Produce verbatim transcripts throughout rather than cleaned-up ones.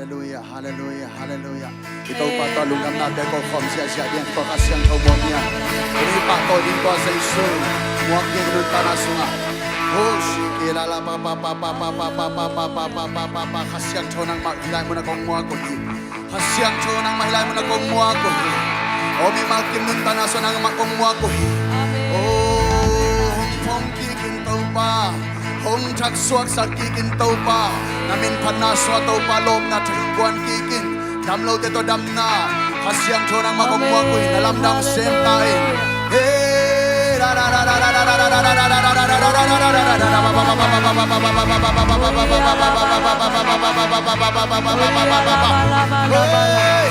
Halleluiah, halleluiah, halleluiah. I Topa tawh lungdamnate ko khawm ziahziah ding, tua Kha Siangtho muak ding. Tuni pahtawi ding tua Jesu muak ding, nuntakna sungah. Ho, shi, ki, la, la, pa, pa, pa, pa, pa, pa, pa, pa, pa, pa, pa, pa, pa, pa, Kha Siangtho nangmah hih lai munah kong muak uh hi. Kha Siangtho nangmah hih lai munah kong muak uh hi. Aw mimal kim, nuntakna sungah nangmah kong muak uh hi. Amen. Aw, hong phong kik in Topa. Hong thaksuaksak kik in Topa, na min phatna sungah Topa lawpna thu kuan kik in. Dam lote tawh damna, Kha Siangtho nangmah kong muak uh hi, na lamdang sem ta in. Hey, da, da, da. Hey,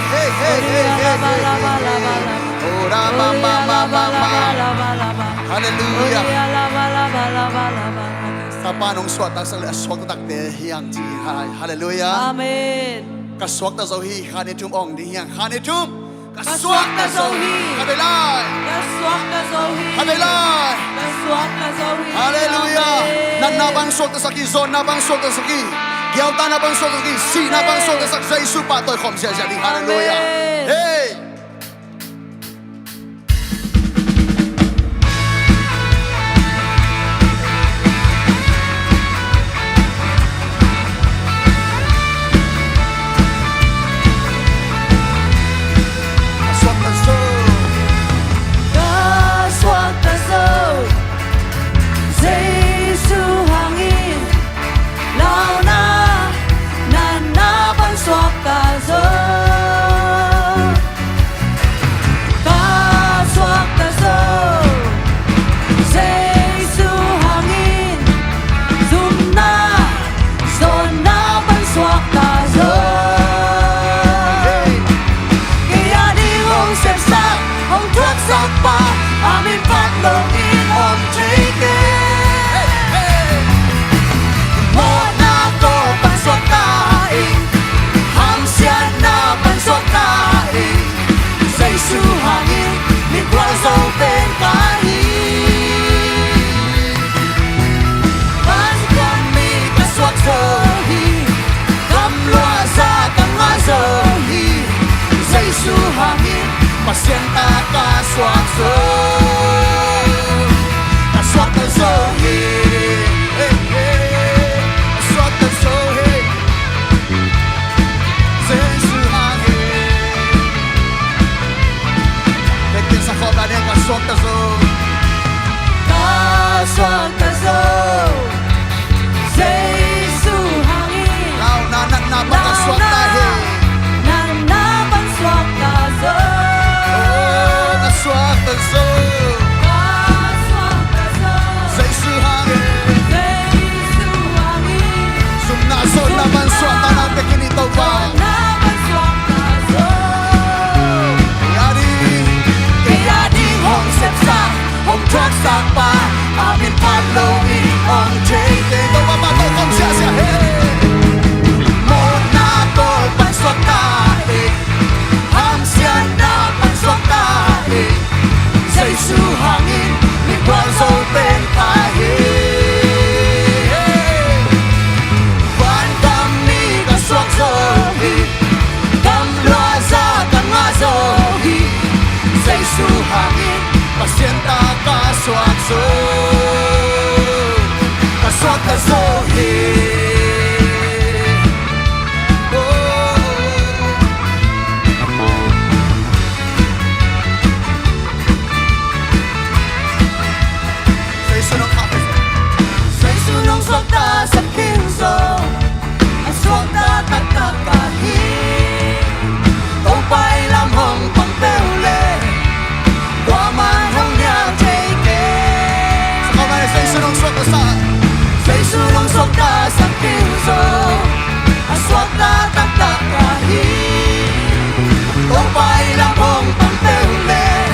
hey, hey, hey, hey, hey. Oh, da, ma, ma, ma, ma, ma. Halleluiah. Topa in hong suahtaksak leh a suakta takte hi hang ci hi. Halleluiah. Amen. Ka suakta zo hi, khan i thum ong ding hi hang. Khan i thum. Ka suakta zo hi. Khatvei lai. Ka suakta zo hi. Khatvei lai. Ka suakta zo hi. Halleluiah. Amen. Natna bang suaktasak hi, zawnna bang suaktasak hi, gialtana bang suaktasak hi, sihna bang suaktasak, Jesu pahtawi khawm ziahziah ding. Halleluiah. Amen. Hey. Ka suakta zo. Ka suakta zo. Jesu hangin. Launa, natna bang suakta zo. Ka suakta zo. Jesu hangin. Zumna, zawnna bang suakta zo. Kei a ding hong sepsak, hong thuaksakpa, a min phat loin om thei kei. Mawhna kawl pan suakta ing, hamsiatna pan suakta ing, Jesu hangin min gualzo pen ka hi. Vankammi ka suak zo hi, gamluahza ka ngah zo hi, Jesu hangin Pasian ta ka suak zo. Ka suakta zo hi. Hey, hey. Ka suakta zo hi. Jesu hangin. Bek kin sa khawm lai ding, ka suakta zo. Ka suakta zo. Jesu hangin. Launa, natna pan ka suakta hi. Launa, natna pan suakta zo. Oh, ka suakta zo. Ka suakta zo. Jesu hangin. Jesu hangin. Zumna, zawnna pan suakta na bek kin hi Topa. Zawnna pan suakta zo. Kei a ding, kei a ding hong sepsak, hong thuaksakpa, a min phat loin om thei kei. Topa pahtawi khawm ziahziah hi. Mawhna kawl pan suakta hi, hamsiatna pan suakta hi, Jesu hangin min gualzo pen ka hi. Vankammi ka suak zo hi, gamluahza ka ngah zo hi, Jesu hangin Pasian ta ka suak zo. Ka suakta zo hi. Oh. Jesu nong khak, Jesu nong suakta sak khin zong, a suakta taktak ka hi. Topa i lam hong pang peuh leh, kuaman hong nial thei kei. Sa khawm lai, Jesu nong suakta sak, Jesu nong suakta sak khin zong, a suakta taktak ka hi. Topa i lam hong pang peuh leh,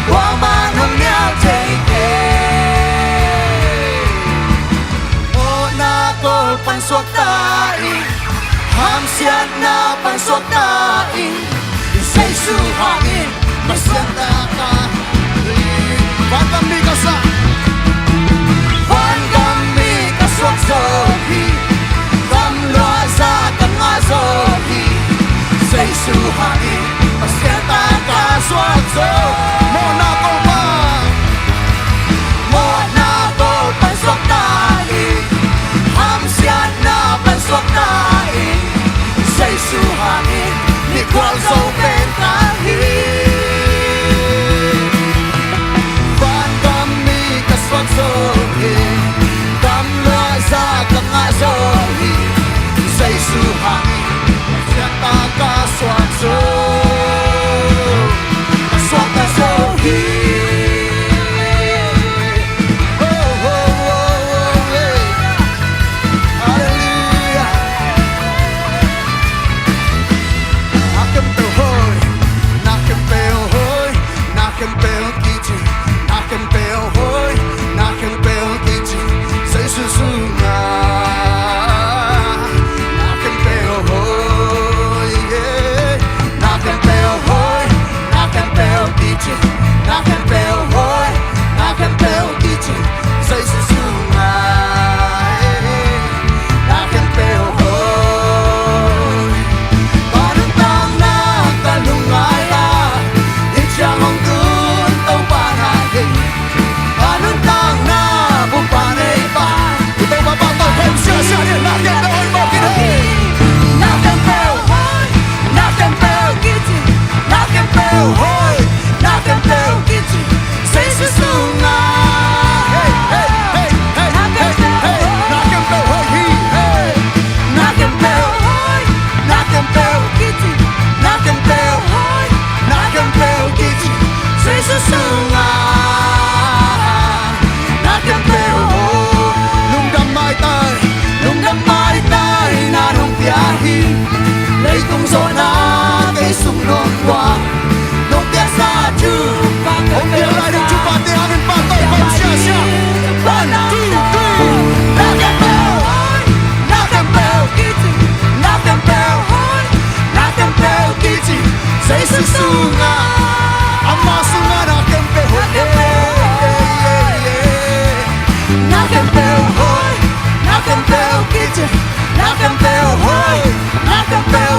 kuaman hong nial thei kei. Mawhna kawl pan suakta ing, hamsiatna pan suakta ing, Jesu hangin Pasian ta ka hi. Vankammi ka suak, vankammi ka suak zo hi, gamluahza ka ngah zo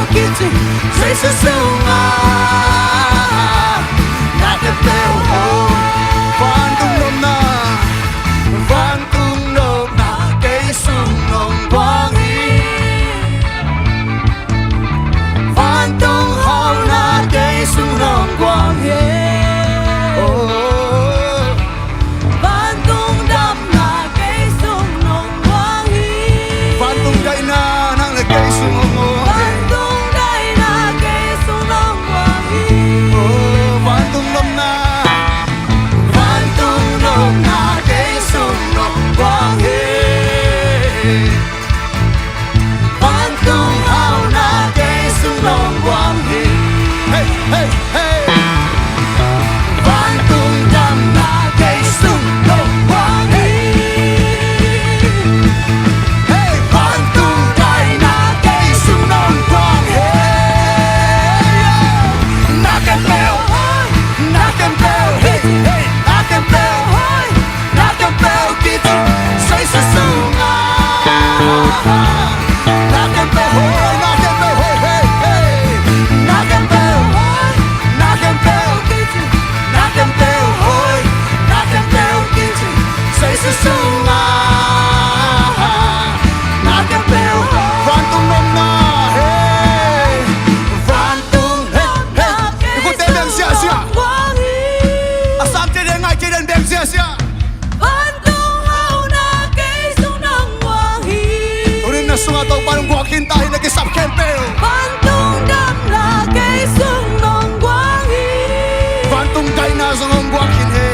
Kici Jesu sungah na khempeuh hoih. Vantung nopna, vantung nopna kei sung nong guang hi. Vantung hauhna kei sung nong guang hi. Oh. Vantung damna kei sung nong guang hi. Vantung daihna nang le kei sung nong guang hi. Vantung daihna kei sung nong guang hi. Oh, vantung nopna, vantung nopna kei sung nong guang hi. Vantung hauhna kei sung nong guang hi. Hey, hey, hey. Vantung damna kei sung nong guang hi. Hey, vantung daihna kei sung nong guang hi. Na khempeuh hoih, na khempeuh hoih, hey, na khempeuh hoih. Na khempeuh kici Jesu sungah. Na khempeuh hoih, na khempeuh hoih, hey, hey. Na khempeuh hoih, na khempeuh kici. Na khempeuh hoih, na khempeuh kici Jesu sungah. Na khempeuh hoih. Vantung nopna, hey. Vantung, hey, hey. I khut teh beng ziahziah. A sam teh den, ngai teh den, beng ziahziah. Vantung hauhna kei sung nong guang hi. Tuni-in na sungah Topa nong guang khin ta hi, na kisap khempeuh. Vantung damna kei sung nong guang hi. Vantung daihna zong nong guang khin hi.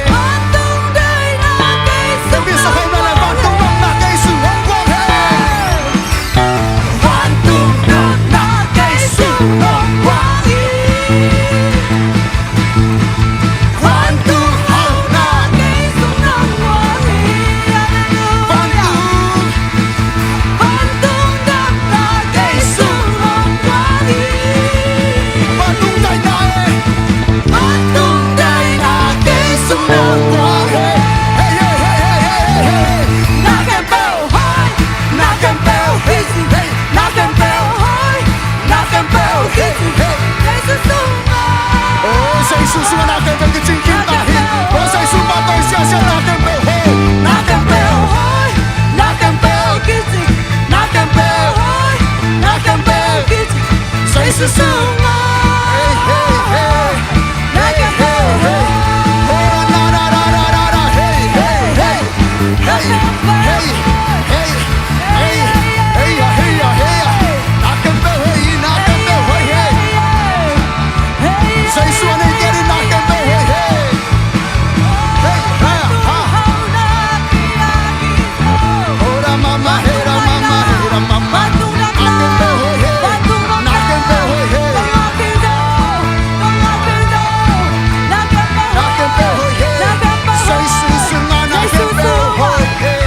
Vantung daihna kei sung nong guang hi. Vantung nopna kei sung nong guang hi. Vantung nopna kei sung nong guang hi. Vantung hauhna kei sung nong guang hi. Vantung, vantung damna kei sung nong guang hi. Vantung daihna, vantung daihna kei sung nong guang hi. Hey, hey, hey. Na khempeuh hoih, na khempeuh hoih, hey, na khempeuh hoih. Na khempeuh hoih, hey. Jesu sungah. Oh, Jesu sungah na khempeuh kicing khin ta hi. Oh, Jesu pahtawi ziahziah na khempeuh hoih. Na khempeuh hoih, na khempeuh kicing. Na khempeuh hoih, na khempeuh kicing Jesu sungah. Hey, hey, hey. Na khempeuh hoih. Oh, na, na, na, hey, hey, hey. Hey, hey, hey, hey, hey, hey, hey, hey, hey. Na khempeuh hoih, na khempeuh hoih, hey. Jesu a neite adingin na khempeuh hoih, hey. Hey, ha, ha. Ora mama, hey, ora mama, hey, ora mama. Na khempeuh hoih, hey. Na khempeuh hoih, hey. Na khempeuh hoih, hey. Jesu sungah na khempeuh hoih, hey.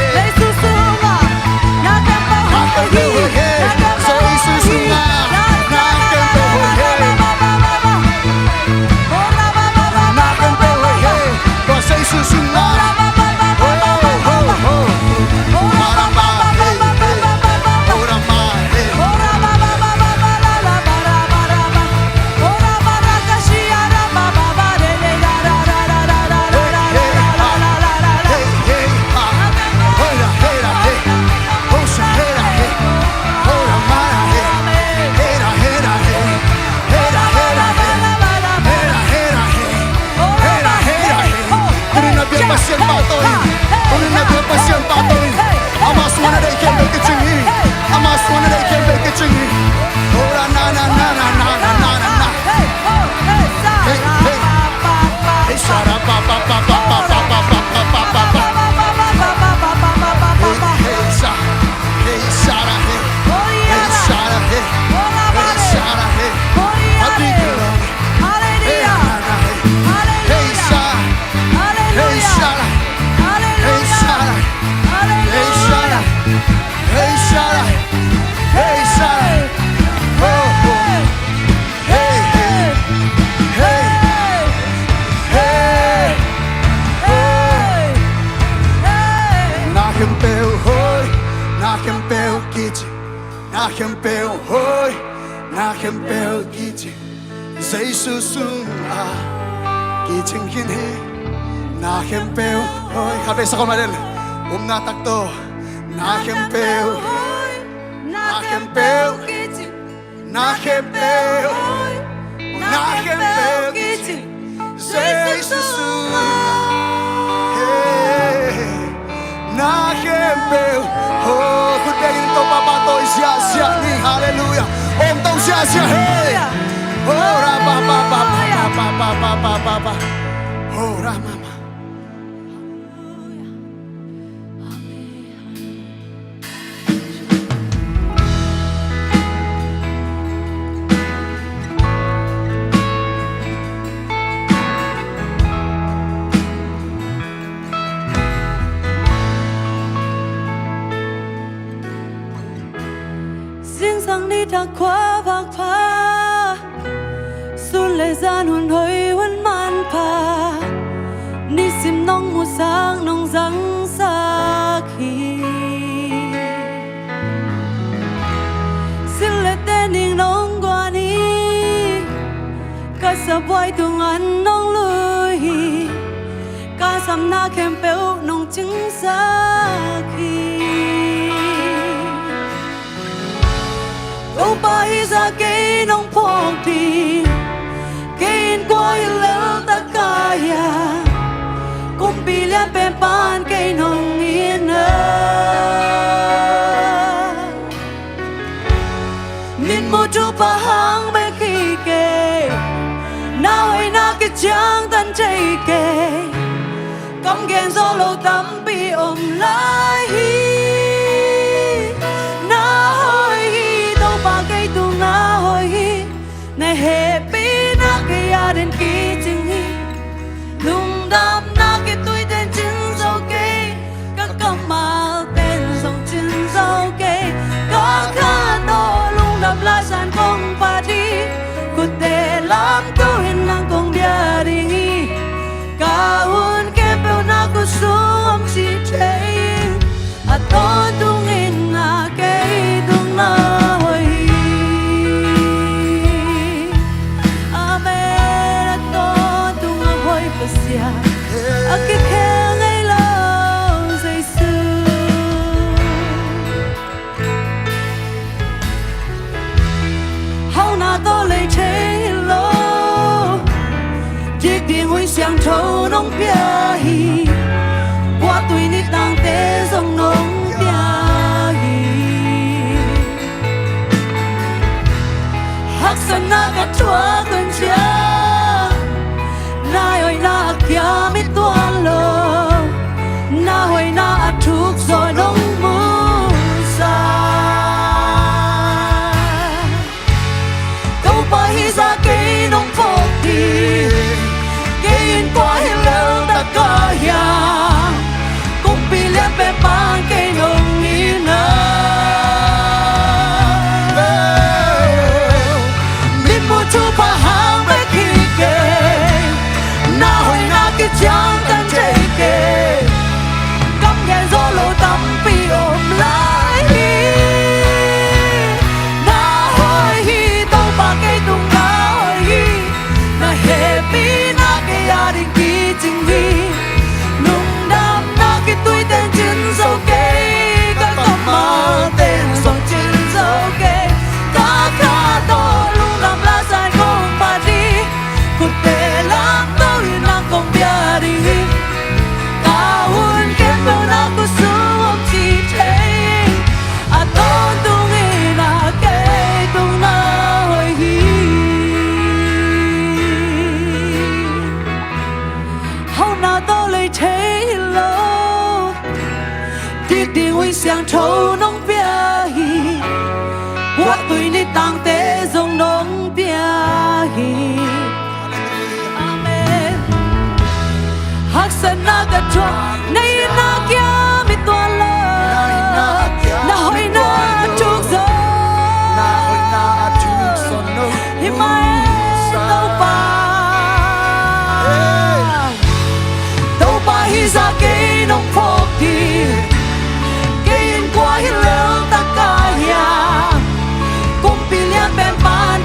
Na khempeuh hoih, hey. Jesu sungah na khempeuh hoih, hey. Na khempeuh hoih, hey. Jesu sungah. Ho, ho, ho. Ora mama, hey, hey. Ora mama, hey. Tuni-in na biak Pasian pahtawi. Tuni-in na biak Pasian pahtawi. Ama sungah na deih khempeuh kicing hi. Ama sungah na deih khempeuh kicing hi. Ora na na na na. Hey, hey. Hey, sara pa pa pa pa pa pa pa pa pa pa pa. Hey, hey, sa. Hey, sara, hey. Hey, sara, hey. Hey, sara, hey. Hallelujah. Hey, sara. Hey, sara. Hey, sara. Hey, sara. Hey, sara. Hey, sara. Oh, oh. Hey, hey, hey, hey, hey. Na khempeuh hoih, na khempeuh kici, na khempeuh hoih, na Na khempeuh kicing Jesu sungah kicing khin hi. Na khempeuh hoih. Khatvei sak om lai den. Upna tak tawh. Na khempeuh hoih. Na khempeuh kicing. Na khempeuh hoih. Na khempeuh kicing Jesu sungah. Hey. Na khempeuh. Oh, khut bengin Topa pahtawi ziahziah ni. Halleluiah. Om to ziahziah. Hey. Oh, ra pa pa pa pa pa pa pa pa pa pa. Oh, ra ma ma. Zingsang nitak khua vak pha, sun le zan hun hoih hun manpha, nisim nong musak nong zangsak hi. Sil le tening nong guan hi, ka sabuai tungah nong lui hi, ka samna khempeuh nong cingsak hi. Topa hi zah kei nong phawk ding, kei in kua hi lel ta ka hiam, kumpi lian pen pan kei nong it na. Mitmuh thupha hang bek hi kei, na hoihna kiciangtan thei kei, kam gen zo lo tampi om lai hi. Na hoih hi, Topa kei tung na hoih hi, na hehpihna kei adingin kicing hi. Lungdamna kituite'n cin zo kei, ka kammalte'n zong cin zo kei. Ka kha tawh lungdam laisan kong phat hi, khutte lamto in nang kong bia ding hi. Ka hun khempeuh na khut sung om ci thei, a tawntungin na kei tung na hoih hi. Amen. A tawntung a hoih Pasian, a kikhel ngei lo Jesu. Hauhna tawh lei thei hi lo, dik ding Huai Siangtho nong pia hi. Kua tui nitangte zong nong pia hi. Haksatna ka thuak hun ciang, na hoihna a kiam i tuan lo, na hoihna a thuk zaw nong musak. Topa hi zah kei nong phawk ding, kei in kua hi lel ta ka hiam, kumpi lian pen pan kei nong it na. Mitmuh thupha hang bek hi kei, na hoihna kiciangtan thei kei, kam gen zo lo tampi om lai hi. Na hoih hi, Topa kei tung na hoih hi, na hehpihna kei adingin kicing hi. Lungdamna kituite'n cin zo kei, ka kammalte'n zong cin zo kei. Ka kha tawh lungdam laisan kong phat hi, khutte lamto in nang kong bia ding hi. Ka hun khempeuh na khut sung om ci thei, a tawntungin na kei tung na hoih hi. Hauhna tawh lei thei hi lo, dik ding Huai Siangtho nong pia hi. Kua tui nitangte zong nong pia hi. Amen. Haksatna ka thuak, na itna kiam i tuan lo, na hoihna a thuk zaw. Hi mai Topa. Topa hi zah kei nong phawk ding, kei in kua hi lel ta ka hiam, kumpi lian pen pan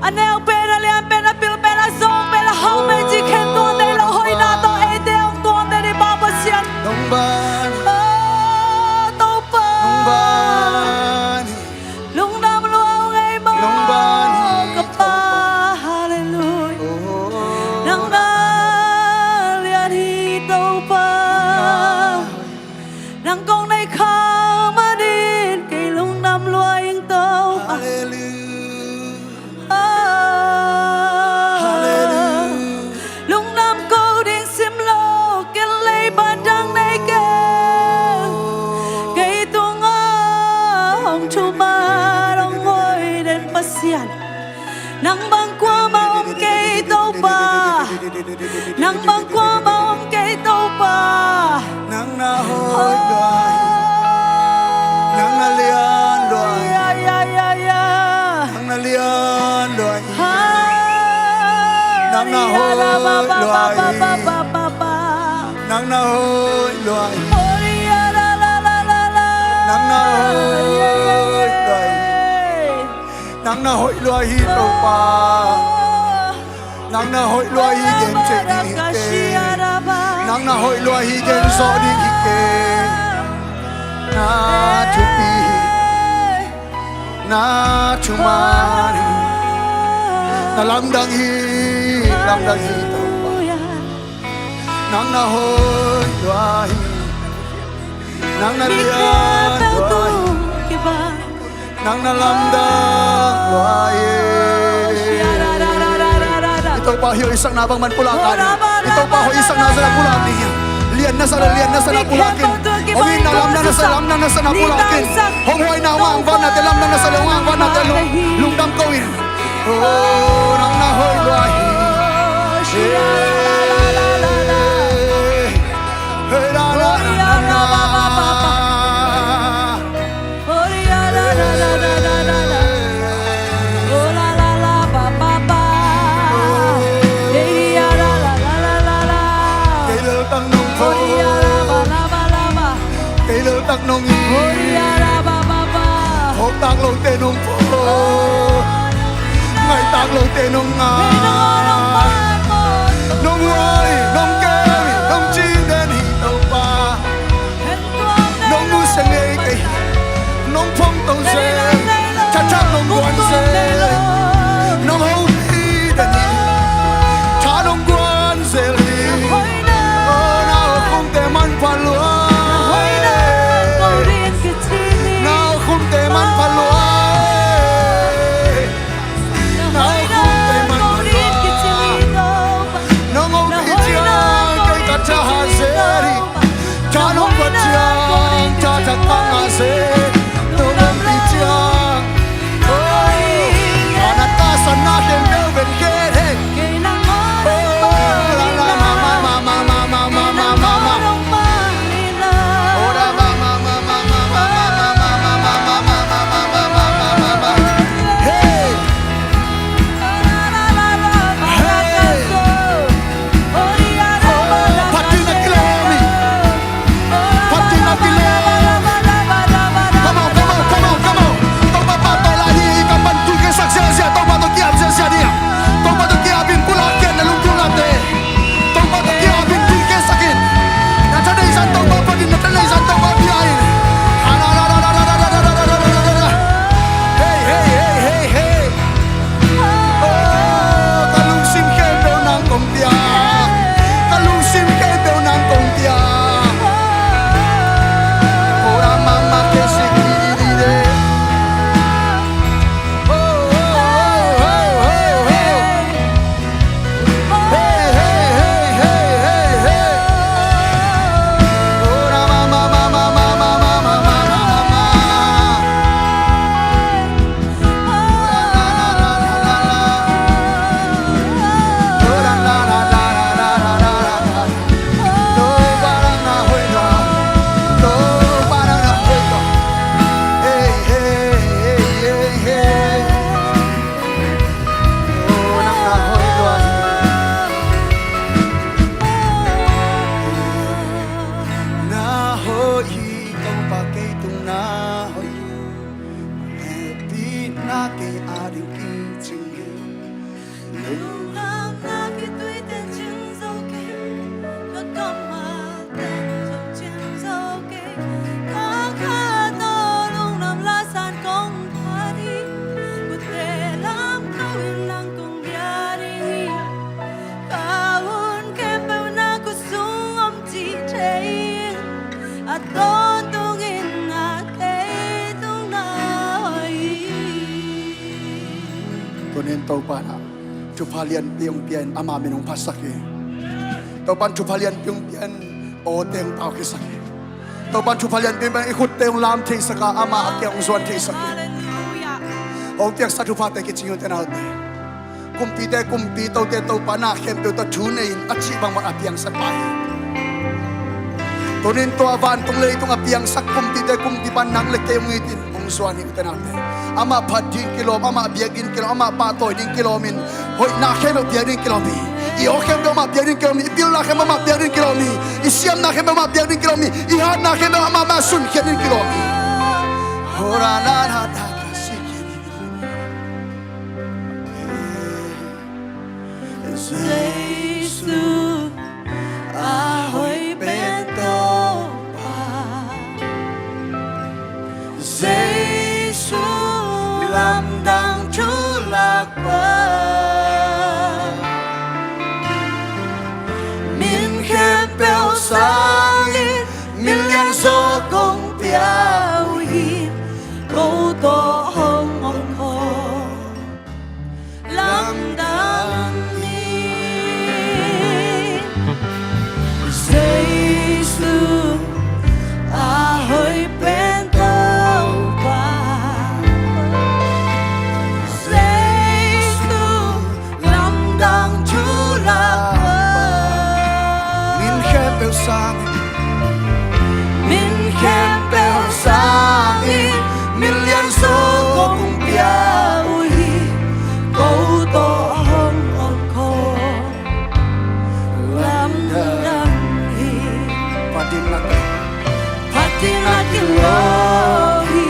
A neu pen, a lian pen, a pil pen, a zong pen, a hau pen cih khen tuan ding lo, hoihna tawh eite hong tuan ding hi Pa Pasian. Nong ban. Aw, Topa. Nong ban. Lungdam lua ung ei maw. Nong ban hi ka Pa. Topa. Halleluia. Oh. Nang na lian hi Topa. Nang kong nei khak manin kei lungdam lua ing Topa. Halleluia. Ah. Halleluia. Lungdam ko ding sim lo, ken leiba dang nei keng. Kei tungah hong thuman hong hoih den Pasian. Nang bang kuamah om kei Topa. Nang bang kuamah om kei Topa. Nang na hoih lua hi. Nang na lian lua hi. Ya, ya, ya, ya. Nang na lian lua hi. Ha. Nang na hoih lua hi. Nang na hoih lua hi. Nang na hoih lua hi. Nang na hoih lua hi Topa. Nang na hoih lua hi gen cih ding hi kei. Nang na hoih lua hi gen zawh ding hi kei. Na thupi hi. Na thuman hi. Na lamdang hi. Lamdang hi Topa. Nang na hoih lua hi. Nang na lian lua hi. Nang na lamdang lua hi. I Topa hoihsakna bangmah pulak ding. I Topa hoihsakna zong pulak ding. Lianna sa le lianna sa na pulak in. Hong itna lamdangna sa lamdangna sa na pulak in. Hong huaina hong angvanna te lamdangna sa le hong angvanna te lungdam ko in. Oh, nang na hoih lua hi. Hey, hey, la, la, la, la, la. Kei leltak nong pho. Kei leltak nong it. Phawktak lote nong pho. Ngaihtak lote nong ngai. Nong huai, nong keu hi, nong cih den hi Topa. Nong nusia ngei kei hi. Nong phong to zel. Tha thak nong guan zel. Nong hopih den hi. Tha nong guan zel hi. Oh, na hoih khumte manpha lua. Na hoih khumte manpha lua. Na hoih khumte manpha lua. Topa in ah thupha lianpi hong pia in ama min hong phatsak hi. Topa in thupha lianpi hong pia in awte hong taukhiasak hi. Topa in thupha lianpi hong pia in i khutte hong lam theisak a, ama a kiang hong zuan theisak hi. Hong piaksak thuphate kicing hi ute naute. Kumpite kumpi, tote Topa, na khempeuh tawh thu nei in a cih bangbang a piangsak pa hi. Tunin tua vantung leitung a piangsak kumpite kumpipa nang le kei hong it in hong zuan hi ute naute. Amah phat ding kilawm, amah biak ding kilawm, amah pahtawi ding kilawm in, hoihna khempeuh biak ding kilawm hi. I aw khempeuh amah biak ding kilawm hi. I pilna khempeuh amah biak ding kilawm hi. I siamna khempeuh amah biak ding kilawm hi. I hatna khempeuh amah mah sunkhiat ding kilawm hi. Hora la la da ka si ki ni. Jesu a hoih pen Topa, Jesu lamdang thulakpa, min khempeuh sangin min lianzaw kong pia uh hi. Ko tawh hong om khawm lamdang hi. Jesu a hoih pen Topa, Jesu lamdang thulakpa, min khempeuh sangin, min khempeuh sangin min lianzaw kong pia uh hi. Ko tawh hong om khawm lamdang hi. Phat ding na kilawm hi.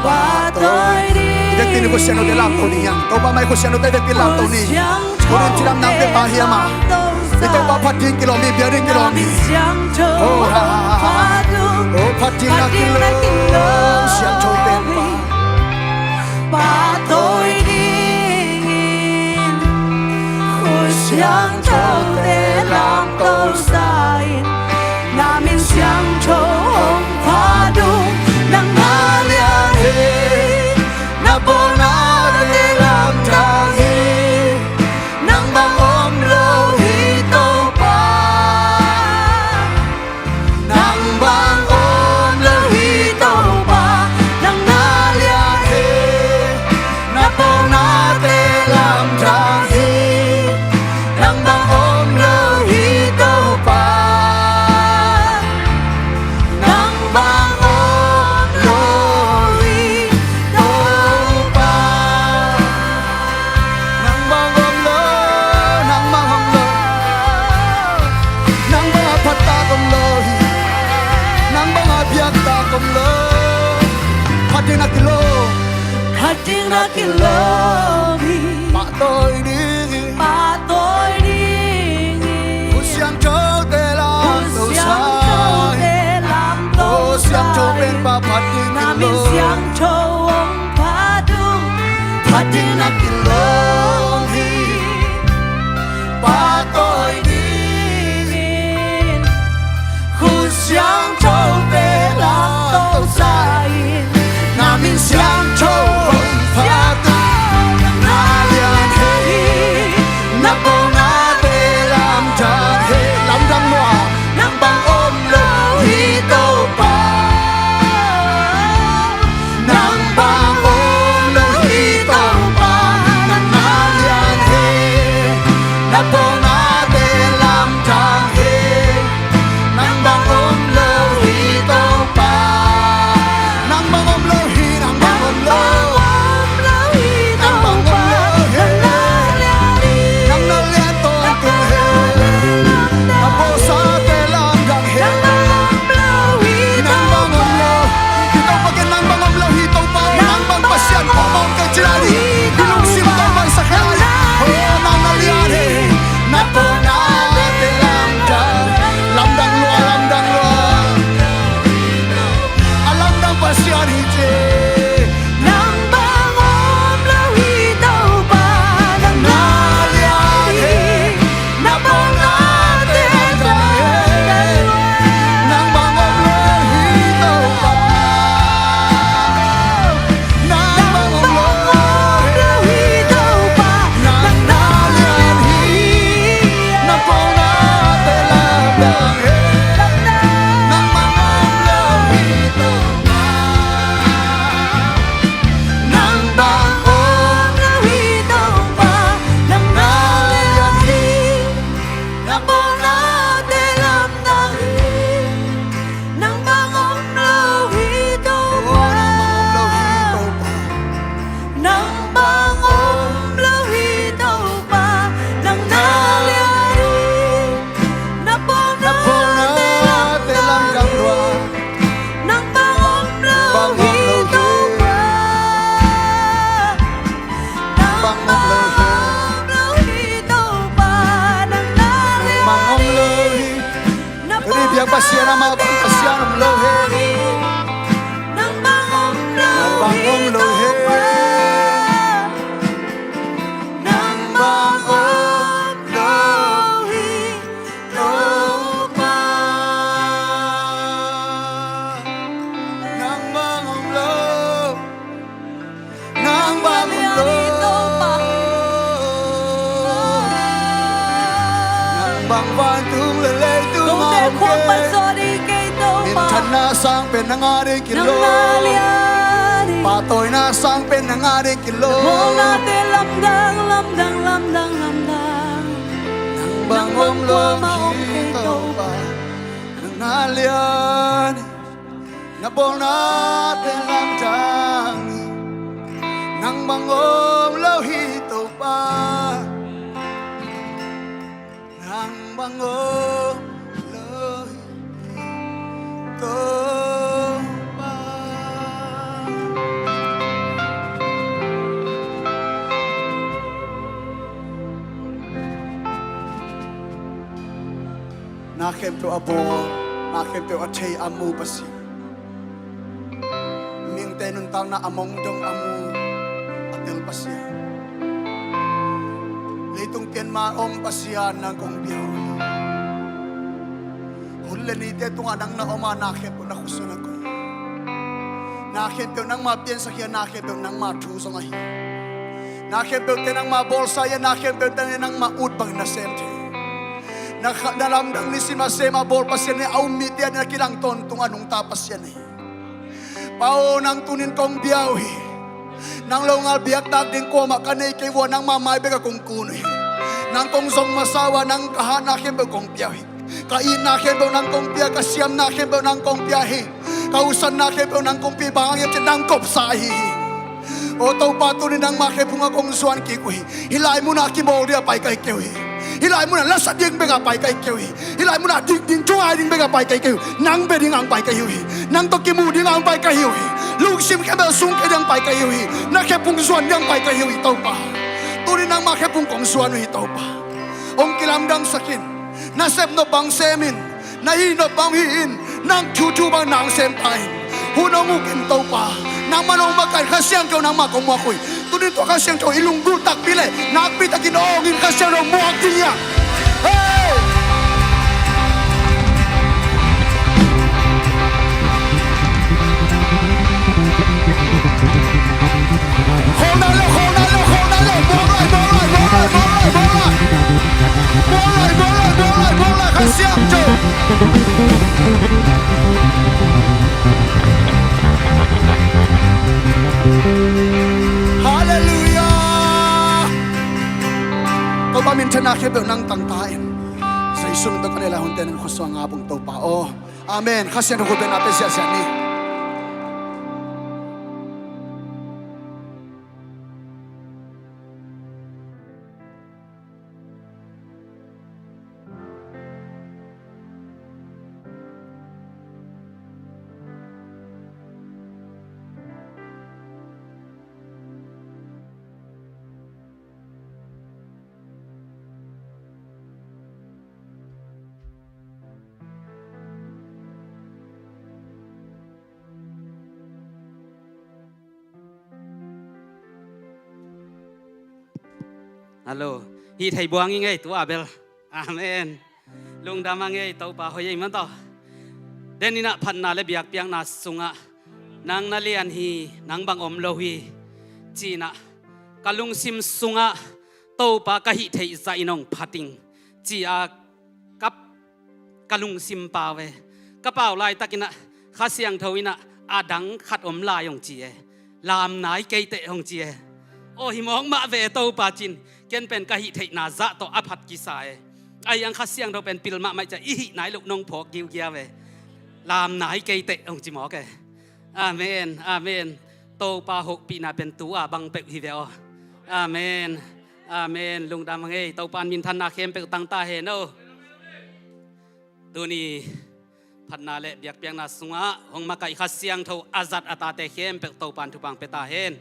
Pahtawi ding. I vekpi in i khusia note lamto ni hiam? Topa mah i khusia note i vekpi in lamto ni. Tunin cidamna hong pia pa hi amah. I Topa phat ding kilawm hi, biak ding kilawm hi. Oh, ha, ha, ha, ha. Oh, phat ding na kilawm, siangtho pen pa. Pahtawi dingin Khusiangtho te lamto sa in, na min siangtho hong phat ung. Nang na lian hi, na bawlnate lamdang hi. Nang bang om lo hi Topa. Nang bang om lo hi Topa. Nang na lian hi, na bawlnate lamdang hi. Nang bang om lo hi Topa. Nang bang om lo hi Topa. Nang bang om lo, nang bang om lo. Nang bang a phat tak om lo hi. Nang bang a biak tak om lo. Phat ding na kilawm. Phat ding na kilawm hi. Pahtawi ding hi. Pahtawi ding hi. Khusiangtho te lamto sa in. Khusiangtho te lamto sa in. Khusiangtho pen pa phat ding na min kilawm. Siangtho hong phat ung. Phat ding na kilawm hi. Pahtawi dingin Khusiangtho te lamto sa in, na min siangtho hong phat ung. Nang na lian hi, na bawlnate lamdang hi. Lamdang maw? Nang bang om lo hi Topa. Nang bang om lo hi Topa. Nang na lian hi, na bawlnate lamdang hi. Nang bang om lo Pasian amah bang Pasian om lo hi. Nang bang om lo hi. Nang bang om lo hi. Topa. Nang bang om lo hi. Topa. Nang bang om lo. Nang bang om lo. Nang bang vantung le leitung a om kei. Minthanna sang pen nang a ding kilawm. Pahtawina sang pen nang a ding kilawm. Nang bang om lo hi Topa. Nang a lian. Na bawlnate lamdang hi. Nang bang om lo hi Topa. Nang bang om lo hi Topa. Na khempeuh a bawl, na khempeuh a thei a mu Pasian. Mihingte nuntakna a mong dong a mu a tel Pasian. Leitung pian ma om Pasian nang kong pia uh hi. Hun le nite tungah nang na om a, na khempeuh na khutsuah na koih. Na khempeuh nangma piansak hi a, na khempeuh nangma thu zong ahi. Na khempeuhte nangma bawlsa hi a, na khempeuhte nangma ut bangin na sem thei. Na kha-, na lamdang nisim a sem a bawl Pasian hi a, a um mite a dingin a kilang tawntung a nungta Pasian hi. Pa aw, nang tunin kong bia uh hi. Nang longal biaktak ding kuamah ka nei kei uh a, nangma mai bek a kong kun uh hi. Nang kong zong masa uh a, nang ka hatna khempeuh kong pia uh hi. Ka itna khempeuh nang kong pia, ka siamna khempeuh nang kong pia hi. Ka usatna khempeuh nang kong pia, bang hang hiam cih leh nang kopsa ahi hi. Aw Topa, tunin nangma khephung ah kong zuan kik uh hi. Hih lai munah kimawl ding a pai ka hi kei uh hi. Hih lai munah lasa ding bek a pai ka hi kei uh hi. Hih lai munah dik ding, thungai ding bek a pai ka hi kei uh hi. Nang bia ding a hong pai ka hi uh hi. Nang tawh kimu ding a hong pai ka hi uh hi. Lungsim khempeuh sungkia ding a hong pai ka hi uh hi. Na khephung zuan ding a hong pai ka hi uh hi Topa. Tunin nangma khephung kong zuan uh hi Topa. Hong kilamdangsak in. Na sep nop bang sem in. Na hih nop bang hih in. Nang thuthu bang nang sem ta in. Hun hong uk in Topa. Nangman hong makaih Kha Siangtho nangmah kong muak uh hi. Tunin tua Kha Siangtho i lunggulh takpi le nakpi takin awng in Kha Siangtho muak ding hi hang. Hey! Khawl nai lo, khawl nai lo, khawl nai lo. Muak lai, muak lai, muak lai, muak lai, muak lai. Muak lai, muak lai, muak lai, muak lai. Kha Siangtho. Halleluiah. Topa minthanna khempeuh nang tang ta in. Jesu min tawh ka nei lai hunte nang khutsuah ngap ung Topa aw. Amen. Kha Siangtho khut bengna pia ziahziah ni. Hallo. Hih thei buang i ngei tu a bel. Amen. Lungdam a ngei Topa hoih ei man tawh. Den inah phatna le biakpiakna sungah nang na lian hi, nang bang om lo hi. Cinah ka lungsim sungah Topa ka hih theih zah in hong phat ing. Ci-a ka, ka lungsim pau e. Ka pau laitakinah Kha Siangtho inah a dang khat om lai hong ci e. Lam nai kei teh hong ci e. Aw hi mawk mah ve Topa cin. Ken pen ka hih theihna zah tawh a phat kisa e. Ahi hang Kha Siangtho pen pil mahmah cia i hih nai loh nong phawk giugia ve. Lam nai kei teh hong ci mawk e. Amen, amen. Topa hopihna pen tu-a bang peuh hi ve aw. Amen. Amen. Lungdam a ngei. Topa in minthanna khempeuh tang ta hen aw. Tuni phatna le biakpiakna sungah hong makaih Kha Siangtho a zat a tate khempeuh Topa in thupha pia ta hen.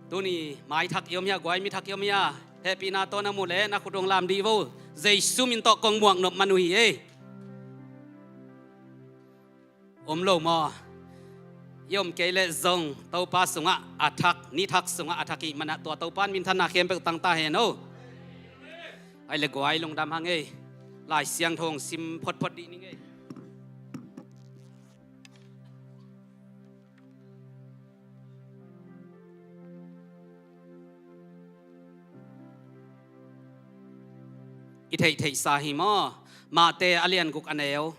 Tuni maithak i om hia, guai mithak i om hia, hehpihna tawh na mu le na khut hong lam dih vo. Jesu min tawh kong muak nop man uh hi ei. Om lo maw? I om kei leh zong Topa sungah a thak, ni thak sungah a thak i hih manah tua Topa in minthanna khempeuh tang ta hen o. Ai le guai, lungdam hang ei. Lai Siangtho hong sim photphot dih ning ei. I theihtheihsa hi maw? Mate a lian guk a neu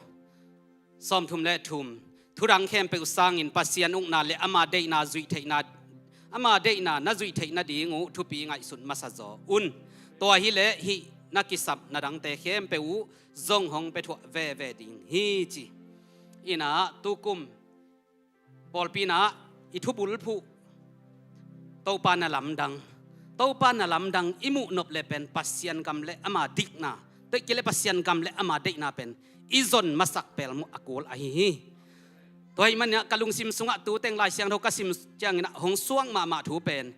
sawmthum le thum. Thudang khempeuh sangin Pasian ukna le ama deihna zuih theihna, ama deihna na zuih theih nading uh thupi ngaihsut masa zaw un. Tua hileh hih na kisapna dangte khempeuh uh zong hong pia thuah veve ding hi ci. Inah tukum pawlpi inah i thubulphuh Topa na lamdang, Topa na lamdang i muh nop le pen Pasian gam le ama dikna, tua hi kei leh Pasian gam le ama deihna pen i zon masak pelmawh a kul ahi hi. Tua hih manah ka lungsim sungah tu teng Lai Siangtho ka sim cianginah hong suak mahmah thu pen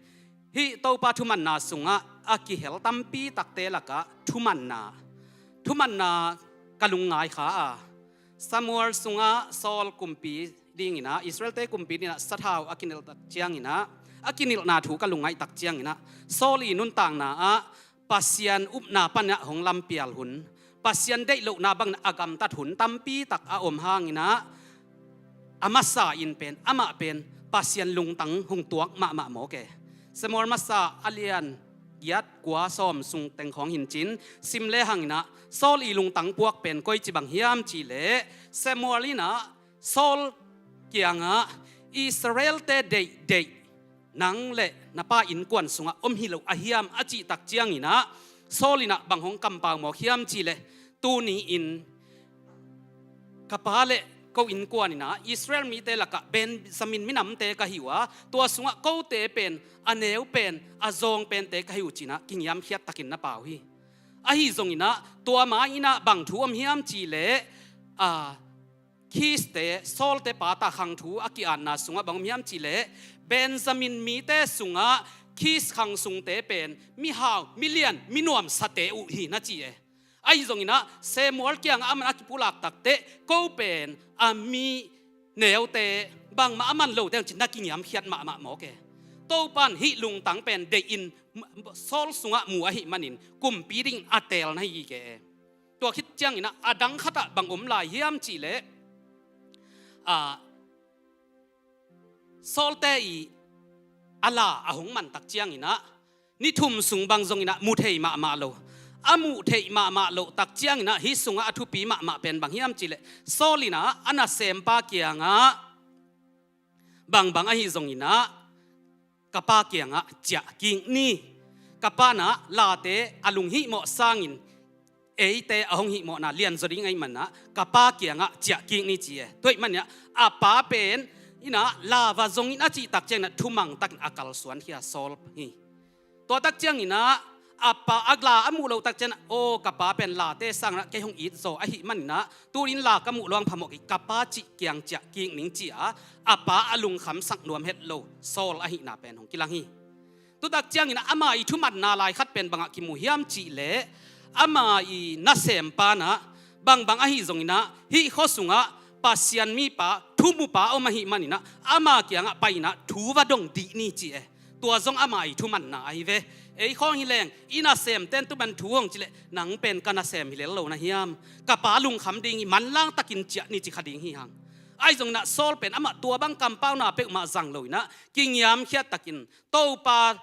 hih Topa thumanna sungah a kihel tampi takte lakah thumanna, thumanna ka lungngai kha a. Samuel sungah Saul kumpi dinginah, Israelte kumpi dinginah sathau a kinilh tak cianginah, a kinilhna thu ka lungngaih tak cianginah, Saul i nuntakna ah Pasian upna panah hong lampial hun, Pasian deih lohna bangin a gamtat hun tampi tak a om hanginah, a masa in pen, amah pen Pasian lungtang hong tuak mahmah mawk e. Samuel masa a lian giat, kua, sawm sung teng khawng hin cin sim le hanginah, Saul i lungtang puak pen koici bang hiam cihleh, Samuel inah Saul kiangah Israelte deihdeih nang le na pa innkuan sungah om hi lo a hiam a cih tak cianginah, Saul inah bang hong kampau mawk hiam cihleh, tuni-in ka pa le ko innkuan inah Israel mite lakah Benjamin minamte ka hi uh a, tua sungah kote pen a neu pen, a zawng pente ka hi uh cinah kingiamkhiat takin na pau hi. Ahi zonginah tua ma inah bang thu om hiam cihleh, a, Kiste, Saulte pa ta khang thu a ki-atna sungah bang om hiam cihleh, Benjamin mite sungah Kis khang sungte pen mihau, milian, minuamsate uh hi na ci e. Ahi zonginah Samuel kiangah aman a kipulak takteh, ko pen a mi neute, bangmah a man lote hong cin na kingiamkhiat mahmah mawk e. Topan hih lungtang pen deihin Saul sungah mu ahih manin kumpi dingin a teel na hi kei e. Tua khit cianginah a dang khatah bang om lai hiam cihleh, a, Saulte i a la a hong man tak cianginah ni thum sung bang zonginah mu thei mahmah lo. A muh theih mahmah loh tak cianginah hih sungah a thupi mahmah pen bang hiam cihleh, Saul inah a nasempa kiangah bangbang ahi zonginah ka pa kiangah ciah kik ni. Ka pa inah late a lunghihmawh sangin eite a hong hihmawhna lianzaw ding ahih manah ka pa kiangah ciah kik ni ci e. Tua hih manah a pa pen inah la va zongin a cih tak cianginah thumang takin a kalsuan khia Saul hi. Tua tak cianginah a pa a la a muh loh tak cianginah, aw, ka pa pen late sanginah kei hong it zaw ahih maninah tunin la ka muh luang phamawh kei, ka pa cih kiang ciah kik ning ci-a a pa a lungkhamsak nuam het lo Saul ahihna pen hong kilang hi. Tutak cianginah ama i thumanna lai khat pen bangah kimu hiam cihleh, ama i nasempa inah bangbang ahi zonginah hih khua sungah Pasian mipa, thumupa om ahih maninah ama kiangah pai inah thu va dong dih ni ci e. Tua zong ama i thumanna ahi ve. Ei khawng hi leng i nasemten tuman thu hong cileh, nang pen ka nasem hi lel lo na hiam? Ka pa lungkham ding hi, manlang takin ciah ni ci kha ding hi hang. Ahi zonginah Saul pen amah tua bang kampauna peuhmah zang lo inah kingiamkhiat takin Topa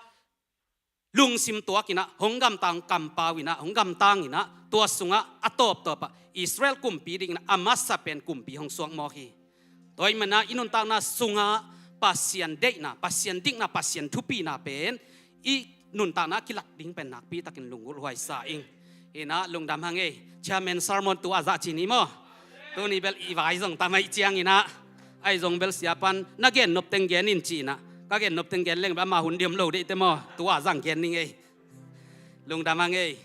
lungsim tuak inah hong gamtang, kampau inah hong gamtang inah tua sungah a tawptawpah Israel kumpi dinginah a masa pen kumpi hong suak mawk hi. Tua hih manah i nuntakna sungah Pasian deihna, Pasian dikna, Pasian thupina pen i nuntakna kilat ding pen nakpi takin lunggulh huai sa ing. Inah lungdam hang ei. Chairman sermon tu a zah ci ni maw? Tuni bel i vai zong tam ahih cianginah, ahi zong bel siapan na gen nop teng gen in ci inah, ka gen nop teng gen leng bel ama hun diam lo deihte maw? Tu a zang gen ning ei. Lungdam hang ei.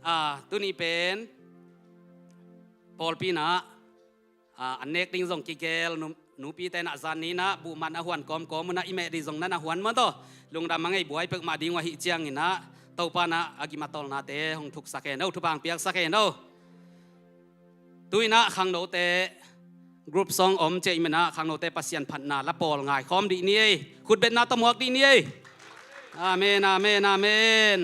A, tuni pen pawlpi inah, a, an nek ding zong kigel, nu, nupite inah zan ni inah buhman a huan kawmkawm unah i meh dih zong nan a huan maw taw. Lungdam hang ei, buai peuhmah ding uh ahih cianginah Topa in ah a gim a tawlnate hong thuksak hen aw, thupha hong piaksak hen aw. Tu-in ah khangnote group song om ciang, i man ah khangnote Pasian phatna la pawl ngaikhawm dih ni ei. Khutbetna tawh muak dih ni ei. Amen, amen, amen.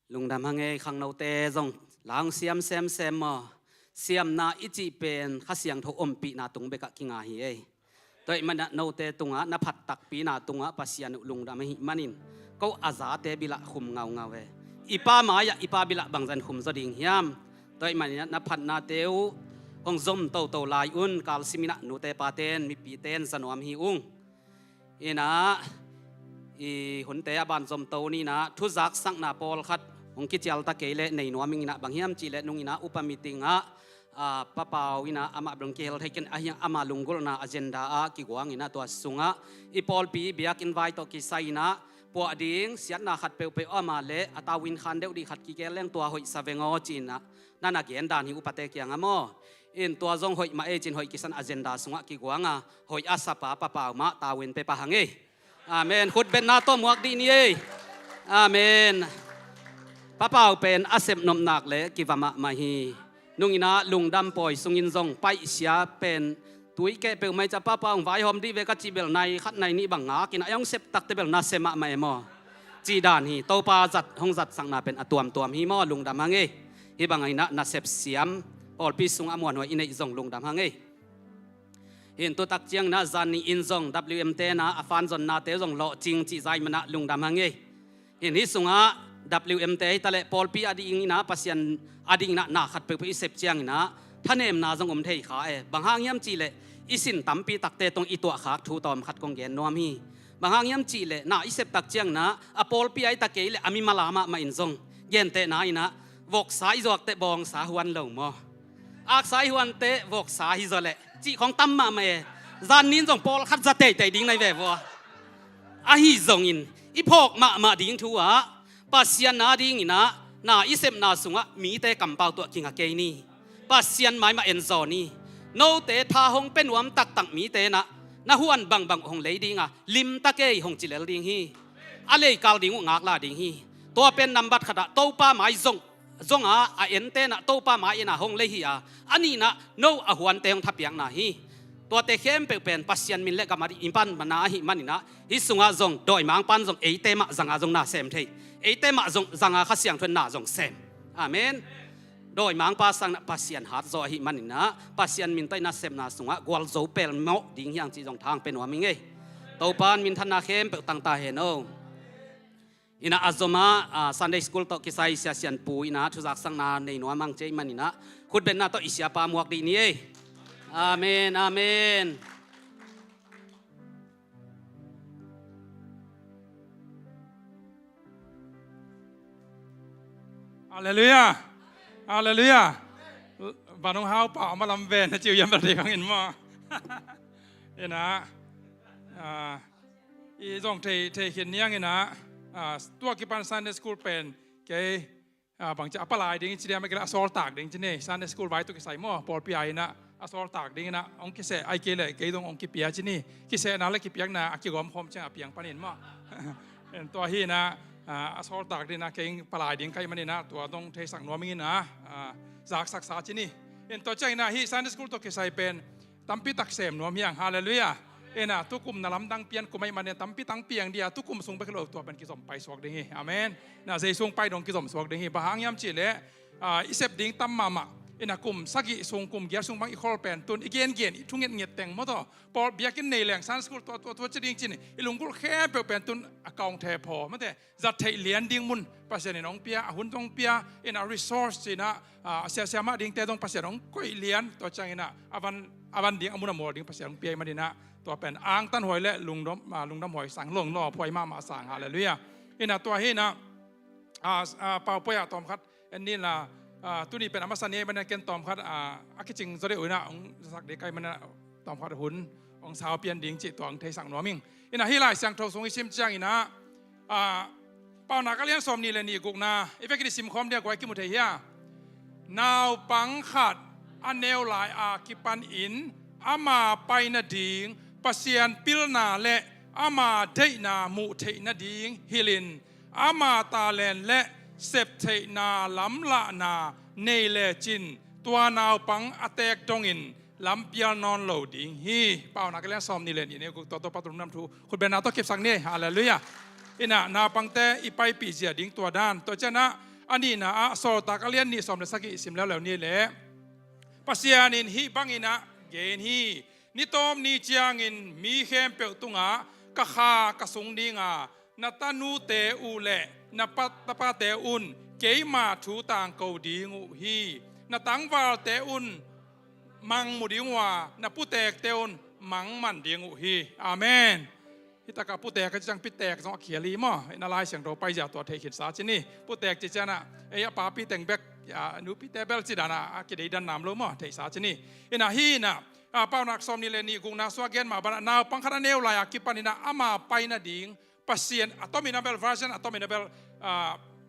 Lungdam hang ei, khangnote zong la hong siam semsem maw. Siamna i cih pen Kha Siangtho ompihna tung bekah kinga hi ei. Tua ahih manin ah note tungah na phat takpi na tungah Pasian uh lungdam ahih manin ko a zate bilah khum ngaungau e. I pa mai-ah i pa bilah bangzah in khum zaw ding hiam? Tua ahih manin ah na phatnate uh hong zom toto lai un, kalsim in ah nute paten mipiten za nuam hi ung. In ah i hunte a ban zomto ni in ah thuzaksakna pawlkhat hong kicial ta kei leh nei nuam ing in ah, bang hiam cih leh nung in ah upa meeting ah, a, Pa Pau in ah amah bel hong kihel thei kei in, ahi hang ama lunggulhna agenda ah kiguang in ah tua sungah i pawlpi biakinn vai tawh kisai in ah puah ding siatna khat peuhpeuh a om leh a tavuan khan deuh dih khat kigen leng tua hoihsa veng aw ci in ah na na gen dan hi upate kiangah maw. In tua zong hoih mah ei ci in hoih kisan agenda sungah kiguang a, hoih a sapa Pa Pau mah tavuan pia pah hang ei. Amen. Khutbetna tawh muak dih ni ei. Amen. Papau pen a sepnop nak le kiva mahmah hi. Nunginah lungdam pawi sungin zong paihsia pen tuikeh peuhmah i ca papau hong vaihawm dih ve ka cih bel nai khat nai nih bang ngakin a hong septakte bel na se mahmah e maw? Cih dan hi. Topa zat hong zatsakna pen a tuamtuam hi maw? Lungdam hang ei. Hih bang inah na sepsiam pawlpi sungah a muanhuai i neih zong lungdam hang ei. Hin tutak cianginah zan ni in zong W M te na a fan zonnate zong lawhcing cih zai manah lungdam hang ei. Hin hih sungah W M te hi taleh pawlpi a dinginah Pasian a dinginah na khat peuhpeuh i sep cianginah thanemna zong om thei kha e. Bang hang hiam cihleh i sin tampi takte tawng i tuahkhak thu tawm khat kong gen nuam hi. Bang hang hiam cihleh na i sep tak cianginah a pawlpi a i ta kei leh a mimal a mahmah in zong gentehna inah voksa i zuak teh bawngsa huan lo maw? Aksa i huan teh voksa hi zaw leh cih khong tam mahmah e. Zan ni in zong pawlkhat za teitei ding nai ve vua. Ahi zongin i phawk mahmah ding thu ah Pasian a dinginah na i sepna sungah mite kampau tuah kinga kei ni. Pasian maimah en zaw ni. Note tha hong pia nuam taktak mite nah na huan bangbang hong lei dinga limta kei hong ci lel ding hi. A leikal ding uh ngakla ding hi. Tua pen nambat khatah Topa mai zong zonga a ente nah Topa mai inah hong lei hi a, a nihnah no a huante hong thapiakna hi. Tuate khempeuh pen Pasian min le gam a dih i pan mana ahi maninah hih sungah zong dawimangpan zong eite mah zanga zong na sem thei. Eite mah zong zanga Kha Siangtho in na zong sem. Amen. Dawimangpa sangnah Pasian hat zaw ahi maninah Pasian min tawh i nasepna sungah gualzo pelmawh ding hiang cih zong thang pe nuam ing ei. Topa in minthanna khempeuh tangta hen o. Inah a zomah Sunday school tawh kisai siasian pu inah thuzaksakna nei nuam ang cei maninah khutbetna tawh i siapa muak dih ni ei. Amen, amen. Halleluia. Halleluia. Vanung haupa a malam ven a ciu yam bel dei bangin maw? Inah i zong thei thei khin niang inah tua kipan Sunday school pen kei bangci a palai ding ci diam a kila a sawltak ding ci ni. Sunday school vai tu kisai maw pawlpi a inah a sawltak ding inah hong kiseh ai kei le kei zong hong kipia ci ni. Kisehna le kipiakna a kigawm khawm ciang a piang panin maw? En tua hi inah a sawltak ding inah kei palai ding kai maninah tua zong theisak nuam ing inah zaksaksa ci ni. En tua ciang inah hi Sunday school tawh kisai pen tampi tak sem nuam hiang. Halleluia. Inah tukum na lamdang pian kum ahi manin tampi tang piang dia tukum sung bek lo tua pen kizom pai suak ding hi. Amen. Na zei sung pai dong kizom suak ding hi. Bang hang hiam cihleh i sep ding tam mahmah. Inah kum sagih sung kum giat sung bang i khol pen tun i gengen i thungetnget teng maw taw pawl biakinn nei leng Sunday school tua tua tua ci ding cin i lunggulh khempeuh pen tun a kaung the phaw mate. Zat theih lian ding mun Pasian in hong pia, a hun zong pia, inah resource cinah a siasia mah dingte zong Pasian hong koih lian tua cianginah a van a van ding a mun a mual ding Pasian hong pia i maninah tua pen angtan huai le lungdam lungdam huai sang long law phuai mahmah sang. Halleluia. Inah tua hinah paupuai ah tawmkhat en ni la tuni pen a masa ni i maninah ken tawmkhat a kicing zaw deuh inah hong zasak ding kai maninah tawmkhat hun hong sau pian ding cih tua hong theisak nuam ing. Inah hih Lai Siangtho sung i sim cianginah Paunak a lian sawm nih le nih gukna i vekin i simkhawm dia guai kimu thei hia? Naupang khat a neu lai a kipanin ama pai nading Pasian pilna le ama deihna muh theih nading hilhin ama talen le septheihna lamlahna nei lecin tua naupang a teek dongin lampial nawn lo ding hi. Paunak a lian sawm nih le nih nei guk tua tua patrun nam thu khutbenna tawh kipsak ni. Halleluia. Inah naupangte i paipih zia ding tua dan tua cianah a nihna ah Sawltak a lian nih sawm le sagih sim leuleu ni le Pasian in hih banginah gen hi. Ni tawm ni ciangin mi khempeuh tungah ka kha ka sung dinga na tanute uh le na tapate un keima thu tangko ding uh hi. Na tangvalte un mang mu ding uh a na putekte un mang man ding uh hi. Amen. Hitakah putek a cicang pitek zong a khial hi maw? Na Lai Siangtho paizia tua theih khinsa ci ni. Putek cicianah ei a papi teng bek nupite bel cidana a kideidan nam lo maw? Theihsa ci ni. Inah hi inah paunak sawm nih le nih gukna sua gen mah banah naupang khat a neu lai a kipaninah ama pai nading Pasian a tomin a bel version a tomin a bel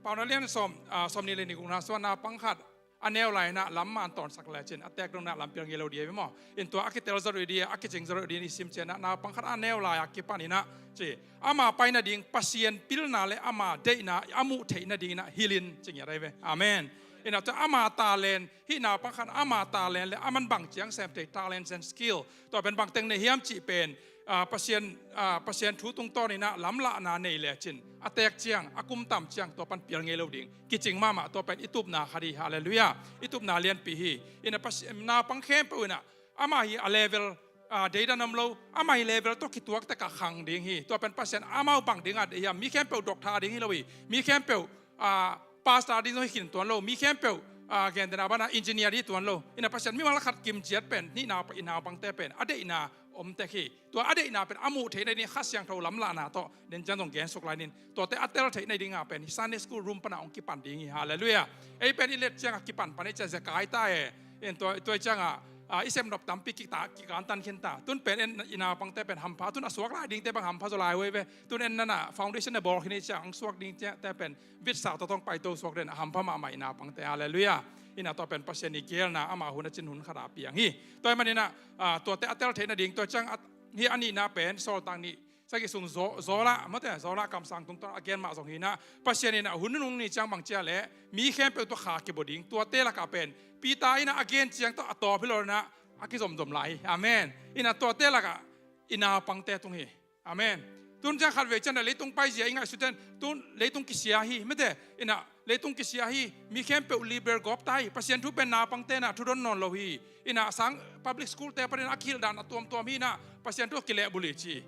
paunak lian sawm sawm nih le nih gukna sua naupang khat a neu lai inah lam man tawnsak lecin a tek dong inah lam pial ngei lo ding hi ve maw. In tua a kitel zaw rih ding, a kicing zaw rih ding i sim cianah naupang khat a neu lai a kipan inah ci, ama pai nading Pasian pilna le ama deihna a muh theih nading inah hilhin ci ngiat ahi ve. Amen. Inah tua ama talent, hih naupang khat ama talent le a man bang ciang sem thei, talents and skill, tua pen bangteng nei hiam cih pen, ah, Pasian, ah, Pasian thu tungtawn inah lamlahna nei lecin a tek ciang, a kum tam ciang tua pan pial ngei lo ding kicing mahmah, tua pen i tupna khat hi. Halleluiah. I tupna lianpi hi. Inah Pasian, naupang khempeuh inah ama hi a level, ah, deidan om lo, ama hi level tawh kituak tekah khang ding hi. Tua pen Pasian amau bang dingah deih hiam, mi khempeuh doctor ding hi lo hi. Mi khempeuh, ah, pastor ding zong hi khin tuan lo, mi khempeuh, ah, gentehna banah engineer ding tuan lo. Inah Pasian mimal khat kimciat pen hih nau, i naupangte pen a deihna om tek hi. Tua a deihna pen a muh theih nading Kha Siangtho lamlahna tawh den ciang zong gensuk lai nin, tuate a tel theih nadinga pen Sunday school room panah hong kipan ding hi. Halleluiah. Ei pen i let ciangah kipan pan ei ciah zekai ta e. In tua, tua ciangah, ah, i sepnop tampi kik ta, kikantan khin ta. Tun pen en i naupangte pen hampha, tun a suak lai dingte bang hampha zaw lai uh ei ve. Tun en nanah foundation na bawl khin ei ciah hong suak dingte pen vitsa tawtawng paito suak den a hampha mahmah i naupangte. Halleluiah. Inah tua pen Pasian i gelna ama hun a cin hun khat a piang hi. Tua hi maninah, ah, tuate a tel theih nading tua ciang a, hi a nihna pen Sawltak nih sagih sung Zaw-, Zawlah, mate, Zawlah kamsang tungtawn a gen mah zong hinah Pasian inah hun nunung ni ciang bang ciah leh mi khempeuh tua kha kibua ding, tuate lakah pen Peter inah a gen ciang tawh a tawp hi lo inah a kizomzom lai hi. Amen. Inah tuate lakah i naupangte tung hi. Amen. Tun ciang khat vei ciang a leitung paizia i ngaihsuten tun leitung kisia hi, mate, inah leitung kisia hi, mi khempeuh liberal gawp ta hi. Pasian thu pen naupangte inah thudon nawn lo hi. Inah sang public school te panin a kihilh dan a tuamtuam hi inah Pasian thu a kilehbulh hi ci.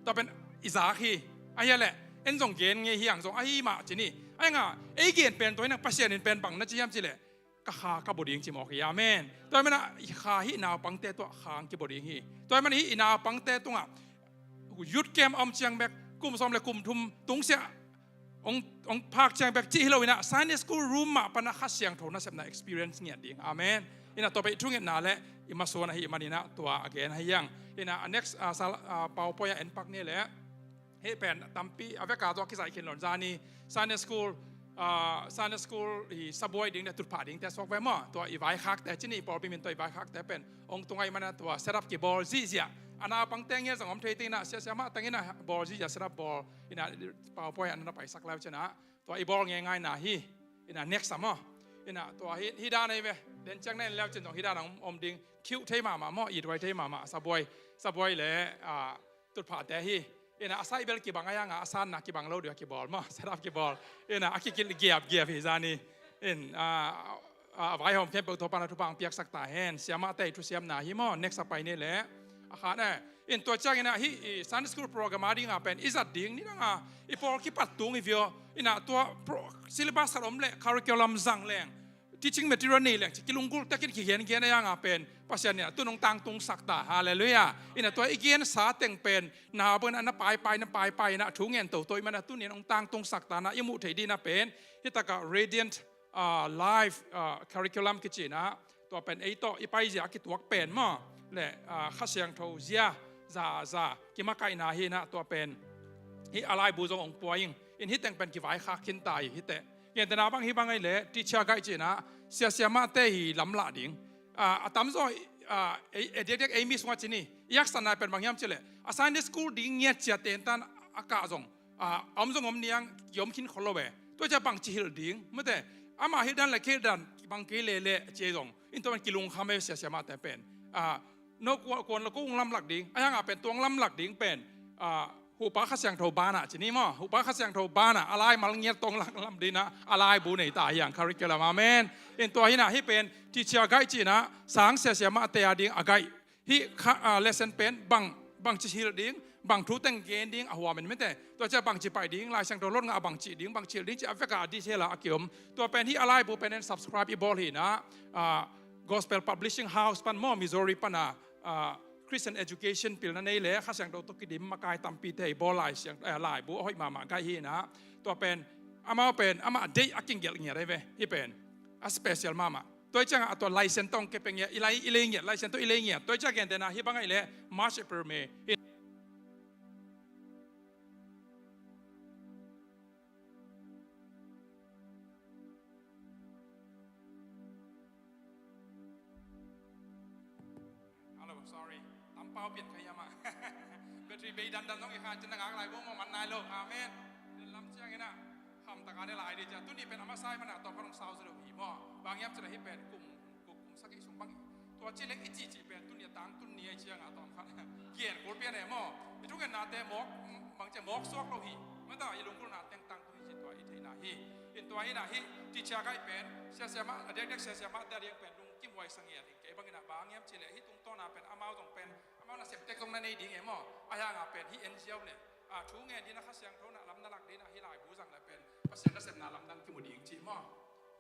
Tua pen i zak hi. Ahi a leh en zong gen ngei hi ang zong ahi mah ci ni. Ahi nga ei gen pen tua hi inah Pasian in pen bang na ci hiam ci leh ka kha ka bua ding ci mawk hi. Amen. Tua hi manah i kha hi naupangte tuah kha ang kibua ding hi. Tua hi manah hi i naupangte tungah youth camp a om ciang bek kum sawm le kum thum tungsiah hong, hong phak ciang bek cih hi lo inah Sunday school room mah panah Kha Siangtho nasepna experience ngiat ding. Amen. Inah tua pen i thungetna le i masuan ahi maninah tua a gen ahi hiang. Inah a next, ah, sal-, ah, PowerPoint ah en pak ni leh hih pen tampi a veka tawh a kizaih khin lo in zani Sunday school, ah, Sunday school hi sabuai ding le tutphah dingte suak ve maw. Tua i vaikhakte cini pawlpi min tua i vaikhakte pen hong tungai manah tua setup kibawl zihziah. A naupangte ngiat zong om thei tinah siasiamah teng inah bawl zihziah setup bawl inah PowerPoint an na paisak leu cinah tua i bawl ngeingaina hi. Inah next a maw. Inah tua hi, hi dan ahi ve. Den ciang na en leu cin zong hi dan a om, om ding. Khiuh thei mahmah maw, it huai thei mahmah. Sabuai, sabuai le, ah, tutphahte hi. Inah a saih bel kibang a hianga a sanna kibang lo dih a kibawl maw. Setup kibawl. Inah a kikilh giapgiap hi zani. In, ah, ah, a vaihawm khempeuh tua pana thupha ang piaksak ta hen. Siamahte i thusiamna hi maw. Next a pai ni leh. A khan e. In tua cianginah hih i Sunday school program a dinga pen i zat ding ni danga i pawl kipat tung i vio. Inah tua pro-, syllabus khat om le curriculum zang leng teaching material nei leng ci kilunggulh tekin kigengen a hianga pen Pasian inah tun hong tangtungsak ta. Halleluiah. Inah tua i gensa teng pen naupang inah na paipai na paipai inah thu ngen toto i manah tun in hong tangtungsak ta na i muh theih dinah pen hitakah Radiant, ah, Life, ah, curriculum kicinah tua pen ei tawh i paizia a kituak pen maw le, ah, Kha Siangtho zia za za kimakaihna hinah tua pen hih a laibu zong hong pua ing. In hih teng pen kivaikhak khin ta hi hih teh. Gentehna bang hih bang ahi leh teacher guide cinah siasiamahte hi lamlah ding. Ah, a tamzaw, ah, ei, ei diakdiak ei mi sungah cini i haksatna pen bang hiam ci leh a Sunday school ding ngiat cia tentan a kah zong, ah, a om zong om niang kiom khin khol lo ve. Tua cia bangci hilh ding mate, ama hilh dan le kei hilh dan bang kei lele cia zong in tua man kilungkham e siasiamahte pen. Ah, no kuan, kuan lo ko ung lamlak ding a hianga pen tuang lamlak ding pen, ah, Hupa Kha Siangtho banah cini maw. Hupa Kha Siangtho banah a laimal ngiat tong lang lam dinah a laibu nei ta hiang curriculum. Amen. In tua hinah hih pen teacher guide cinah sang siasiamahte a ding a guide. Hih kha, ah, lesson pen bang, bangci hilh ding, bang thu teng gen ding a huam in mite. Tua cia bangci pai ding, Lai Siangtho lot ngah a bangci ding, bangci hilh ding ci a veka a detail a a kiom. Tua pen hih a laibu pen en subscribe i bawl hinah, ah, Gospel Publishing House pan maw Missouri pana, ah, Christian education pilna nei le Kha Siangtho tawh kidim makai tampite i bawl Lai Siang, eh, laibu a hoih mahmah guide hinah. Tua pen amau pen amah deih a kinggelh ngiat ahi ve. Hih pen a special mahmah. Tua hi ciangah a tua license tawh hong kepia ngiat, i lai, i lei ngiat, license tawh i lei ngiat. Tua hi ciangah gentehna hih bang ahi leh March, April, May. Pian kha hiam ah. Battery bei dandan zong i khan cin na ngak lai bung maw man nai lo. Amen. Lam ciangin ah hamtaka ne lai di cia. Tuni pen a masa i mana tawm kha dong sau zaw lo hi maw. Bang hiam cila hi pen kum kum kum sagih sung bang. Tua ci leng i ci ci pen tuni a tang tuni a ciang a tawm kha. Gen kul pian e maw. I thungetnate mawk bang cia mawk suak lo hi. Mata i lungkulna tengtang tu hi ci tua i theina hi. In tua hi na hi ti cia kai pen sia sia ma a dek dek sia sia ma te a diang pen lungkim huai sang ngiat hi. Kei bangin ah bang hiam cile hi tungtawna pen amau zong pen amau nasep tek zong na nei ding e maw. A hianga pen hi N G O le a thu ngen dina Kha Siangtho na lam na lak dina hi laibu zang le pen Pasian nasepna lamdang kimu ding ci maw.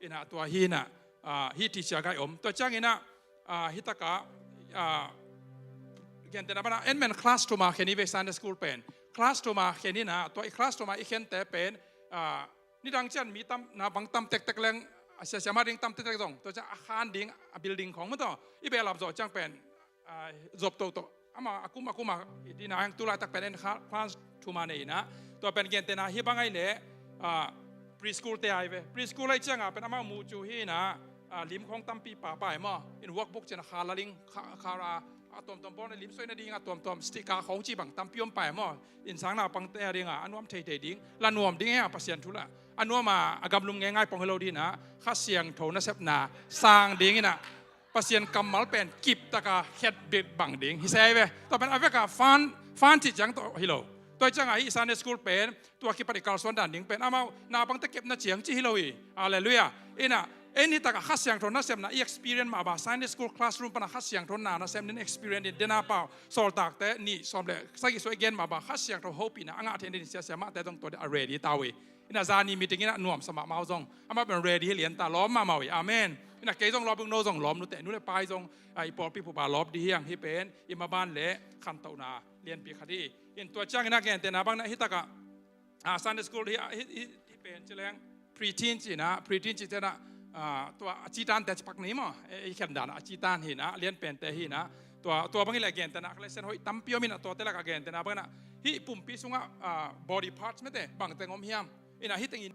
Ina tua hi na hi ti cia kai om tua ciang ina hi taka gentena bana en men class tuma khen i ve Sunday school pen class tuma khen ina tua i class tuma i khente pen nidang cian mi tam na bang tam tektek leng a siasia ma ding tam tektek zong tua ciang a khan ding a building khong maw tawh i behlap zawh ciang pen zop toto ama a kum a kum a dina hang tu laitak pen en kha class tuma nei ina tua pen gentena hi bang ai le preschool te ai ve preschool ai cianga pen ama mu cu hi ina lim khong tampi pa pai maw in workbook cian kha laling kha ra a tuamtuam bawl na lim soi na ding a tuamtuam sticker khong ci bang tampi om pai maw in sang naupangte a dinga a nuam theithei ding la nuam ding e a Pasian thu la a nuam a a gamlum ngeingai pong hi lo dina Kha Siangtho nasepna sang dingina Pasian kammal pen kip taka khet bit bang ding hi sei ve tua pen a veka fan fan ci ciang tawh hi lo tua cianga hi Sunday school pen tua kipat i kalsuan dan ding pen amau naupangte kepna ciang ci hi lo hi. Halleluiah. Ina en hi taka Kha Siangtho nasepna i experience mah ba Sunday school classroom pana Kha Siangtho na nasem din experience din dena pau sawltakte nih sawm le sagih suai gen mah ba Kha Siangtho hopihna a ngah theih din siasia mahte dong tua a ready tau hi. Ina zani meeting ina nuamsa mahmau zong amau pen ready hi lianta lawm mahmau hi. Amen. Ina kei zong lawm no zong lawm nute nu le pai zong i pawlpi pupa lawp di hiang hi pen i maban le khantohna lianpi khat hi. In tua ciang ina gentena bangna hi taka Sunday school hi pen cileng preteen cina preteen ci tena tua a citan te cipak ni maw i khen dana a citan hina lian pen te hina tua tua bangin le gentena kha le sen hoih tampi om ina tua te laka gentena bangna hi pumpi sunga body parts mete bang teng om hiam ina hi tengin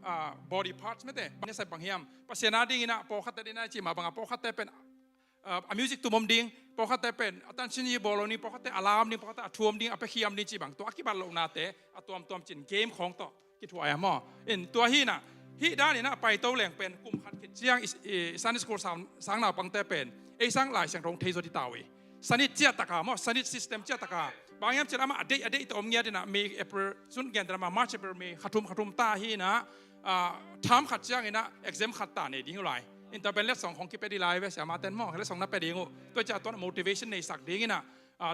body parts mete bang sa bang hiam Pasian a dingina pawlkhatte dina ci ma banga pawlkhatte pen a music tum om ding pawlkhatte pen a tansin hi bawl lo ni pawlkhatte a lam ding pawlkhatte a thuam ding a pekhiam ding ci bang tua a kibat lohnate a tuamtuam cin game khawng tawh kithuai a maw in tua hina hih danina a paito leng pen kum khat khit ciang i Sunday school sang naupangte pen ei sang Lai Siangtho thei zaw di tau hi. Sanit ciahtaka maw sanit system ciahtaka bang hiam cin ama a deih a deih ta om ngiat ina May April sun gen dana ma March April May khathum khathum ta hina tham khat ciangina exam khat ta nei ding uh lai in tua pen letsong khong kipia di lai ve siama ten maw letsong na pia ding uh tua cia tuan motivation nei sak dingina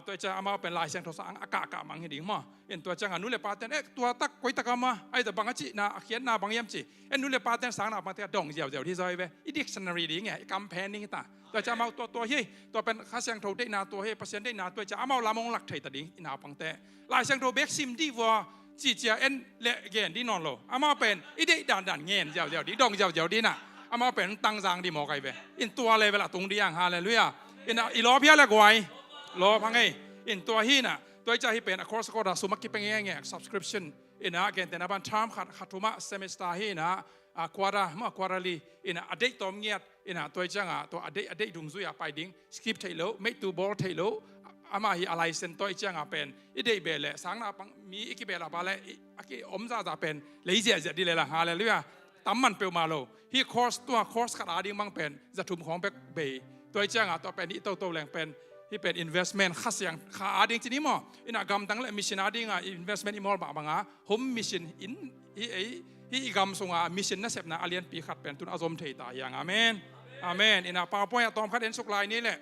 tua cia amau pen Lai Siangtho sang a kahkah mang hi ding maw in tua cianga nu le pa ten eh tua tak koi taka ma ai ta bang a cihna a khiatna bang hiam ci en nu le pa ten sang naupangte a dong ziauziau di zaw hi ve i dictionary ding e i kamphen ding hi ta tua cia amau tua tua hi tua pen Kha Siangtho deihna tua hi Pasian deihna tua cia amau lam hong lak thei ta ding i naupangte Lai Siangtho bek sim di vua ci cia en le gen di nawn lo amau pen i deih dandan ngen ziauziau di dong ziauziau di na amau pen tangzang di mawk ai ve in tua level a tung di ang halleluiah in i lawp hia le guai lawp hang ei in tua hina tua i cia hi pen a course course a sum a kipeng nge nge subscription ina gentena ban term khat khathuma semester hina a quarter ma quarterly ina a deih tawm ngiat ina tua i cianga tua a deih a deih dungzui a pai ding skip theih lo meihtu bawl theih lo ama hi a license tua i cianga pen i deih beh le sang naupang mi i kibeh la ba le a ki om zaza pen lei ziahziah di le la halleluiah tam man peuhmah lo hi course tua course khat a ding mang pen zathum khawng bek bei tua i cianga tua pen hi toto leng pen hi pen investment Kha Siang kha a ding ci ni maw ina gamdang le mission a dinga investment i mawl mah banga home mission in hi ei hi i gam sunga mission nasepna a lianpi khat pen tun a zom thei ta hiang amen. Amen ina PowerPoint a tawm khat en suk lai ni le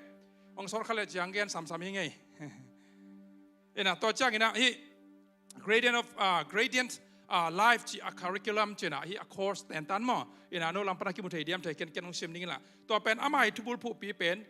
ong sawt khat le ciang gen samsam hi ngei ina tua ciang ina hi gradient of gradient life ci a curriculum cina hi a course tentan maw ina no lam pana kimu thei diam thei ken ken ong sim ning ila tua pen ama hi thubul phuhpi pen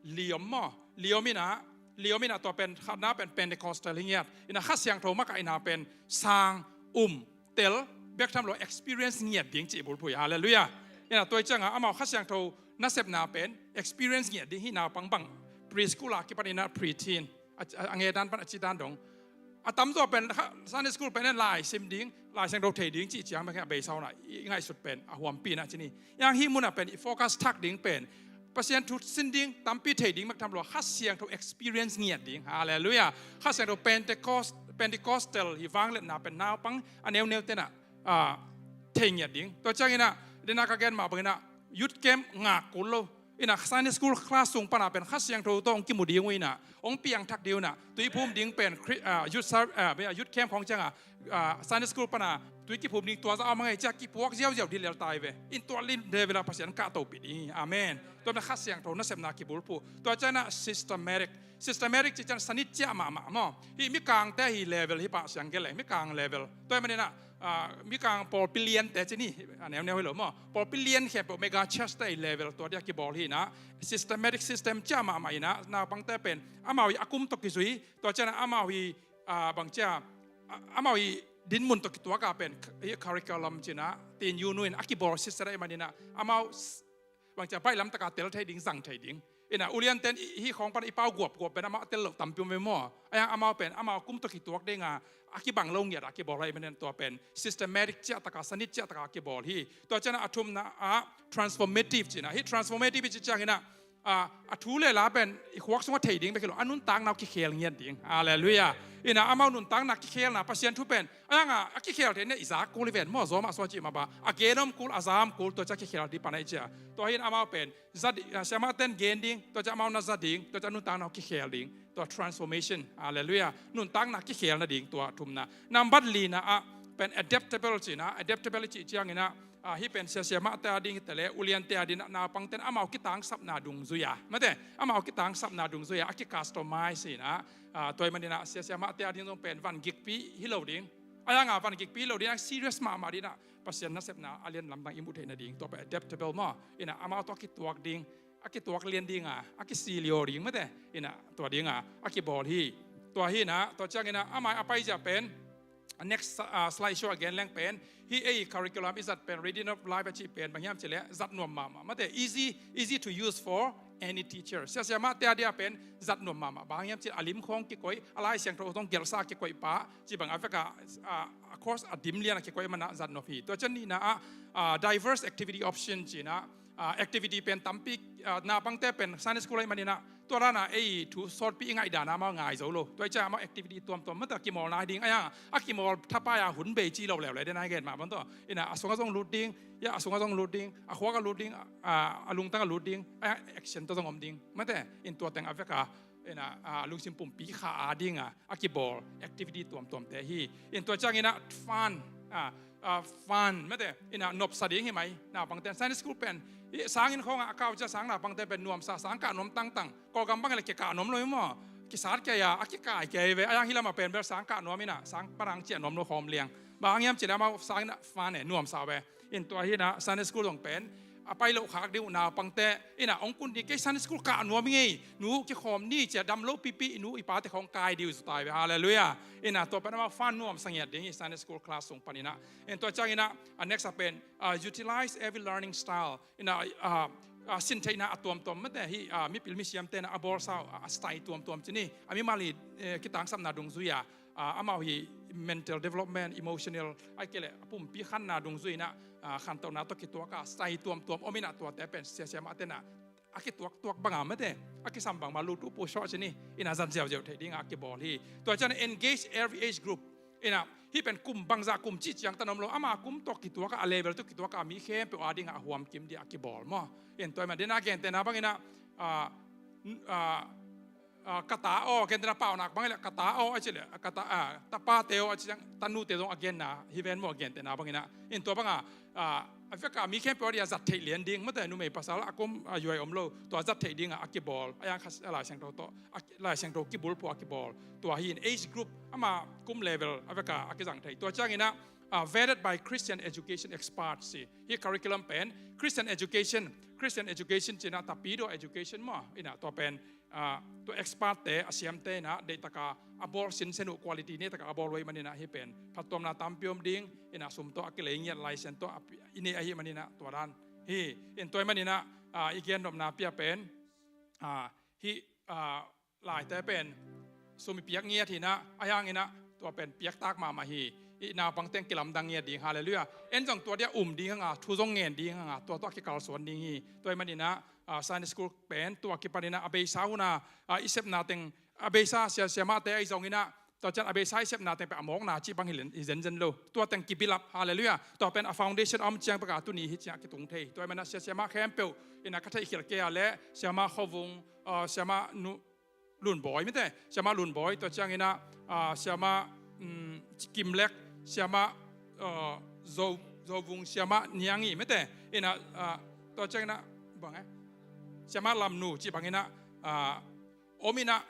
liom maw liom ina liom ina tua pen khatna pen Pentecostal hi ngiat ina Kha Siangtho maka ina pen sang um tel bek tham lo experience ngiat ding ci bulphui halleluiah ina tua i cianga amau Kha Siangtho nasepna pen experience ngiat ding hi naupang bang preschool a kipan ina preteen a nge dan pan a ci dan dong a tamzaw pen Sunday school pen lai sim ding Lai Siangtho thei ding ci ciang bek a beisauna i ngaihsut pen a huampi na ci ni yang hi muna pen i focus thak ding pen Pasian thu sin ding tampi thei ding bek tham lo, Kha Siangtho experience ngiat ding. Halleluiah. Kha Siangtho Pentecost, Pentecostal hih vangliatna pen naupang a neuneu tenah thei ngiat ding. Tua cianginah dena ka gen mah banginah youth camp ngak kul lo. Inah Sunday school class sung panah pen Kha Siangtho tawh hong kimu ding uh inah, hong piangthak ding uh inah, tuiphum ding pen youth camp khawng ciangah Sunday school pana tui kiphum ding tua za a om a ngei ciah kipuak ziauziau dih lel tai ve. In tua lin de vela Pasian kah topih ding hi. Amen. Tua na Kha Siangtho nasepna kibulphuh. Tua cianah systematic, systematic ci cian sanit ciah mahmah maw. Hih mikangte hi level hi pah siang gel le mikang level. Tua hi maninah mikang pawlpi liante ci ni, a neuneu hi lo maw. Pawlpi lian khempeuh mega church te hi level tua dia kibawl hinah systematic system ciah mahmah inah naupangte pen amau hi a kum tawh kizui. Tua cianah amau hi bangcia amau hi dinmun tawh kituaka pen hi curriculum cinah tin yunu in a kibawl sitset ahih maninah amau bangcia baihlam taka tel thei ding, zang thei ding. Inah ulianten hih khawng pan i pau guapguap pen amau a tel loh tampi om ve maw. Ayang amau pen amau kum tawh kituak dinga a kibang lo ngiat a kibawl ahih manin tua pen systematic ciahtaka, sanit ciahtaka a kibawl hi. Tua cianah a thumna ah transformative cinah, hih transformative i ci cianginah a thu le la pen i khuak sungah thei ding bek hi lo, a nuntakna uh kikhel ngiat ding. Halleluiah. Inah amau nuntakna kikhelna Pasian thu pen ayanga a kikhel thei ne i zak kul i ven maw, zawmah sua cih mah ba a gen om kul, a za om kul, tua ciah kikhel dih pana i cia. Tua hin amau pen siamahten gen ding, tua ciah amau na za ding, tua ciah nuntakna uh kikhel ding. Tua transformation. Halleluiah. Nuntakna kikhelna ding tua thumna. Nambat lina ah pen adaptable cinah, adaptable i cih cianginah hih pen siasiamahte a ding hi tele uliante a dinah naupangten amau kitangsapna dungzui a mate, amau kitangsapna dungzui a a kicustomize hinah tua hi maninah siasiamahte a ding zong pen van gikpi hi lo ding. Ayanga van gikpi hi lo ding a serious mahmah dinah Pasian nasepna a lian lamdang i muh theihna ding tua pen adaptable maw. Inah amau tawh a kituak ding, a kituak lian dinga a kisiliaw ding mate, inah tua dinga a kibawl hi. Tua hinah tua cianginah amai a paizia pen next slide show a gen leng pen hih ei curriculum i zat pen Radiant of Life a cih pen bang hiam cileh zat nuam mahmah mate, easy, easy to use for any teacher. Siasiamahte a dia pen zat nuam mahmah, bang hiam cileh a lim khawng kikoih, a Lai Siangtho tawh gelhsa a kikoih pah cih bang a veka a course a dim lian a kikoih manah zat nuam hi. Tua cian nihna ah diverse activity option cinah activity pen tampi naupangte pen Sunday school ahih maninah tua dana ei thu sawtpi i ngaih dana amau ngai zo lo. Tua i ciah amau activity tuamtuam mate a kimawlna hi ding. Ayang a kimawl thapai a hun bei ci lo leuleu dena i gen mah bang tawh. Inah a sungah zong lut ding, a sungah zong lut ding, a khuak a lut ding, a lungtang a lut ding, ayang action tawh zong om ding mate. In tua teng a veka inah lungsim pumpi kha a dinga a kibawl activity tuamtuamte hi. In tua cianginah fun, fun mate, inah nopsa ding hi mai. Naupangte Sunday school pen sangin khawngah a kau cia sang naupangte pen nuamsa, sang kah nuam tangtang. Kawlgam bang le kikah nuam lo hi maw. Kisat kei a a kikai kei ve. Ayang hih lamah pen bel sang kah nuam inah sang parang ciah nuam lo khawm liang. Bang hiam cileh amau sanginah fun e, nuamsa ve. In tua hinah Sunday school zong pen a pai loh khak ding uh naupangte inah hong kun ding, kei Sunday school kah nuam i ngei, nu kikhawm ni cia dam lo pipi i nu i pate khawng kai ding uh zutai ve. Halleluiah. Inah tua pen amau fun nuamsa ngiat ding hi Sunday school class sung paninah. In tua cianginah a next a pen utilize every learning style. Inah sintheihna a tuamtuam mate hih mipil misiamte inah a bawlsa uh a style tuamtuam ci ni. A mimal hi kitangsapna dungzui a amau hi mental development, emotional, ai kei le a pumpi khanna dungzui inah khantohna tawh kituaka style tuamtuam om inah tuate pen siasiamahte inah a kituaktuak banga mate a kisam bangma lutu pu sawh ci ni. Inah zat ziauziau theih dinga a kibawl hi. Tua cian engage every age group. Inah hih pen kum bangzah kum cih ciangtan om lo, ama kum tawh kituaka, a level tawh kituaka a mi khempeuh a dinga a huamkim dih a kibawl maw. In tua hi mah dena gentehna banginah ka ta aw, gentehna paunak bang hileh ka ta aw a cileh ka ta, tapate aw a ci ciang tanute zong a genna hi ven maw, gentehna banginah. In tua banga a veka mi khempeuh a dih a zat theih lian ding mate, numei pasal a kum a yuai om lo, tua zat theih dinga a kibawl. A yang kha Lai Siangtho tawh Lai Siangtho kibulphuh a kibawl. Tua hi in age group ama kum level a veka a kizang thei. Tua cianginah vetted by Christian education experts ci. Hih curriculum pen Christian education, Christian education cinah tapidaw education maw. Inah tua pen tua expert te, a siamte inah deihtaka a bawl sinsen uh, quality neitaka a bawl uh ahih maninah hih pen phattuamna tampi om ding. Inah sum tawh a kilei ngiat, license tawh i neih ahih maninah tua dan hi. In tua ahih maninah i gennopna pia pen hih laite pen sum i piak ngiat hinah, a hianginah tua pen piaktak mahmah hi. I naupang teng kilamdang ngiat ding, halleluiah. En zong tua dia um ding hanga, thu zong ngen ding hanga, tua tua kikalsuan ding hi. Tua ahih maninah, ah, Sunday school pen tua kipaninah a beisa huna, ah, i sepna teng, a beisa sia siamahte ahi zonginah, tua ciang a beisa i sepna teng pen a mawkna cih bang hi len, hi zenzen lo. Tua teng kibilap, halleluiah. Tua pen a foundation a om ciang beka tuni hi ciang kitung thei. Tua ahih maninah sia siamah khempeuh inah ka theihkhial kei a leh, siamah Khuavung, ah, siamah nu, Lunbawi mete, siamah Lunbawi, tua cianginah, ah, siamah, mm, Kimlek, siamah, ah, Zo, Zovung, siamah Niangi mete, inah, ah, tua cianginah, bang eh? Siamah Lamnu, cih banginah, ah, om inah,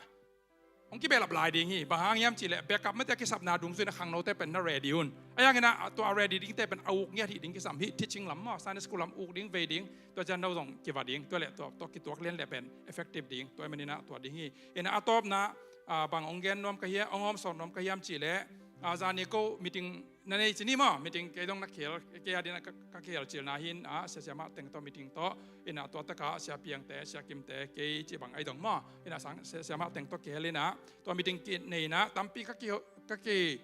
hong kibehlap lai ding hi, bang hang hiam cihleh, backup mete kisapna dungzui inah khangnote pen na ready un. A hianginah, tua a ready dingte pen a uk ngiat hi ding kisam hi, teaching lam maw, Sunday school lam uk ding, vei ding, tua ciang no zong kiva ding, tua leh tua, tua kituak lian leh pen effective ding, tua ahih maninah tua ding hi. Inah a tawpna, ah, bang hong gen nuam ka hiam, hong hawmsawn nuam ka hiam cihleh, ah, zani ko meeting na nei ci ni maw, meeting kei dong na khel, kei a dinah ka, ka khel cilna hin, ah, sia siamah teng tawh meeting tawh, inah tua takah sia Piangte, sia Kimte, kei cih bang ahi dong maw, inah sang sia siamah teng tawh khel inah, tua meeting kinei inah, tampi ka ki, ka ki,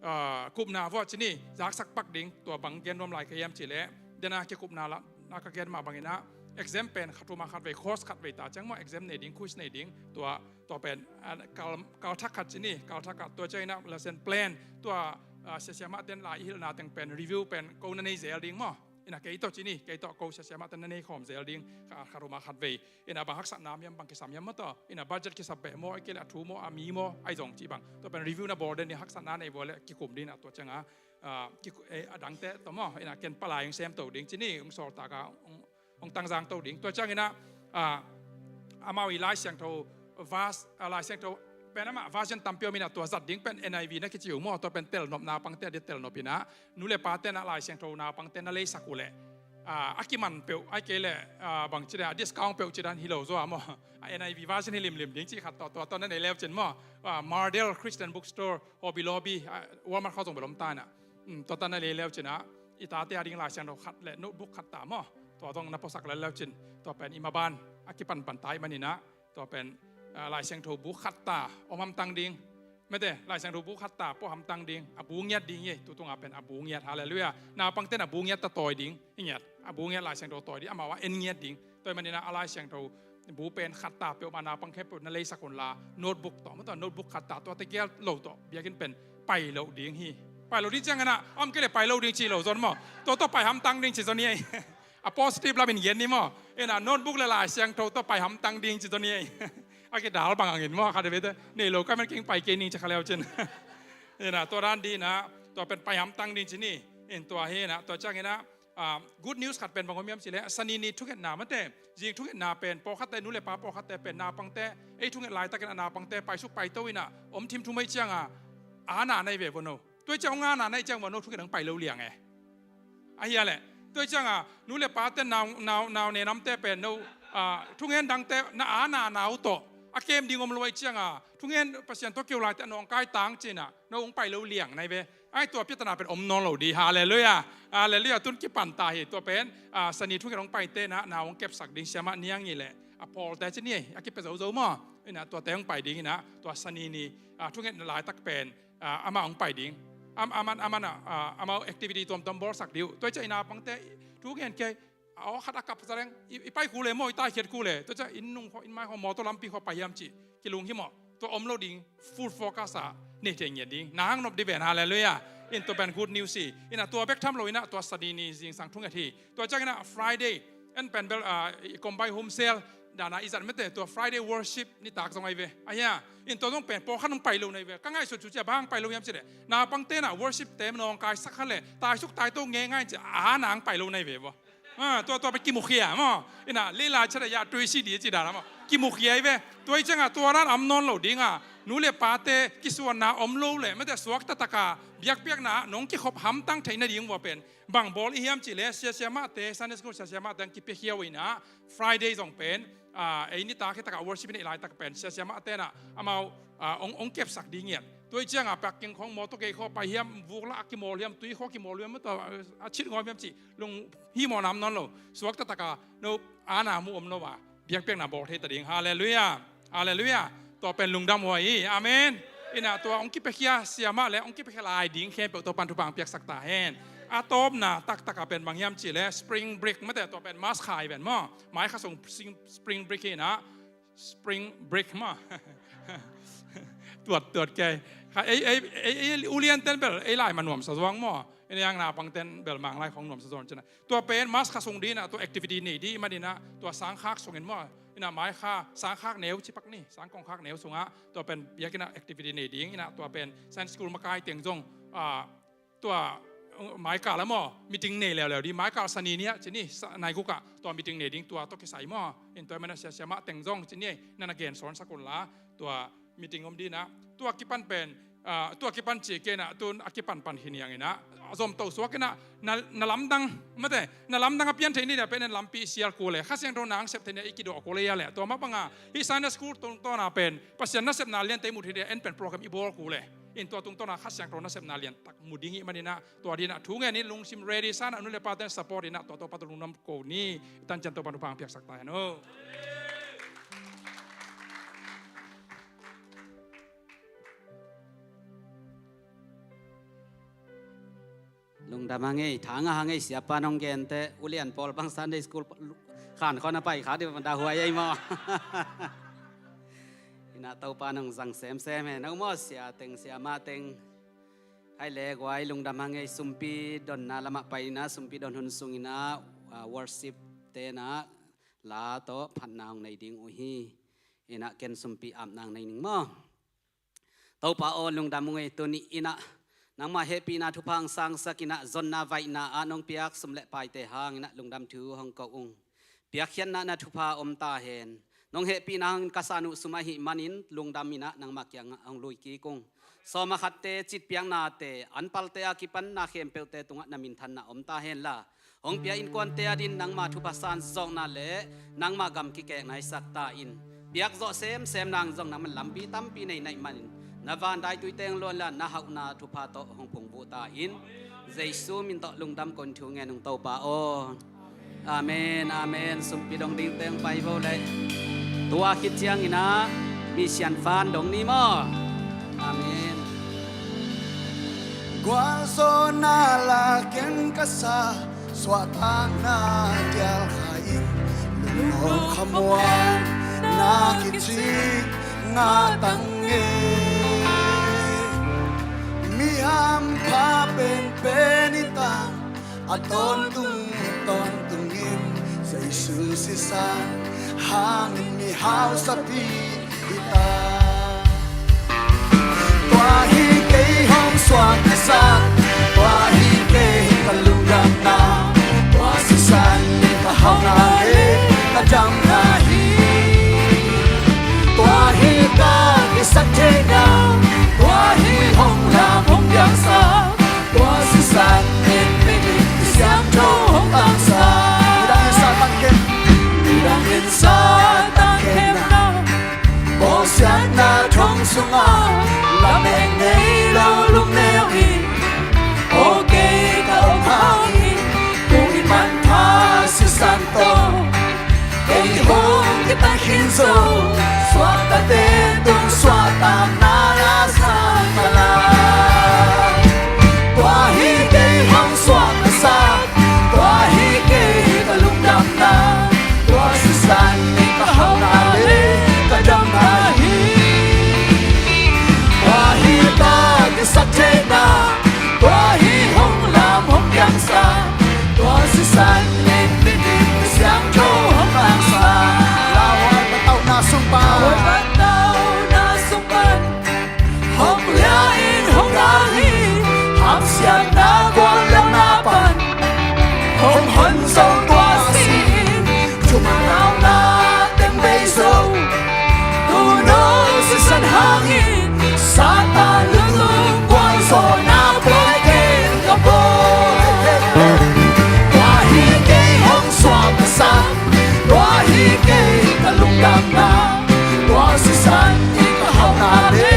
ah, kupna vuah ci ni, zaksak pak ding, tua bang gen nuam lai ka hiam cihleh, dena kikupna la, na ka gen mah banginah, exam pen khat thuma khat vei, course khat vei ta ciang maw, exam nei ding, quiz nei ding, tua, tua pen, ah, kal, kal thak khat ci ni, kal thak khat, tua cianginah lesson plan, tua, ah, sia siamah ten lai i hilhna teng pen, review pen, ko na nei zel ding maw, inah kei tawh ci ni, kei tawh ko sia siamah ten na nei khawm zel ding, kha, khat thuma khat vei. Inah bang haksatna om hiam, bang kisam hiam maw tawh. Inah budget kisap beh maw, a kei leh a thu maw, a mi maw, ahi zong cih bang. Tua pen review na bawl den ni haksatna nei vua leh kikum ding inah tua cianga, ah, kiku-, eh, a dangte tawh maw. Inah ken palai hong semto ding ci ni, hong sawltak a, hong, hong tangzang to ding. Tua cianginah, ah, amau i Lai Siangtho, verse, ah, Lai Siangtho pen amah version tampi om inah tua zat ding pen N I V na kici uh maw, tua pen telnop naupangte a dia telnop inah, nu le pa tenah Lai Siangtho naupangte na leisak uh leh, ah, a kiman peuh, ahih kei leh, ah, bang ci dia, a discount peuh ci dan hi lo zaw a maw. A N I V version hi limlim ding cih khat tawh, tua tawh na nei leu cin maw. Ah, Mardel Christian Bookstore, Hobby Lobby, ah, Walmart khawng zong bel om ta inah. Hmm, tua tawh na nei leu cinah, i tate a ding Lai Siangtho khat le notebook khat ta maw. Tua zong na puaksak lel leu cin, tua pen i maban a kipanpan ta ahih maninah, tua pen, ah, Lai Siangtho bu khat ta om hamtang ding. Mete, Lai Siangtho bu khat ta pua hamtang ding, a bu ngiat ding hi, tu tungah pen a bu ngiat, halleluiah. Naupangte'n a bu ngiat ta tawi ding, i ngiat, a bu ngiat Lai Siangtho tawi ding, amau a en ngiat ding. Tua ahih maninah a Lai Siangtho bu pen khat ta peuhmah naupang khempeuh na leisak unla, notebook tawh, maw tua notebook khat ta, tuate gel lo tawh, biakinn pen pai lo ding hi. Pai lo ding cianginah, om kei leh pai lo ding ci lo zon maw. Tua tawh pai hamtang ding ci zon hi ei. A positive lamin gen ni maw. Inah notebook le Lai Siangtho tawh pai hamtang ding ci zon hi ei. A kidal bang hangin maw, khat vei te. Nei lo ka man keng pai kei ning ci kha leu cin. Inah tua dan dinah, tua pen pai hamtang ding ci ni. In tua hi inah, tua cianginah, ah, good news khat pen bang om hiam cihleh, Sani ni thungetna mate. Zing thungetna pen, pawlkhatte, nu le pa pawlkhatte pen, naupangte, ei thunget laitakin a naupangte, paisuk paito inah, om thim thum ei cianga, a na nai ve vua no. Tua ciang hong a na nai ciang vua no, thunget hong pai lo liang e. Ahi a leh. Tua cianga, nu le pate nau, nau, nau nenamte pen no, ah, thungen dangte na a na nau tawh. A kem ding om lo ahih cianga, thungen Pasian tawh keu laite a nawngkai tang cinah, no hong pai lo liang nai ve. Ai tua piatana pen om nawn lo di. Halleluiah. Halleluiah. Tun kipan ta hi. Tua pen, ah, Sani thungen hong paite na, nau hong kepsak ding siamah Niang i leh. A pawlte ci ni ei, a kipia zozo maw. Inah tuate hong pai ding inah, tua Sani ni, ah, thungen laitak pen, ah, amah hong pai ding. Am, aman, aman, ah, ah, amau activity tuamtuam bawlsak ding uh. Tua ciang i naupangte, thungen kei, a aw khat a kap sa leng, i, i pai kul e maw, i taikhiat kul e. Tua ciang inn nung khawng, inn mai khawng, mawtaw lampi khawng pai hiam cih, kilung hi maw. Tua om lo ding, full focus a, nei thei ngiat ding. Na hang nop ding ven, halleluiah. In tua pen good news hi. Inah tua bek tham lo inah, tua Sani ni zingsang thunget hi. Tua cianginah Friday, en pen bel, ah, i combine home cell, dana i zat mete, tua Friday worship nitak zong ahi ve. Ahi a, in tua zong pen pawlkhat hong pai lo nai ve. Ka ngaihsut cu cia bang hong pai lo hiam cihleh, naupangte na worship te nawngkaisak kha leh, taisuk taito ngeingai in ci a, a na hong pai lo nai ve vua. Ah, tua, tua pen kimukhia maw. Inah, lei lai chat a ya tui si di ci dan a maw. Kimukhia hi ve. Tua ahih cianga tua dan a om nawn lo dinga, nu le pate kisuanna om lo leh, mete suakta taka, biakpiakna nong kikhop hamtang theih nading vua pen. Bang bawl i hiam cihleh, sia siamahte, Sunday school sia siamahte hong kipiakhia uh inah, Friday zong pen, ah, ei nitak hi takah worship i neih laitak pen, sia siamahte na, amau, ah, hong, hong kepsak ding ngiat. Tua ahih cianga, parking khawng, mawtaw gei khawng pai hiam, vuk lah a kimawl hiam, tui khawng kimawl hiam, mawtaw, ah, a cit ngawm hiam cih, lung hi maw nam nawn lo. Suakta taka, no, a na mu om lo a, biakpiakna bawl thei ta ding. Halleluiah. Halleluiah. Tua pen lungdam huai hi. Amen. Ina tua hong kipiakhia siamah le hong kipiakhia lai ding khempeuh Topa'n thupha hong piaksak ta hen. A tawpna taktak a pen bang hiam cih leh spring break mate, tua pen March kha hi ven maw. Mai kha sung spring, spring break hi ina, spring break maw. Tuat, tuat kei. Kha ei, ei, ei, ei ulianten bel ei lai ma nuamsa zuang maw. Ina yang naupangten bel Manglai khong nuamsa zuang cina. Tua pen March kha sung ding ina tua activity nei ding manin ah tua sangkhak sungin maw. Ina mai kha sangkhak neu cipak ni, sangkongkhak neu sungah tua pen biakinn ah activity nei ding ina tua pen Sunday school makai teng zong, ah, tua, uh, maikal ah maw meeting nei leuleu ding, maikal Sani ni ah ci ni, sa-, nai guk ah tua meeting nei ding tua tawh kisai maw. In tua mana sia, siamah teng zong ci ni, na na gen sawnsak un la tua meeting om ding ina tua kipan pen, ah, tua kipan ci kei ina tun a kipan pan hi niang ina zom to suak ina na, na lamdang mate, na lamdang a pian thei ni dia pen en lampi sial kul le Kha Siangtho nang sep thei ni i kidawh kul le ia le tua mah banga hih Sunday school tungtawn a pen Pasian nasepna liante mu thei dia en pen program i bawl kul le. In tua tungtawn a Kha Siangtho nasepna lian tak mu ding ih manin ah tua ding ina thu ngen in lungsim ready sa ina nu le paten support ina tua Topa tawh lungdam ko ni. Tancian Topa'n thupha hong piaksak ta hen aw. Lungdam hang ei, thang a hang ei, siapa nong gente ulian pawl bang Sunday school khan khon a pai kha di da huai ei maw. Ina Topa nong zang semsem hen aw maw, sia teng siamah teng. Hai le guai lungdam hang ei, sumpi donna lamah pai ina sumpi don hun sung ina, ah, worship te ina la tawh phatna hong nei ding uh hi. Ina ken sumpi apna hong nei ning maw. Topa aw lungdam ung ei, tuni ina nangmah hehpihna thupha hong sangsak ina zonna vaihna ah nong piak sum le paite hang ina lungdam thu hong ko ung. Piakkhiatna na thupha om ta hen. Nong hehpihna hangin ka san uh sum ahih manin lungdam ina nangmah kiangah hong lui kik ung. Sawm a khatte citpiaknate anpalte a kipan na khempeuhte tungah na minthanna om ta hen la. Hong pia innkuante adingin nangma thupha san zawkna le nangma gam kikekna i sak ta in. Piak zawh semsem nang zong nangman lampi tampi nei naih manin na van daitui teng luan la na hauhna thupha tawh hong phungvuh ta in. Jesu min tawh lungdam kon thu ngen ung Topa aw. Amen, amen. Sumpi dong ding teng pai vo le. Tua khit ciang ina mi sianfan dong ni maw. Amen. Gualzawhna la ken ka sa, suahtakna kial kha in, lungawh khamuanna kicing ngah tang e. Mi hampha penpen i tang, a tawntung tawntungin Jesu sisan hangin mi hausapi i ta. Tua hi kei hong suak ka sak, tua hi kei ka lungdamna, tua sisan in ka hauhna le ka damna hi. Tua hi ka kisaktheihna, tua hi hong lam hong piangsak, tua sisan in mi siangtho hong tangsak. Midang in Satan kem, midang in Satan kemna, bawlsiatna thong sungah lamet ngei lo lungneu in, aw kei ka om hangin tung in manpha sisan tawh kei hong kitat khin zo, suahtakte tung suahtakna la sa ka la. Tua hi kei hong suak ka sak, tua hi kei ka lungdamna, tua sisan in ka hauhna le ka damna hi. Tua hi ka kisaktheihna, tua hi hong lam hong piangsak, tua sisan in mi siangtho hong tangsak. Lauhuai patauhna sung pan, lauhuai patauhna sung pan, hong lia in hong dal hi, hamsiatna guallelhna pan hong hon zo tua si in, thumanau na teng bei zo. Tuuno sisan hangin Satan lungdam gualzawhna buai kei ka bawl. Tua hi kei hong suak ka sak, tua hi kei ka lungdamna, tua sisan in ka hauhna le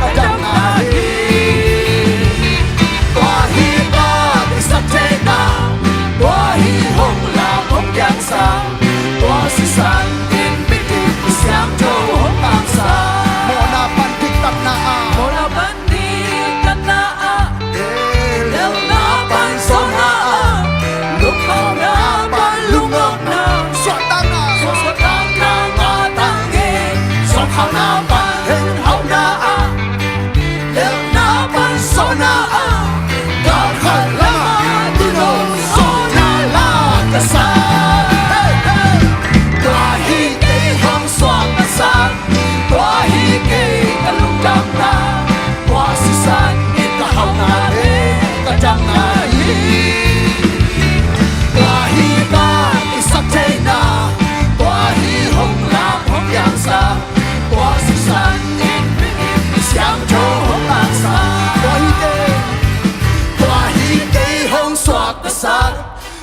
ka damna hi. Tua hi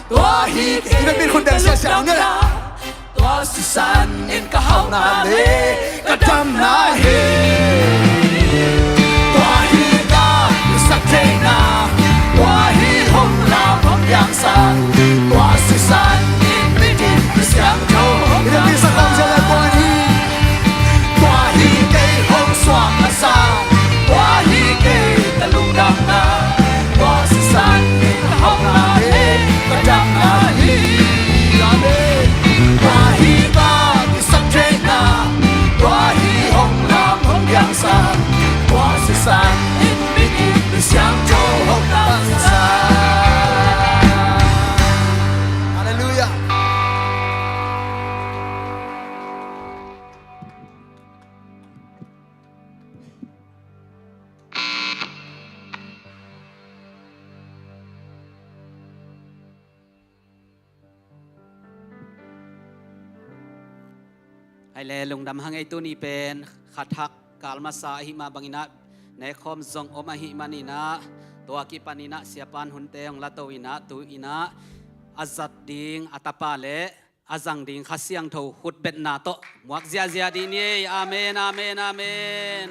Tua hi kei, i vekpi in khut beng siasia ni. Tua sisan in ka hauhna le ka damna hi. Tua hi ka kisaktheihna. Tua hi hong lam hong piangsak. Tua sisan in mitin misiangtho hong damsak. I vekpi in sa kawm siasia tua hi. Tua hi kei hong suak a sa. Tua hi kei ka lungdamna. Tua sisan in ka hauhna le ka damna hi. Amen. Tua hi ka kisaktheihna. Tua hi hong lam hong piangsak. Tua sisan in mitin misiangtho hong damsak. Halleluiah. Hai le, lungdam hang ei. Tuni pen kha thak kal masa ahih mah bangin ah nekkhawm zong om ahih manin ah, tua kipanin ah siapa'n hunte hong lato in ah, tu-in ah a zat ding a tapa le a zang ding Kha Siangtho khutbetna tawh muak ziahziah dih ni ei. Amen, amen, amen.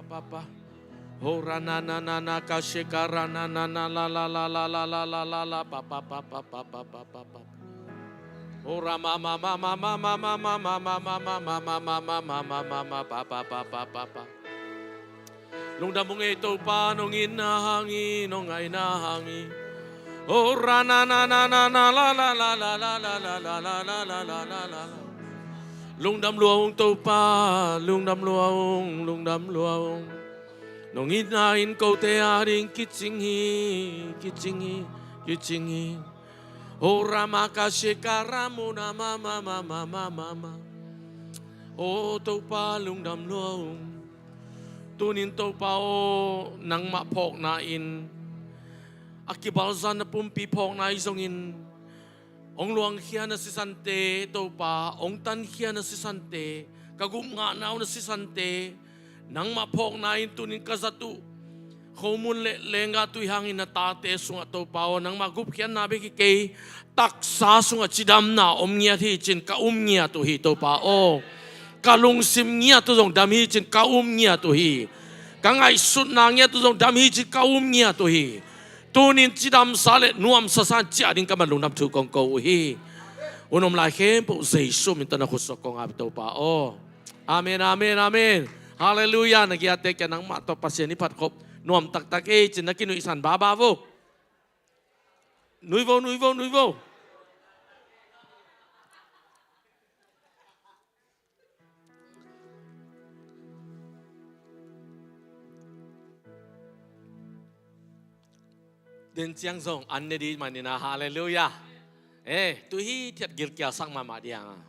Papa. Hora na na na na ka sheka ra na na na la la la la la la la la la pa pa pa pa pa pa pa pa pa. Hora ma ma ma ma pa pa pa pa pa. Lungdam ung ei Topa, nong itna hang hi, nong ngaihna hang hi. Hora na na na na na la la la la la la la la la la la la la. Lungdam lua ung Topa, lungdam lua ung, lungdam lua ung. Nong itna in kote ading kicing hi, kicing hi, kicing hi. Hora ma ka sheka ra mu na ma ma ma ma ma ma ma. O Topa lungdam lua ung. Tunin Topa aw, nangmah phawkna in a kibalzan na pumpi phawkna ahi zongin, hong luangkhia na sisante Topa, hong tankhia na sisante, ka gupngahna uh na sisante, nangmah phawkna in tunin ka zat uh khomun le lenggah tui hangin na tate sungah Topa aw, nangmah gupkhiatna bek hi kei, taksa sungah cidamna om ngiat hi cin ka um ngiat uh hi Topa aw. Ka lungsim ngiat uh zong dam hi cin ka um ngiat uh hi. Ka ngaihsutna ngiat uh zong dam hi cin ka um ngiat uh hi. Tunin cidamsa le nuamsa san ciah ding ka man lungdam thu kong ko uh hi. Hun om lai khempeuh Jesu min tawh na khutsuak kong ap hi Topa aw. Amen, amen, amen. Halleluiah. Na giate kia nangmah tawh Pasian i phat khop nuam taktak ei cin na kinuihsan baba vo. Nui vo, nui vo, nui vo. Den ciang zong an ne dih manina, halleluiah. Eh, tu hi thiat gilkialsak mahmah dih hanga,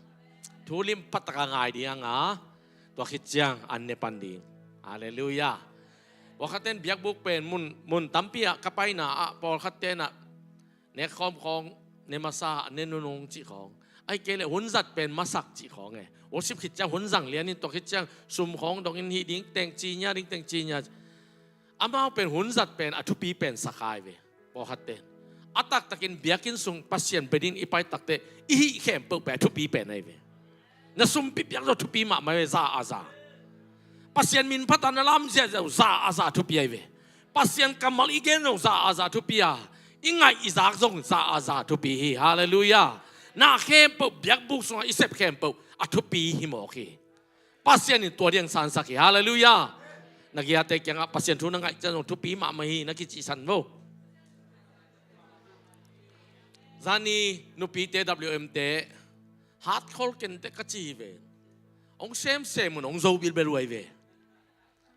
thu lim pataka ngai dih hanga, tua khit ciang an ne pan dih. Halleluiah. Pawlkhat ten biakbuk pen mun, mun tampi ah ka paina ah pawlkhat ten ah ne khawm khawng, ne masa, ne nunung cih khawng. Ai kei le hun zat pen masak cih khawng e. Worship khit ciang hun zang lianin tua khit ciang sum khawng dongin hih ding teng ci nia, ding teng ci nia. Amau pen hun zat pen a thupi pen sakai ve. Pawlkhat ten a taktakin biakinn sung Pasian benin i pai takte i hih khempeuh pen a thupi pen ahi ve. Na sumpi piak zong thupi mahmah ve, za a za. Pasian min phata na lam ziahziah uh za a za thupi ahi ve. Pasian kammal i gen zong za a za thupi a, i ngaih i zak zong za a za thupi hi. Halleluiah. Na khempeuh biakbuk sungah i sep khempeuh a thupi hi mawk hi. Pasian in tua diang sansak hi. Halleluiah. Na giate kiangah Pasian thu na ngaih ciang zong thupi mahmah hi na kicihsan vo. Zani nupite W M te hatkhol kente ka ci hi ve. Hong semsem un hong zo bilbel uh ahi ve.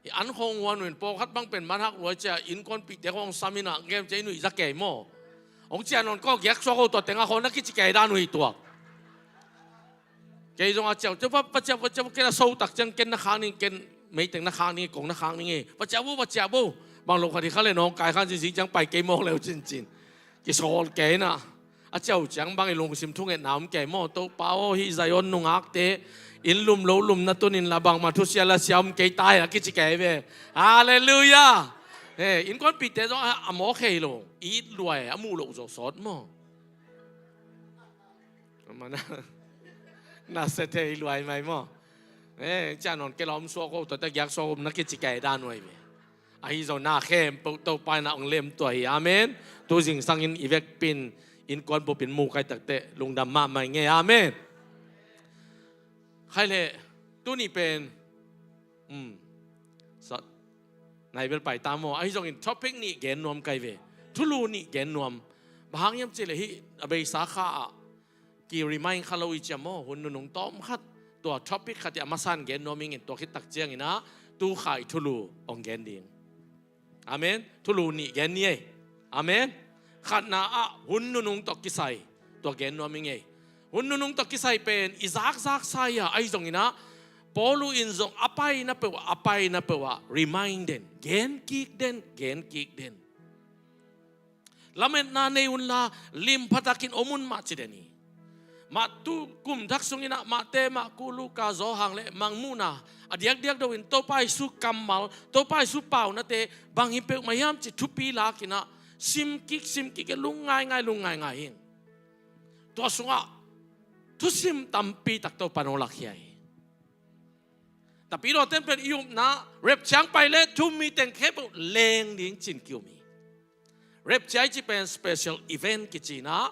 I an khawng huan uh in pawlkhat bang pen manhak luai cia innkuanpihte khawng sam inah ngemcia i nuih za kei maw? Hong cia nawn kaw giak suak uh tua tengah khaw na kici kei dan uh hi tuak. Kei zong a ciau ciau va ciau va ciau ken a so tak ciang ken na khang ning, ken meiteng na khang ning, kong na khang ning e, va ciau vo, va ciau vo. Bang lo khat hi kha le nawngkai khan zingzing ciang pai kei mawk leu cincin. Kisawl kei na a ciau ciang bang i lungsim thungetna om kei maw? Topa aw, hih Zion nungakte inn lum lo lum na tunin la bangma thusia la sia om kei tai a kici kei ve. Halleluiah. He, innkuanpihte zong a mawk hei lo, it luai a muh loh zaw sawt maw? Mana na se thei luai mai maw? Eh, cia nawn ke lawm suak ko, tua ta giak suak um na kici kei dan uai ve. Ahi zong na khempeuh Topa in a ong lem tua hi. Amen. Tu zingsangin i vekpin innkuan bupin mu kai takte lungdam mahmah i ngei. Amen. Khai le, tuni pen, um, sa, nai bel pai ta maw? Ahi zongin topic nih gen nuam kai ve. Thulu nih gen nuam. Bang hang hiam cih le hih a beisa kha ah ki remind kha lo i cia maw? Hun nunung tawm khat, tua topic khat i a masan gen nuam ingin tua khit tak ciangin ah tu kha i thulu ong gen ding. Amen. Thulu nih gen ni ei. Amen. Khatna ah hun nunung tawh kisai tua gen nuam i ngei. Hun nunung tawh kisai pen i zakzak sa ia ahi zongin ah Paulu in zong a paina peuh ah, a paina peuh ah remind den, gen kik den, gen kik den. Lametna nei unla lim phatakin om un mah ci den hi. Mah tu kum thak sungin ah Mate, Marku, Luka, Johan le Mangmuhna a diakdiak do in Topa Jesu kammal, Topa Jesu paunate bang hi peuhmah hiam ci thupi lakin ah sim kik, sim kik e, lung ngaingai, lung ngaingai hin. Tua sungah thusim tampi tak Topa nong lakkhia hi. Tapidawte in pen i upna rapture hong pai leh thu-um mi teng khempeuh leng ding ci-in ki-um hi. Rapture i cih pen special event kici-in ah,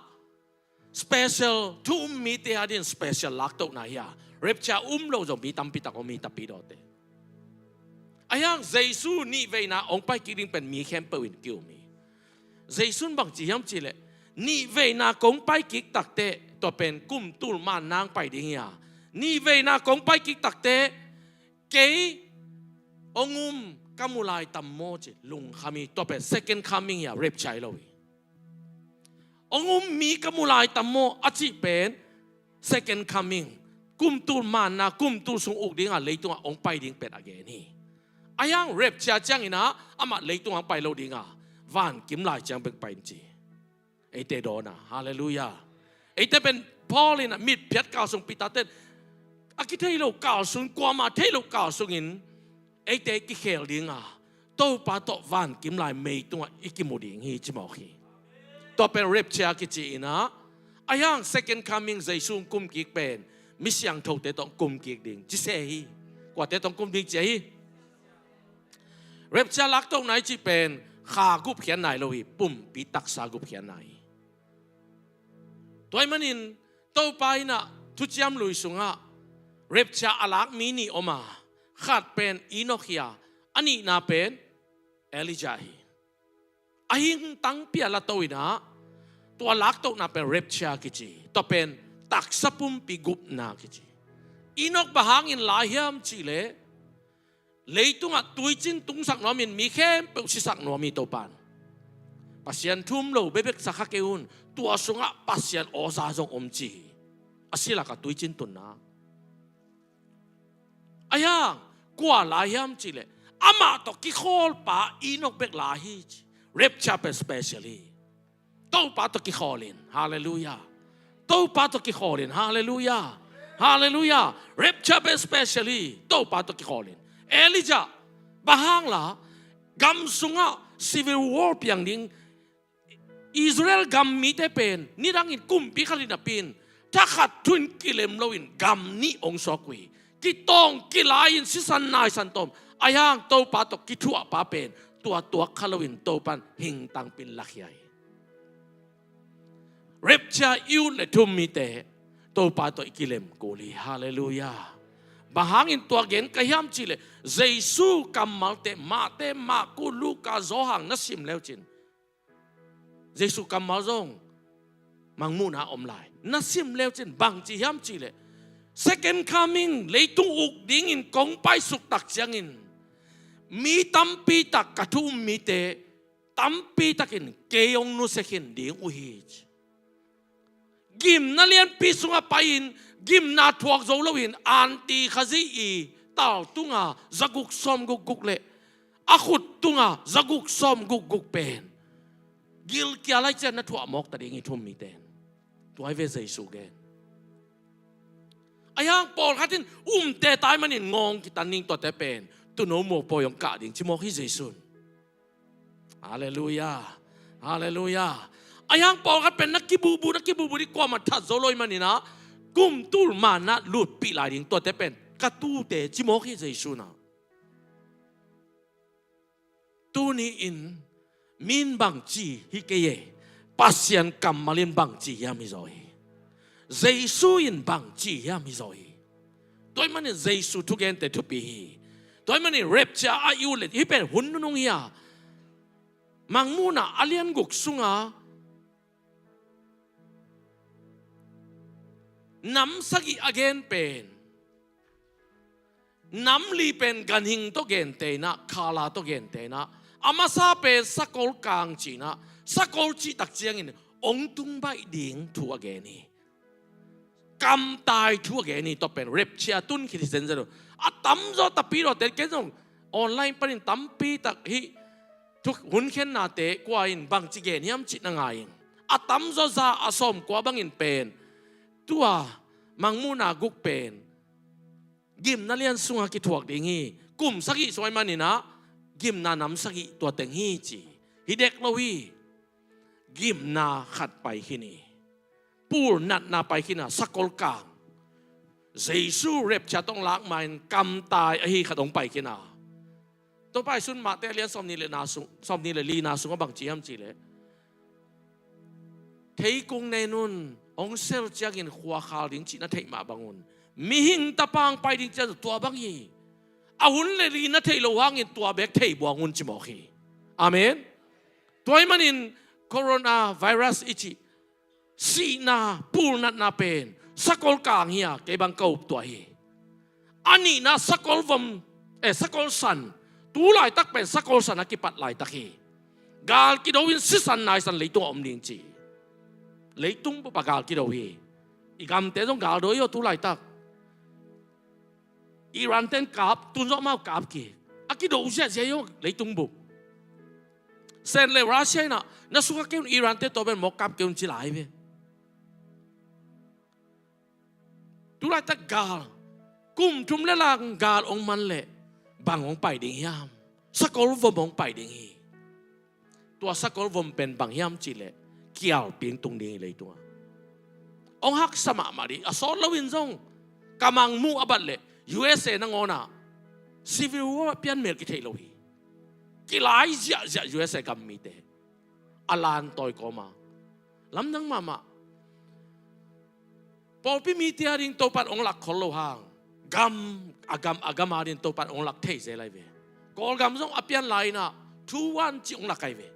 special thu-um mite adingin special laktohna hi a, rapture um lo zong mi tampi tak om hi, tapidawte. Ahi hang Jesu nihveina hong pai kik ding pen mi khempeuh in ki-um hi. Jesu in bang ci hiam cih leh, nihveina kong pai kik takteh, tua pen kum tul manna hong pai ding hi a, nihveina kong pai kik takteh kei hong um ka mu lai tam maw ci lungkham hi. Tua pen second coming hi a, rapture hi lo hi. Hong um mi ka mu lai tam maw a cih pen second coming, kum tul manna, kum tul sung uk ding a leitungah hong pai ding pen a gen hi. Ahi hang rapture ciangin ah amah leitungah hong pai lo ding a, vankim lai ciang bek pai in ci. Eite dawn a, halleluiah. Eite pen Paul in ah mitphiat kal sung, Peter ten a kithei lo kal sung, kuamah thei lo kal sungin eite kikhel ding a, Topa tawh vankim lai mei tungah i kimu ding hi ci mawk hi. Tua pen rapture kici-in ah, ahi hang second coming Jesu hong kum kik pen mi siangthote tawh hong kum kik ding ci se hi. Kuate tawh hong kum ding ci ahi? Rapture laktohna i cih pen kha gupkhiatna hi lo hi, pumpi taksa gupkhiatna hi. Tua ahih manin Topa in ah Thuciam Lui sungah rapture a lak mi nih om a, khat pen Enoch hi a, a nihna pen Elijah hi. A hing tangpi a lato in ah, tua laktohna pen rapture kici, tua pen taksa pumpi gupna kici. Enoch bang hangin la hiam cih leh, leitungah tuicin tungsak nuamin mi khempeuh sisak nuam hi Topa in. Pasian thu-um lo bekbek sa kha kei un, tua sungah Pasian awza zong om ci hi. A si lakah tuicin tunna. Ahi hang kua la hiam cih leh, amah tawh kikhawlpa Enoch bek la hi ci. Rapture pen special hi. Topa tawh kikhawl in. Halleluiah. Topa tawh kikhawl in. Halleluiah. Halleluiah. Rapture pen special hi. Topa tawh kikhawl in. Elijah, bang hang la, gam sungah civil war piang ding, Israel gam mite pen nidangin kumpi khat in a pin, thakhat thu-in kilem loin gam nih hong suak uh hi. Kitawng kilai-in sisan naisan tawm. Ahi hang Topa tawh kithuahpa pen tua tuak kha loin Topa in hing tangpi in lakhia hi. Rapture i ut leh thu-um mite Topa tawh i kilem kul hi. Halleluiah. Bang hangin tua gen ka hiam cih leh, Jesu kammalte Mate, Marku, Luka, Johan na sim le uh cin, Jesu kammal zong Mangmuhna om lai na sim le uh cin bang ci hiam cih leh, second coming, leitung uk dingin kong paisuk tak ciangin mi tampi tak, ka thu-um mite tampi takin kei hong nusia khin ding uh hi ci. Gimna lianpi sungah pai-in gimna thuak zo loin anti Khazih i tal tunga zaguk sawmguk guk le a khut tunga zaguk sawmguk guk pen gilkial lai ciang na thuah mawk ta ding hi thu-um mite in. Tua hi ve Jesu gen. Ahi hang pawlkhat in umte tai manin ngawng kitan ding, tuate pen tuuno muapawi hong kah ding ci mawk hi Jesu in. Halleluiah. Halleluiah. Ahi hang pawlkhat pen na kibubu, na kibubu ding, kuamah that zo lo ahih manin ah kum tul manna lutpih lai ding, tuate pen ka tuute ci mawk hi Jesu in ah. Tuni-in mi in bang ci hi kei e, Pasian kammal in bang ci hiam hi zaw hi. Jesu in bang ci hiam hi zaw hi. Tua ahih manin Jesu thugente thupi hi. Tua ahih manin rapture a i ut leh hih pen hun nunung hi a, Mangmuhna a lian guk sunga nam sagih a gen pen, nam li pen ganhing tawh gente in ah, khala tawh gente in ah, a masa pen sakol kang ci-in ah, sakol cih tak ciangin hong tung baih ding thu a gen hi. Kamtai thu a gen hi. Tua pen rapture tun khit hi zenzen uh. A tamzaw, tapidawte, ken zong online panin tampi tak hih thu hun khennate kua in bangci gen hiam cih na ngai ing. A tamzaw za a sawmkua bangin pen tua Mangmuhna guk pen gimna lian sunga kithuak ding hi. Kum sagih sung ahih manin ah gimna nam sagih tua teng hi ci. Hi dek lo hi. Gimna khat pai khin hi. Pul natna pai khin a, sakol kang. Jesu rapture tawh hong lak ma-in kamtai ahi khat hong pai khin a. Topa Jesu in Mate a lian sawmnih le na sung, sawmnih le li na sungah bang ci hiam cih leh, theikung nen un, hong sel ciangin khua khal ding cih na theih mah bangun, mihing Tapa hong pai ding ciang tua bang hi. A hun le li na theih loh hangin tua bek thei buang un ci mawk hi. Amen. Tua ahih manin coronavirus i cih sihna, pulnatna pen sakol kang hi a, kei bang ka up tua hi. A nihna sakol vom, eh, sakol san. Tu laitak pen sakol san a kipat laitak hi. Gal kido in sisan naisan leitungah om ding ci. Leitung bup ah gal kido hi. I gamte zong gal do hi aw tu laitak. Iran ten kap, tun zong amau kap kik. A kido ziahziah hi aw leitung bup. Sen le Russia in ah, na sungah kei un, Iran te tawh pen mawk kap kei un ci lai ve. Tu laitak gal, kum thum le lang gal hong man leh bang hong pai ding hiam? Sakol vom hong pai ding hi. Tua sakol vom pen bang hiam cih leh kialping tung ding hi leitungah. Hong haksa mahmah ding, a sawt loin zong ka mangmuh a bat leh U S A nangawn ah civil war pian mel kitheih lo hi. Kilai ziahziah U S A gam mite. A lan tawi kawma lamdang mahmah. Pawlpi mite a ding Topa in hong lak khol lo hang, gam, a gam, a gam a ding Topa in hong lak thei zel lai ve. Kawlgam zong a pian lai-in ah thu wan cih hong lak ai ve.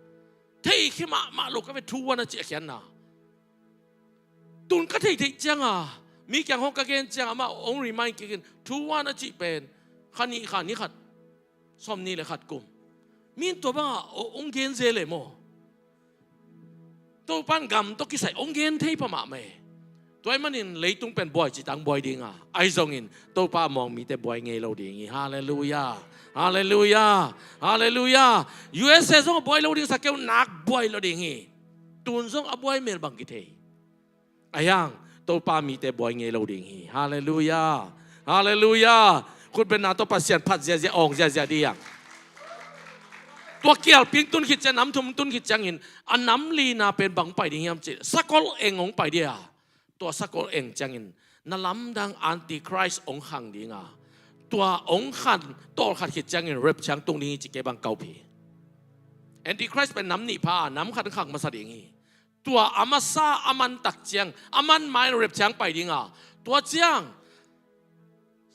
Thei khia mahmah lo ka ve, thu wan a cih a khiatna. Tun ka theihtheih cianga mi kiang hong ka gen cianga amah hong remind kik in, thu wan a cih pen kha nih kha ni khat, sawmnih le khat kum. Mi in tua banga hong gen zel e maw? Topa in gam tawh kisai hong gen thei pah mahmah e. Tua ahih manin leitung pen buai cih tang buai dinga, ahi zongin Topa a muang mite buai ngei lo ding hi. Halleluiah. Halleluiah. Halleluiah. U S A zong a buai lo ding sa kei un, nak buai lo ding hi. Tun zong a buai mel bang kithei. Ahi hang Topa mite buai ngei lo ding hi. Halleluiah. Halleluiah. Khutbetna tawh Pasian phat ziahziah, awng ziahziah ding. Tua kialping tun khit ciang, nam thum tun khit ciangin a nam lina pen bang pai ding hiam cih, sakol eng hong pai ding a. Tua sakol eng ciangin na lamdang Antichrist hong khang ding a. Tua hong khan tawlkhat khit ciangin rapture hong tung ding hi ci, kei bang ka up hi. Antichrist pen nam nih pha a, nam khat hong khang masa ding hi. Tua a masa a man tak ciang, a man ma-in rapture hong pai ding a, tua ciang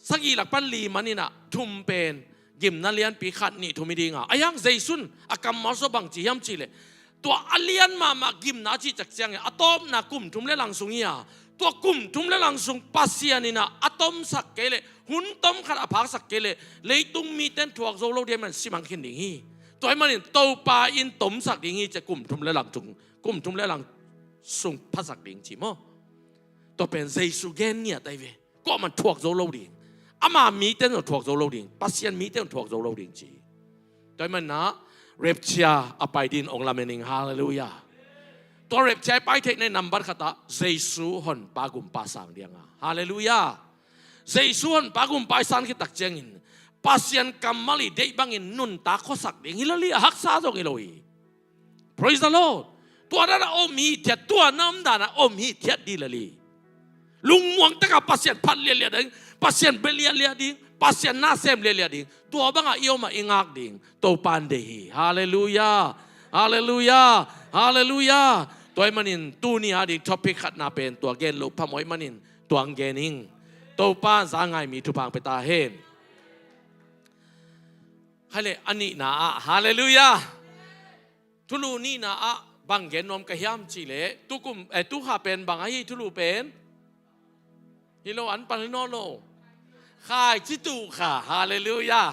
sagih lak pan li man in ah thum pen gimna lianpi khat nih thum hi ding a. Ahi hang Jesu in a kammal sungah bang ci hiam cih leh, tua a lian mahmah gimna cih tak ciangin a tawpna kum thum le lang sung hi a, tua kum thum le lang sung Pasian in ah a tomsak kei leh, hun tom khat a phaksak kei leh, leitung mite in thuak zo lo ding ahih manin si mang khin ding hi. Tua ahih manin Topa in tomsak ding hi ci a, kum thum le lang sung, kum thum le lang sung phasak ding ci maw? Tua pen Jesu gen ngiat ahi ve. Kuamah in thuak zo lo ding. Ama mite in zong thuak zo lo ding. Pasian mite in zong thuak zo lo ding ci. Tua ahih manin ah rapture a pai ding hong lamen ing. Halleluiah. Tua rapture a pai theihna nambat khat ah Jesu Honpa Gumpa sang ding a. Halleluiah. Jesu Honpa Gumpa i san khit tak ciangin Pasian kammal i deih bangin nuntak khuasak ding hi lel hi, a haksa zong hi lo hi. Praise the Lord. Tua dan a om hithiat, tua na om dan a om hithiat ding lel hi. Lungmuang takin Pasian phat liatliat ding, Pasian bia liatliat ding, Pasian na sem liatliat ding. Tua bangah i om a i ngak ding Topa in deih hi. Halleluiah. Halleluiah. Halleluiah. Tua ahih manin tuni a ding topic khatna pen tua gen loh phamawh ahih manin tua hong gen ing. Topa in za ngai mi thupha hong pia ta hen. Khaile, a nihna ah, halleluiah. Thulu nihna ah bang gen nuam ka hiam cih leh, tukum, eh, tukha pen bang ahi thulu pen? Hi lo, an pan hi nawn lo. Khaici tukha, halleluiah.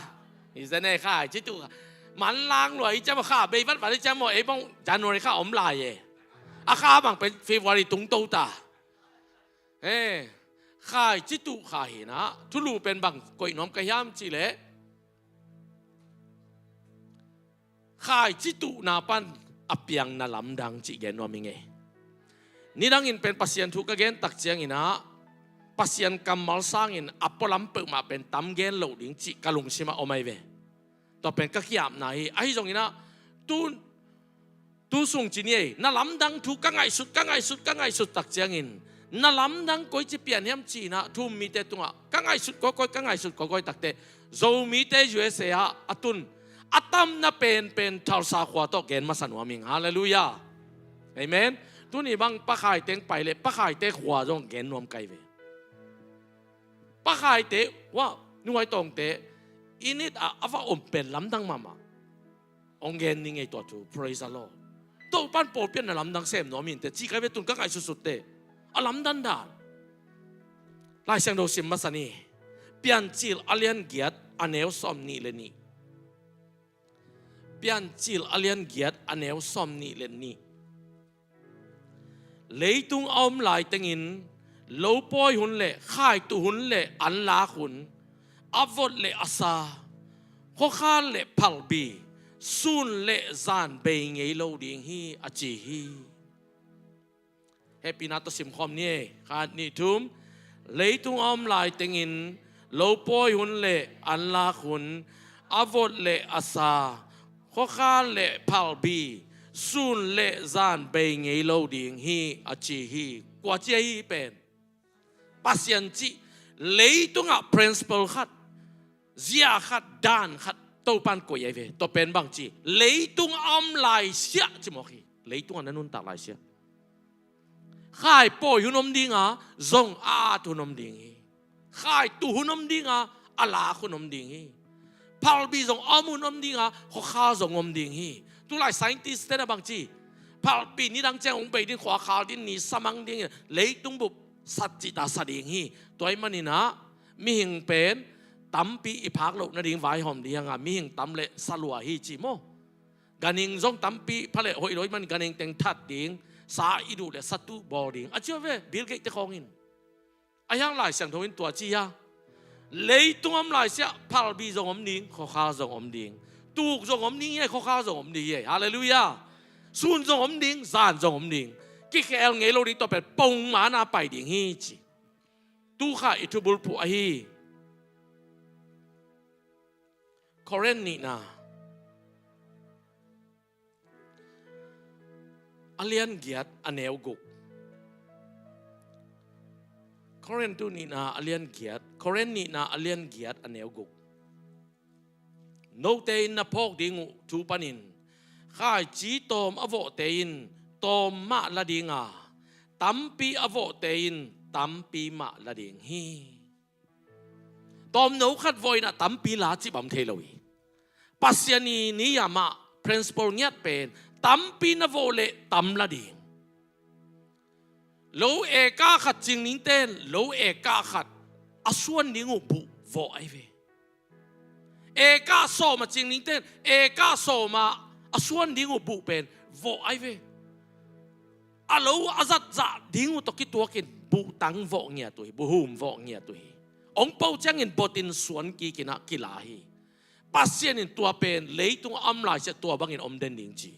Hi zen e, khaici tukha. Manlang lua hi ciam maw, kha bei vatvat hi ciam maw, ei bang January kha om lai e. A kha bang pen February tung to ta. Eh, khaici tukha hi in ah, thulu pen bang koih nuam ka hiam cih leh, khaici tuhna pan a piang na lamdang cih gen nuam ing e. Nidangin pen Pasian thu ka gen tak ciangin ah, Pasian kammal sangin a pualam peuhmah pen tam gen loh ding cih ka lungsim ah om ahi ve. Tua pen ka ki-apna hi. Ahi zongin ah, tu, tu sung ci ni ei, na lamdang thu ka ngaihsut, ka ngaihsut, ka ngaihsut tak ciangin Na lamdang koici pian hiam ci-in ah thu-um mite tungah ka ngaihsut kawikawi, ka ngaihsut kawikawi takteh Zomite U S A ah a tun a tamna penpen Tulsa khua tawh gen masa nuam ing. Halleluiah. Amen. Tuni bang Pakhaite hong pai leh Pakhaite khua zong gen nuam ka hi ve. Pakhaite, wa, Nungak Tawngte, i nit a, a va om pen lamdang mahmah. Hong gen ning ei tua thu. Praise the Lord. Topa'n pawlpi ah na lamdang sem nuam inteh ci ka hi ve, tun ka ngaihsutsut teh. A lamdang dan. Lai Siangtho sim masa ni. Piancil a lian giat a neu sawm nih le nih. Piancil a lian giat a neu sawm nih le nih. Leitung a om lai tengin lopawi hun le khaituh hun le anlak hun, a vot le a sa, khuakhal le phalbi, sun le zan bei ngei lo ding hi, a ci hi. Hehpihna tawh simkhawm ni ei. Khat, nih, thum. Leitung a om lai tengin lopawi hun le anlak hun, a vot le a sa, khuakhal le phalbi, sun le zan bei ngei lo ding hi, a ci hi. Kua ci ahi hi pen? Pasian cih leitungah principle khat, zia khat, dan khat Topa'n koih ahi ve. Tua pen bang ci? Leitung a om laisiah ci mawk hi. Leitungah na nuntak laisiah. Khaipawi hun om ding a, zong a at hun om ding hi. Khaituh hun om ding a, a lak hun om ding hi. Phalbi zong a om hun om ding a, khuakhal zong om ding hi. Tulai scientist te na bang ci? Phalbi nidang ciang hong bei ding, khuakhal ding, ni sa mang ding, leitung bup sat cihta sa ding hi. Tua ahih manin ah mihing pen tampi i phak loh nading vaihawm ding a, mihing tam le sa lua hi ci maw? Ganhing zong tampi pha le hoih lo ahih manin ganhing teng that ding, sa i duh le sa tuh bawl ding, a ci uh ve. Bill Gates te khawng in. Ahi hang Lai Siangtho in tua ci a, leitung a om laisiah phalbi zong om ding, khuakhal zong om ding, tuk zong om ding hi, khuakhal zong om ding hi. Halleluiah. Sun zong om ding, zan zong om ding. Kikhel ngei lo ding, tua pen pongman a pai ding hi ci. Tu kha i thubulphuh ahi. Korin nihna a lian giat a neu guk. Korin tu nihna a lian giat, Korin nihna a lian giat a neu guk. Note in na phawk ding uh thu panin khaici tawm a vawhte in tawm mah la ding a, tampi a vawhte in tampi mah la ding hi. Tawmno khat vawh in ah tampi la cih bang thei lo hi. Pasian i niyam ah principle ngiat pen tampi na vawh leh tam la ding. Lo eka khat cing ningten lo eka khat a suan ding uh buh vawh ahi ve. Eka sawm a cing ningten eka sawm ah a suan ding uh buh pen vawh ahi ve. A lo a zatzah ding uh tawh kituakin buhtang vawh ngiat uh hi, buhum vawh ngiat uh hi. Hong po ciangin botin suan kikin ah kila hi. Pasian in tua pen leitung a om laisiah tua bangin om den ding ci.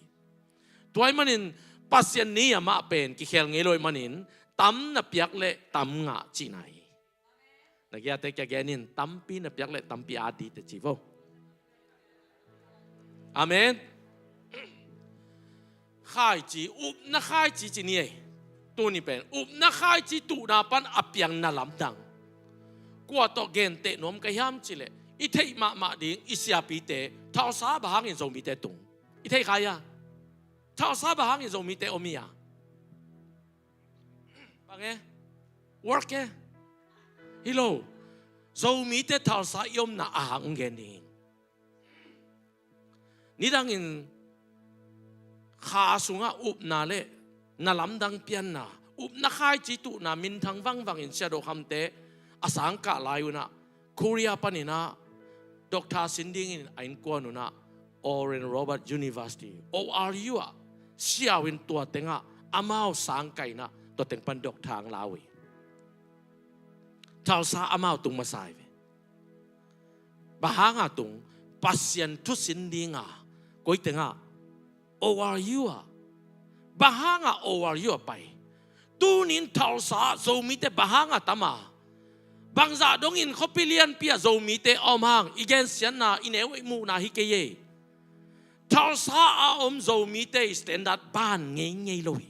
Tua ahih manin Pasian ni amah pen kikhel ngei lo ahih manin tam na piak le tam ngah cihna hi. Na kiate kia genin tampi na piak le tampi a dite ci vo. Amen. Khaici, upna khaici ci ni ei. Tuni pen upna khaici tuhna pan a piang na lamdang. Kua tawh genteh nuam ka hiam cileh i theih mahmah ding i siapite Tulsa bang hangin Zomite tung? I theih kha hia? Tulsa bang hangin Zomite om hia? Bang e? Work e? Hi lo. Zomite Tulsa i omna a hang gen ding. Nidangin kha sungah upna le na lamdang pianna, upna khaici tuhna minthang vangvangin Sia Do Kham te a sangkah lai unah Korea paninah doctor sin dingin a innkuan unah Oral Roberts University, O R U ah siau in tua tengah amau sangkah inah tua teng pan doctor ang lau hi. Tulsa amau tung masa hi ve. Bang hanga tung? Pasian thusin dinga koi tengah O R U ah. Bang hanga O R U ah pai? Tunin Tulsa ah Zomite bang hanga tama? Bangzah dongin khuapi lianpi ah Zomite a om hang? I gensiatna, i neu i muhna hi kei ei. Tulsa a om Zomite standard ban ngeingei lo hi.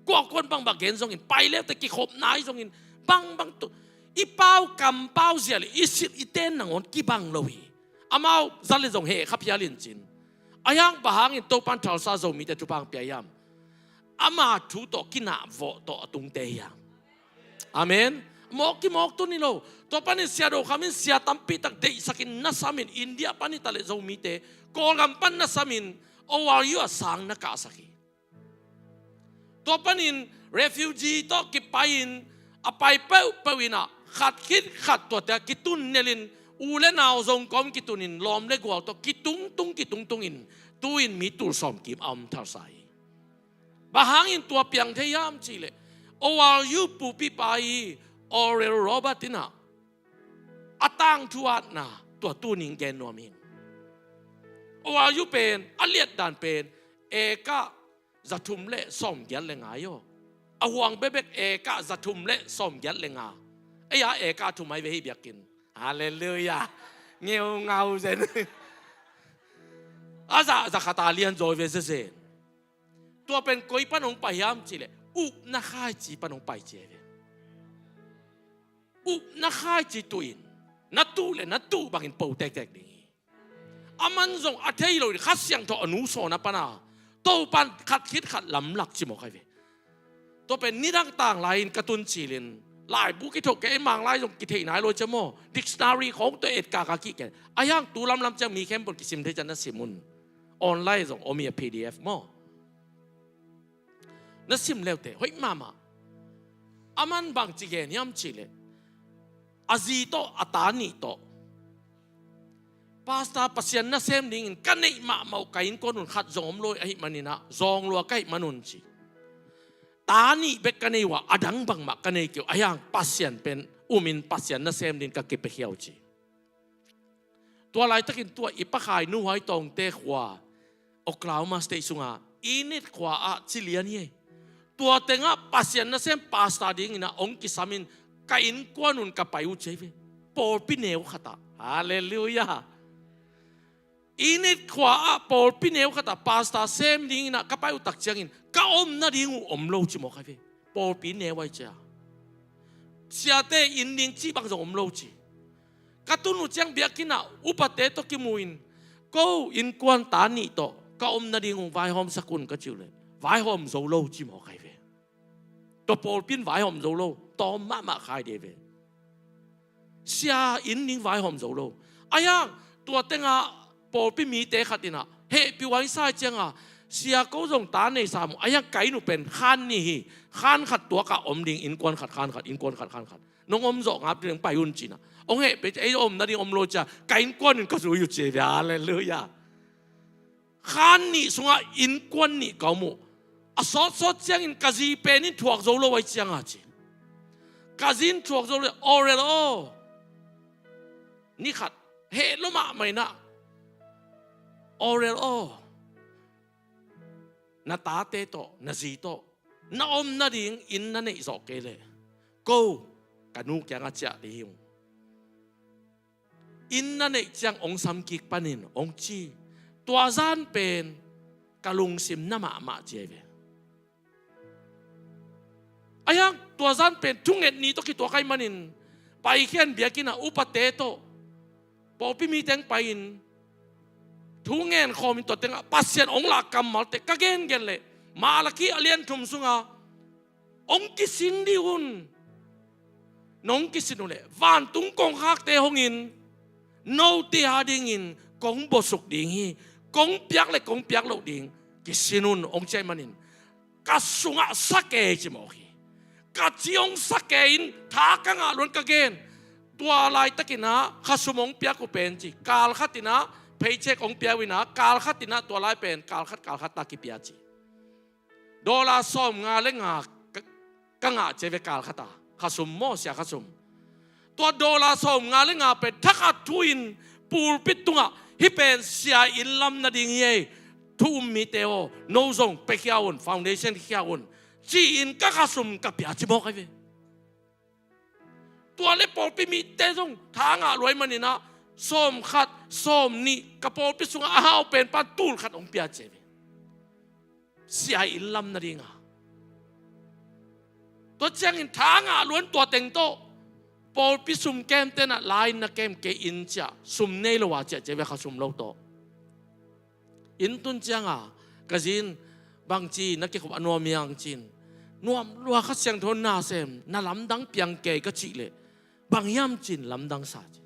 Kuakuan bangbang gen zongin, pai leute kikhop nai zongin, bangbang tu i pau kampau zia le i silh i ten nangawn kibang lo hi. Amau za le zong heh kha phial in cin. Ahi hang bang hangin Topan Tulsa Zomite thupha hong pia hiam? Ama thu tawh kinah vawh tawh a tungte hiam? Amen. Mawk kimawk tun hi lo. Tua panin Sia Do Kham in sia tampi tak deihsakin na samin, India pan hi ta le Zomite, Kawlgam pan na samin, O R U a sang na kahsak hi. Tua panin refugee tawh kipai-in a pai peuhpeuh in ah khat khit khat tuate a kitun nelin, u le nau zong kawm kitunin lawm le gual tawh kitungtung kitungtungin tu-in mi tul sawmkim a om thalsa hi. Bang hangin tua piang thei hiam cihleh, O R U pupipa hi, Oral Robert in ah a tangthu atna tua tuning gen nuam hi. O R U pen a liatdan pen eka zathum le sawmgiat le nga hi aw. A huang bekbek eka zathum le sawmgiat le nga. Ei a eka thum ai ve hi biakinn. Halleluiah. Ngeungau zen. A za, za khat a lian zaw ve zezen. Tua pen koi pan hong pai hiam cihleh, upna khaici pan hong pai ci ai ve. Upna khaici tuhin na tuh le na tuh bangin po tektek ding hi. Aman zong a thei lo in Kha Siangtho a nu sawn a pana Topan khat khit khat lamlak ci mawk ai ve. Tua pen nidang tanglai-in ka tun cilin laibu kithoh kei, Mang lai zong kithei nai lo cia maw, dictionary khawng tawh etkak a kihken. Ahi hang tu lamlam ciang mi khempeuh kisim thei ciang na sim un. Online zong om hi a, P D F maw. Na sim leute hoih mahmah. Aman bangci gen hiam cihleh, a zi tawh a ta nih tawh, Pastor, Pasian nasem dingin ka neih mahmah uh ka innkuan un khat zong om lo ahih manin ah zawng lua ka hih manun ci. Ta nih bek ka nei uh a, a dang bangmah ka nei kei uh, ahi hang Pasian pen umin Pasian nasem dingin ka kipiakhia uh ci. Tua laitakin tua i Pa Khai Nu Hai Tawngte khua, Oklahoma State sunga Enid khua ah ci lian hi. Tua tengah Pasian nasem pastor dingin ah hong kisamin ka innkuan un ka pai uh ci ai ve. Pawlpi neu khatah. Halleluiah. Enid khua ah pawlpi neu khatah pastor sem dingin ah ka pai uh tak ciangin ka om nading uh om lo ci mawk ai ve. Pawlpi neu ai cia. Siate inn ding cih bang zong om lo ci. Ka tun uh ciang biakinn ah upate tawh kimu in, ko innkuan ta nih tawh ka om nading uh vaihawmsak un ka cih uh leh, vaihawm zo lo ci mawk ai ve. Tua pawlpi in vaihawm zo lo, tawm mahmah khai dih ve. Sia inn ding vaihawm zo lo. Ahi hang tua tengah pawlpi mite khat in ah hehpih uh a i sa ai cianga, sia ko zong ta nei sam uh, ahi hang ka inn uh pen khan nih hi, khan khat tuakah om ding, innkuan khat khan khat, innkuan khat khan khat. Nong om zawh ngap ding pai un ci-in ah hong hehpih, ei om nading om lo cia, ka innkuan in ka zui uh ci ai ve. Halleluiah. Khan nih sungah innkuan nih ka om uh. A sawtsawt ciangin ka zi pen in thuak zo lo ai cianga ci. Ka zi in thuak zo lo, Orel aw. Ni khat heh lo mahmah in ah, Orel aw, na tate tawh, na zi tawh na om nading inn na neih zawh kei leh, ko ka nu kiangah ciah dih hi ung. Inn na neih ciang hong samkik panin hong ci. Tua zan pen ka lungsim na mahmah ci ai ve. Ahi hang tua zan pen thunget ni tawh kituak ahih manin, paikhian biakinn ah upate tawh pawlpi mi teng pai-in thu ngen khawmin tua tengah Pasian hong lak kammalte ka gengen leh, Malakhi a lian thum sunga hong kisin dih un. Nong kisin uh leh vantung kongkhakte hongin note a dingin kong bosuk ding hi. Kong piak le kong piak loh ding kisin un hong ci ahih manin, ka sungah sa kei ci mawk hi. Ka ci hong sa kei in tha ka ngah luan ka gen. Tua laitakin ah khasum hong piak uh pen ci, kal khat in ah paycheck hong pia uh in ah, kal khat in ah tua lai pen kal khat kal khat ta kipia ci. Dollar sawm nga le nga ka, ka ngah ci ai ve kal khat a. Khasum maw, sia khasum. Tua dollar sawm nga le nga pen thakhat thu-in pulpit tungah hih pen sia inn lam nading hi ei. Thu um mite aw, no zong pekhia un, foundation khia un, ci-in ka khasum ka pia ci mawk ai ve. Tua le pawlpi mite zong tha ngah luai manin ah, sawm khat, sawm nih, ka pawlpi sungah a hau pen pan tul khat hong pia ci ai ve. Sia inn lam nadinga. Tua ciangin tha ngah luan tua teng tawh pawlpi sum kemte na la-in na kem kei in ciah, sum nei lo a ciah ci ve, kha sum lo tawh. Inn tun cianga ka zi in, "Bangci na kikhop a nuam hiam?" ci-in, "Nuam lua, Kha Siangtho nasem, na lamdang piang kei," ka cih leh, "Bang hiam?" ci-in lamdang sa ci.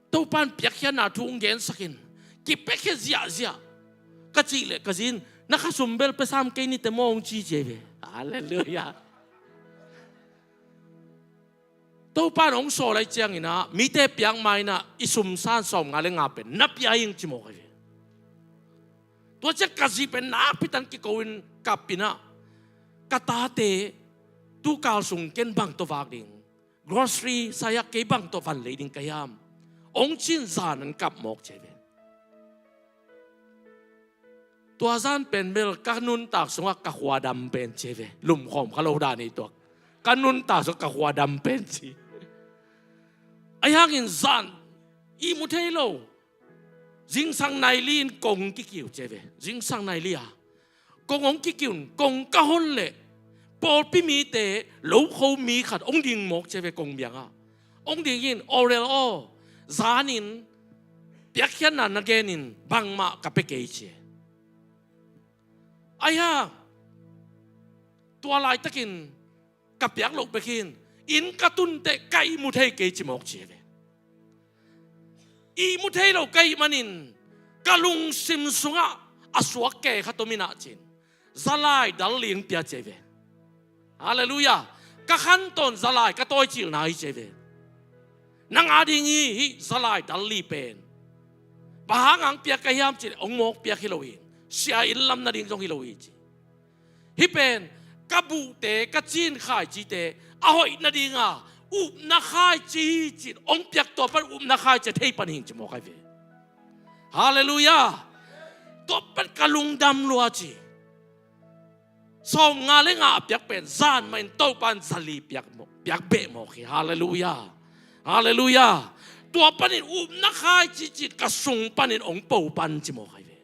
"Topa'n piakkhiatna thu hong gensak in, kipiakhia ziahziah," ka cih leh ka zi in, "Na kha sum bel pia sam kei ni teh maw," hong ci ci ve. Halleluiah. Topa'n hong sawl lai ciangin ah, mite piak ma-in ah, i sum san sawmnga le nga pen na pia ing ci mawk hi ve. Tua ciang ka zi pen nakpi takin kiko in kap in ah, "Ka tate tukal sung ken bang tawh vak ding? Grocery sai-ah kei bang tawh van lei ding ka hiam?" hong ci-in zan an kap mawk ci ve. Tua zan pen bel ka nuntak sungah ka khua dam pen ci ve. Lumkhawm kha lo dan hi tuak. Ka nuntak sungah ka khua dam pen ci. Ahi hangin zan ihmu thei lo. Zingsang nai li-in kong kikiu ci ve. Zingsang nai li-a kong hong kikiu in, kong ka hon leh pawlpi mite lokho mi khat hong ding mawk ci ve, kong biangah. Hong ding in, "Orel aw, zanin piakkhiatna na gen in, bangmah ka pia kei," ci. Ahi hang tua laitakin ka piak loh bek hi-in, inn ka tun teh ka ihmu thei kei ci mawk ci ve. Ihmu thei lo ka hih manin ka lungsim sungah a suak kei khat om in ah ci-in, zalai dal li hong pia ci ve. Halleluiah. Ka khantawn zalai ka tawicilhna hi ci ve. Nang a ding hi hih zalai dal li pen. Bang hang hong piak ka hiam ci leh, hong mawk piak hi lo hi. Sia inn lam nading zong hi lo hi ci. Hih pen ka buhte, ka cin khaicite a hoih nadinga upna khaici hi ci-in hong piak, tua pan upna khaici a thei pan hi ing ci mawk hi ve. Halleluiah. Tua pan ka lungdam lua ci. Sawmnga le nga a piak pen zan mah in Topa'n zali piak mawk, piak beh mawk hi. Halleluiah. Halleluiah. Tua panin upna khaici ci-in ka sung panin hong po pan ci mawk hi ve.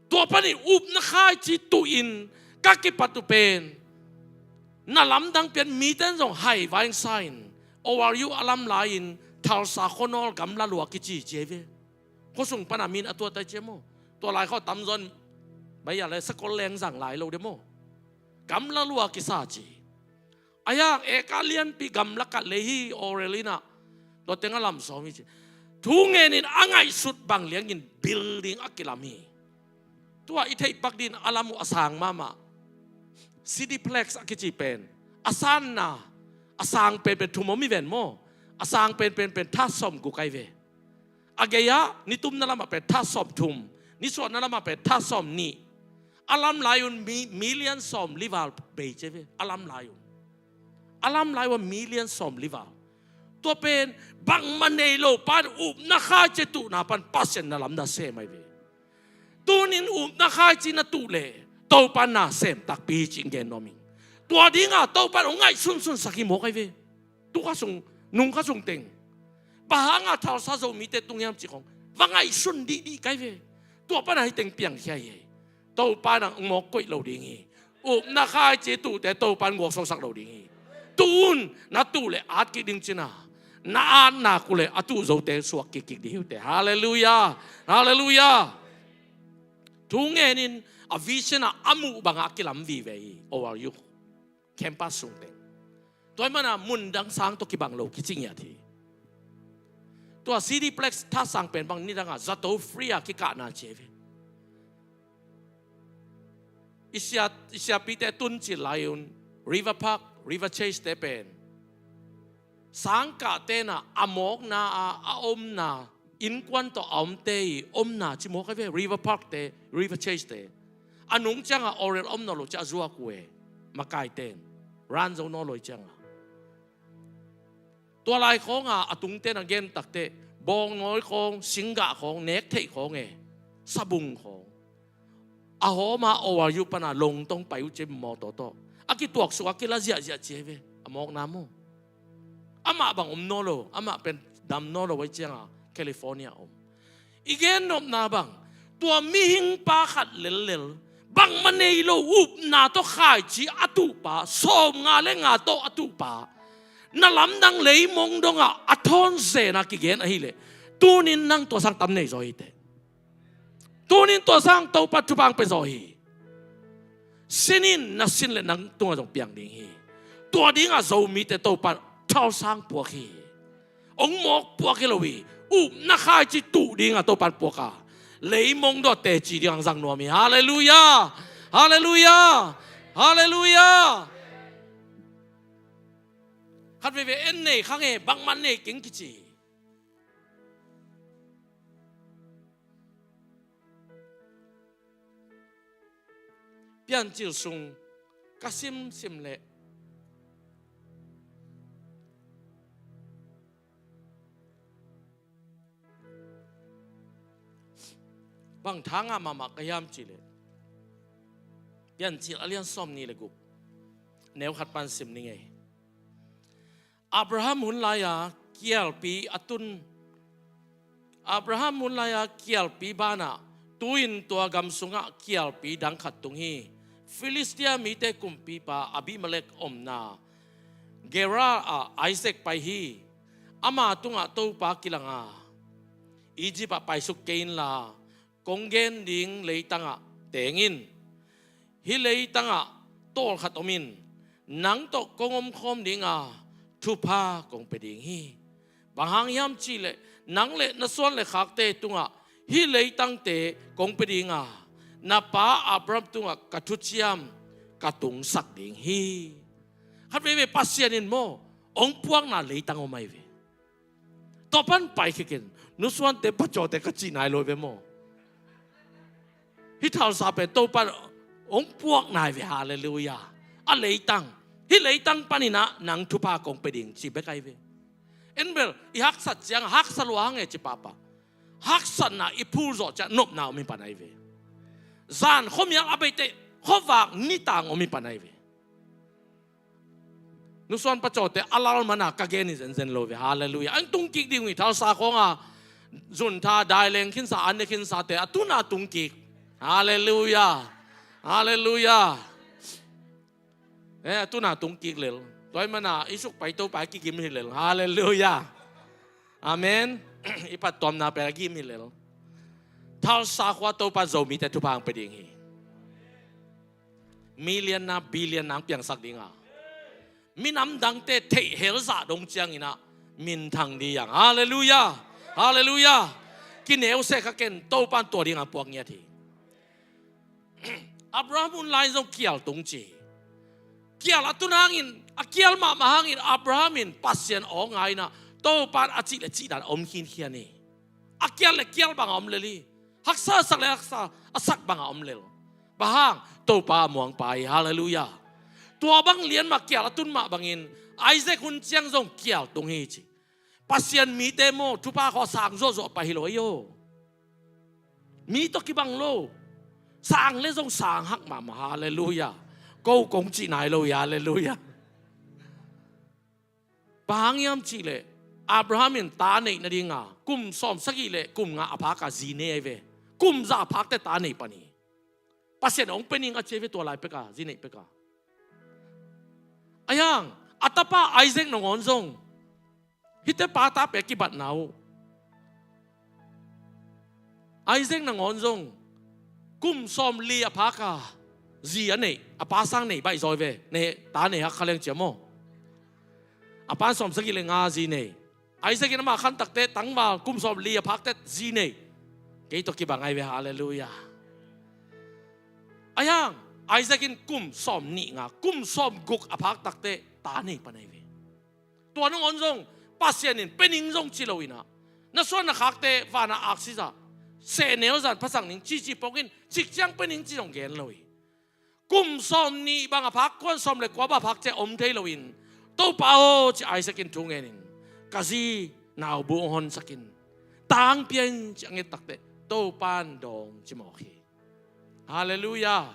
Tua panin upna khaici tuhin ka kipat uh pen, na lamdang pian mite in zong hai vai sa in, O R U a lam lai-in Tulsa khuanawl gamla lua kici ci hi ve. Khuasung pana min a tuat ai ci maw. Tua lai khua tamzaw in bai a le sakol leng zang lai lo de maw. Gamla lua kisa ci. Ahi hang eka lianpi gamla khat le hi, Orel in ah. Tua teng a lam sawm hi ci. Thu ngenin a ngaihsut bang liangin building a kilam hi. Tua i theih pak ding a lam uh a sang mahmah. Cityplex a kici pen, a sanna, a sang penpen thum om hi ven maw. A sang penpen pen that sawmguk ahi ve. A gei-ah nitumna lamah pen that sawmthum, nisuahna lamah pen that sawmnih. A lam lai un mi, million sawmli val bei ci ve. A lam lai un. A lam lai un million sawmli val. Tua pen bangmah nei lo pan upna khaici tuhna pan Pasian na lam na sem ahi ve. Tunin upna khaici na tuh leh Topa na sem takpi hi ci-in gen nuam ing. Tua dinga Topa hong ngaihsunsun sak hi mawk ahi ve. Tu kha sung, nung kha sung teng. Bang hanga Tulsa Zomite tung hiam cih khong va ngaihsun dihdih ka hi ve. Tua pana hih teng piangkhia hi. Topa nang mawk koih lo ding hi. Upna khaici tuhte Topa in guaksuaksak lo ding hi. Tuh un, na tuh leh at kik ding cihna. Na at nak uh leh a tuh zote suak kik kik ding hi uh teh. Halleluiah. Halleluiah. Thu ngenin a vision ah a muh bangah a kilam vive hi. O R U campus sung teng. Tua ahih mana mun dang sang tawh kibang lo, kici ngiat hi. Tua Cityplex that sang pen bang nidangah zato free a kikahna ci hi ve. I sia, i siapite tun cil lai un River Park, River Chase te pen sangkah tenah a mawkna a, a omna, innkuan tawh a omte i omna ci mawk ahi ve, River Park te, River Chase te. A nung ciangah Orel om nawn lo ci a zuak uh e, makaite in. Ran zo nawn lo hi ciangah. Tua lai khawnga a tungte na gen takteh, bawngnawi khawng, singgah khawng, nek theih khawng e, sabung khawng. A hawma O R U pana Longtong pai uh ci mawtaw tawh. A kituaksuk a kila ziahziah ci hi ve, a mawkna maw. Amah bang om nawn lo, amah pen dam nawn lo ahi cianga California om. I gen nopna bang, tua mihing pa khat lellel, Bangmah nei lo upna tawh khaici a tuhpa, sawmnga le nga tawh a tuhpa, na lamdang leimong dongah a thawn zen a kigen ahileh, tunin nang tua sang tam nei zaw hi teh. Tunin tua sang Topa thupha hong pia zaw hi. Sin in, na sin le nang tungah zong piang ding hi. Tua dingah Zomite Topa thalsa hong puak hi. Hong mawk puak hi lo hi. Upna khaici tuh dingah Topa hong puak a, leimong dawh teci dingah hong zang nuam hi. Halleluiah. Halleluiah. Halleluiah. Khat veivei en nei kha nge, bangmah nei keng kici. Piancil sung ka simsim leh bang tha ngah mahmah ka hiam cihleh, Piancil a lian sawmnih le guk, neu khat pan sim ni ngei. Abraham hun lai-a kialpi a tun, Abraham hun lai-a kialpi banah, tu-in tua gam sungah kialpi dang khat tung hi. Filistia mite kumpipa Abimelek omna Gerar ah Isaac pai hi. Ama tungah Topa kilang a, Egypt ah paisuk kei inla, kong gen ding leitangah teng in. Hih leitangah tawlkhat om in, nang tawh kong omkhawm ding a, thupha kong pia ding hi. Bang hang hiam cihleh, nang le na suan le khakte tungah hih leitangte kong pia ding a, na pa Abraham tungah ka thuciam ka tungsak ding hi. Khat veivei Pasian in maw, hong puakna leitang om ahi ve. Tua pan paikhia ken, nusuante pacawte ka cih nai lo ve maw. Hih thalsa pen Topa in hong puak nai ve, halleluiah. A leitang, hih leitang panin ah nang thupha kong pia ding ci bek ahi ve. En bel, i haksat ciang, haksa lua hang e ci pahpah. Haksatna i phul zawh ciang nopna om hi pan ahi ve. Zan khuamial a beite, khuavak nitang om hi pan ahi ve. Nusuan pacawte a lal mana ka gen hi zenzen lo ve. Halleluiah. An tungkik ding uh hi, thalsa khawnga zuntha, daileng khinsa, an ne khinsate a tuna tungkik. Halleluiah. Halleluiah. Eh, a tuna tungkik lel. Tua ahih mana i suk pai Topa i kigim hi lel. Halleluiah. Amen. I pattuamna pen a gim hi lel. Thalsa khua Topa Zomite thupha hong pia ding hi. Million na, billion na hong piangsak ding a, minam dangte theihhel zah dong ciangin ah minthang ding hi hang. Halleluiah. Halleluiah. Kineu seh kha ken, Topa in tua dingin puak ngiat hi. Abraham hun lai zong kial tung ci. Kial a tun hangin, a kial mahmah hangin Abraham in Pasian aw ngai in ah, Topa in a cih le cih dan a om khinkhian hi. A kial le kial bangah om lel hi. Haksa a sak le haksa a sak bangah om lel. Bang hang? Topa a muangpa hi. Halleluiah. Tua bang lian mah kial a tun mah bangin Isaac hun ciang zong kial tung hi ci. Pasian mite maw, thupha khawng sang zuahzuah pah hi lo ahi aw. Mi tawh kibang lo. Sang le zong sang hak mahmah. Halleluiah. Ko kong cih nai lo hi. Halleluiah. Bang hang hiam cihleh, Abraham in ta neih nadinga kum sawmsagih le kum nga a phaka zi nei ahi ve. Kum za a phak teh ta nei pan hi. Pasian hong pia ning a ci ahi ve tua lai peka, zi neih peka. Ahi hang, a tapa Isaac nangawn zong hihte pa ta pek kibatna uh. Isaac nangawn zong kum sawmli a phaka zi a neih, a pa sang nei baih zaw hi ve. Nei, ta nei hak kha leng ci a maw. A pa in sawmsagih le nga zi nei. Isaac in amah khan tak teh tangval kum sawmli a phak teh zi nei. Kei tawh kibang ahi ve, halleluiah. Ahi hang, Isaac in kum sawmnih nga, kum sawmguk a phak tak teh ta nei pan ahi ve. Tua nangawn zong Pasian in pia ning zong ci lo in ah, na suan na khakte vanah aksi zah, sehnel zan phasak ning ci ci pawk in, cik ciang pia ning ci zong gen lo hi. Kum sawmnih bang a phak, kuan sawm le kua bang a phak ciang om thei lo in, Topa aw ci Isaac in thu ngen in, ka zi naubu hong honsak in, ta hong pia in ci a nget tak teh Topa in dawng ci mawk hi. Halleluiah.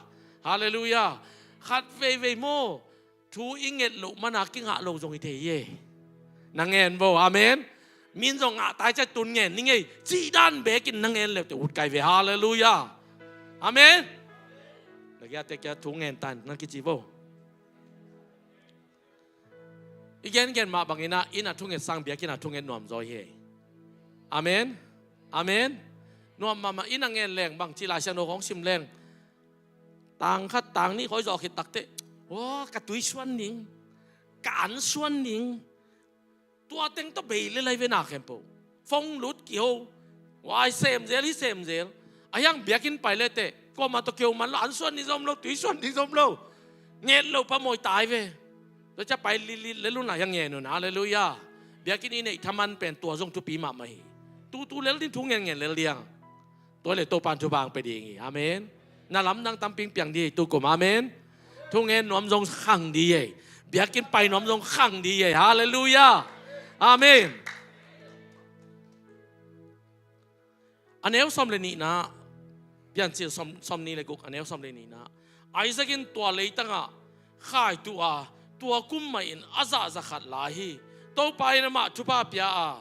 Halleluiah. Khat veivei maw, thu i nget loh mana kingah lo zong hi thei hi. Na ngen vo, amen. Min zong ngah tai ciang tun ngen ni ngei, cih dan bekin na ngen le teh ut kai ve. Halleluiah. Amen. Na giate kia thu ngen tan na kici bo. I gengen mah bangin ah inn a thunget sang biakinn a thunget nuam zaw hi. Amen. Amen. Nuam mahmah. Inn a ngen leng bang ci Lai Siangtho kong sim leng, tang khat tang nih khawi zawh khit takteh, aw, ka tui suan ning, ka an suan ning. Tua teng tawh bei le lai ve na khempeuh. Fong lut kiho. Wai sem zel hi sem zel. A hiang biakinn pai le teh, kuamah tawh keu man lo, an suan ni zom lo, tui suan ni zom lo. Nget lo pa mawi tai ve. Tua cia pai lilit le lun lai hiang ngen un. Halleluiah. Biakinn i neih thaman pen tua zong thupi mahmah hi. Tutu lel ding, thu ngen ngen lel ding. Tua le Topan thupha ang pe ding hi. Amen. Na lamdang tamping piang ding hi tukum. Amen. Thungen nuam zong khang ding hi. Biakinn pai nuam zong khang ding hi. Halleluiah. Amen. A neu sawm le nihna, Piancil sawm, sawm nih le guk, a neu sawm le nihna. Isaac in tua leitangah khai tuh a, tua kum mah in a zah za khat lai hi. Topa in amah thupha pia a,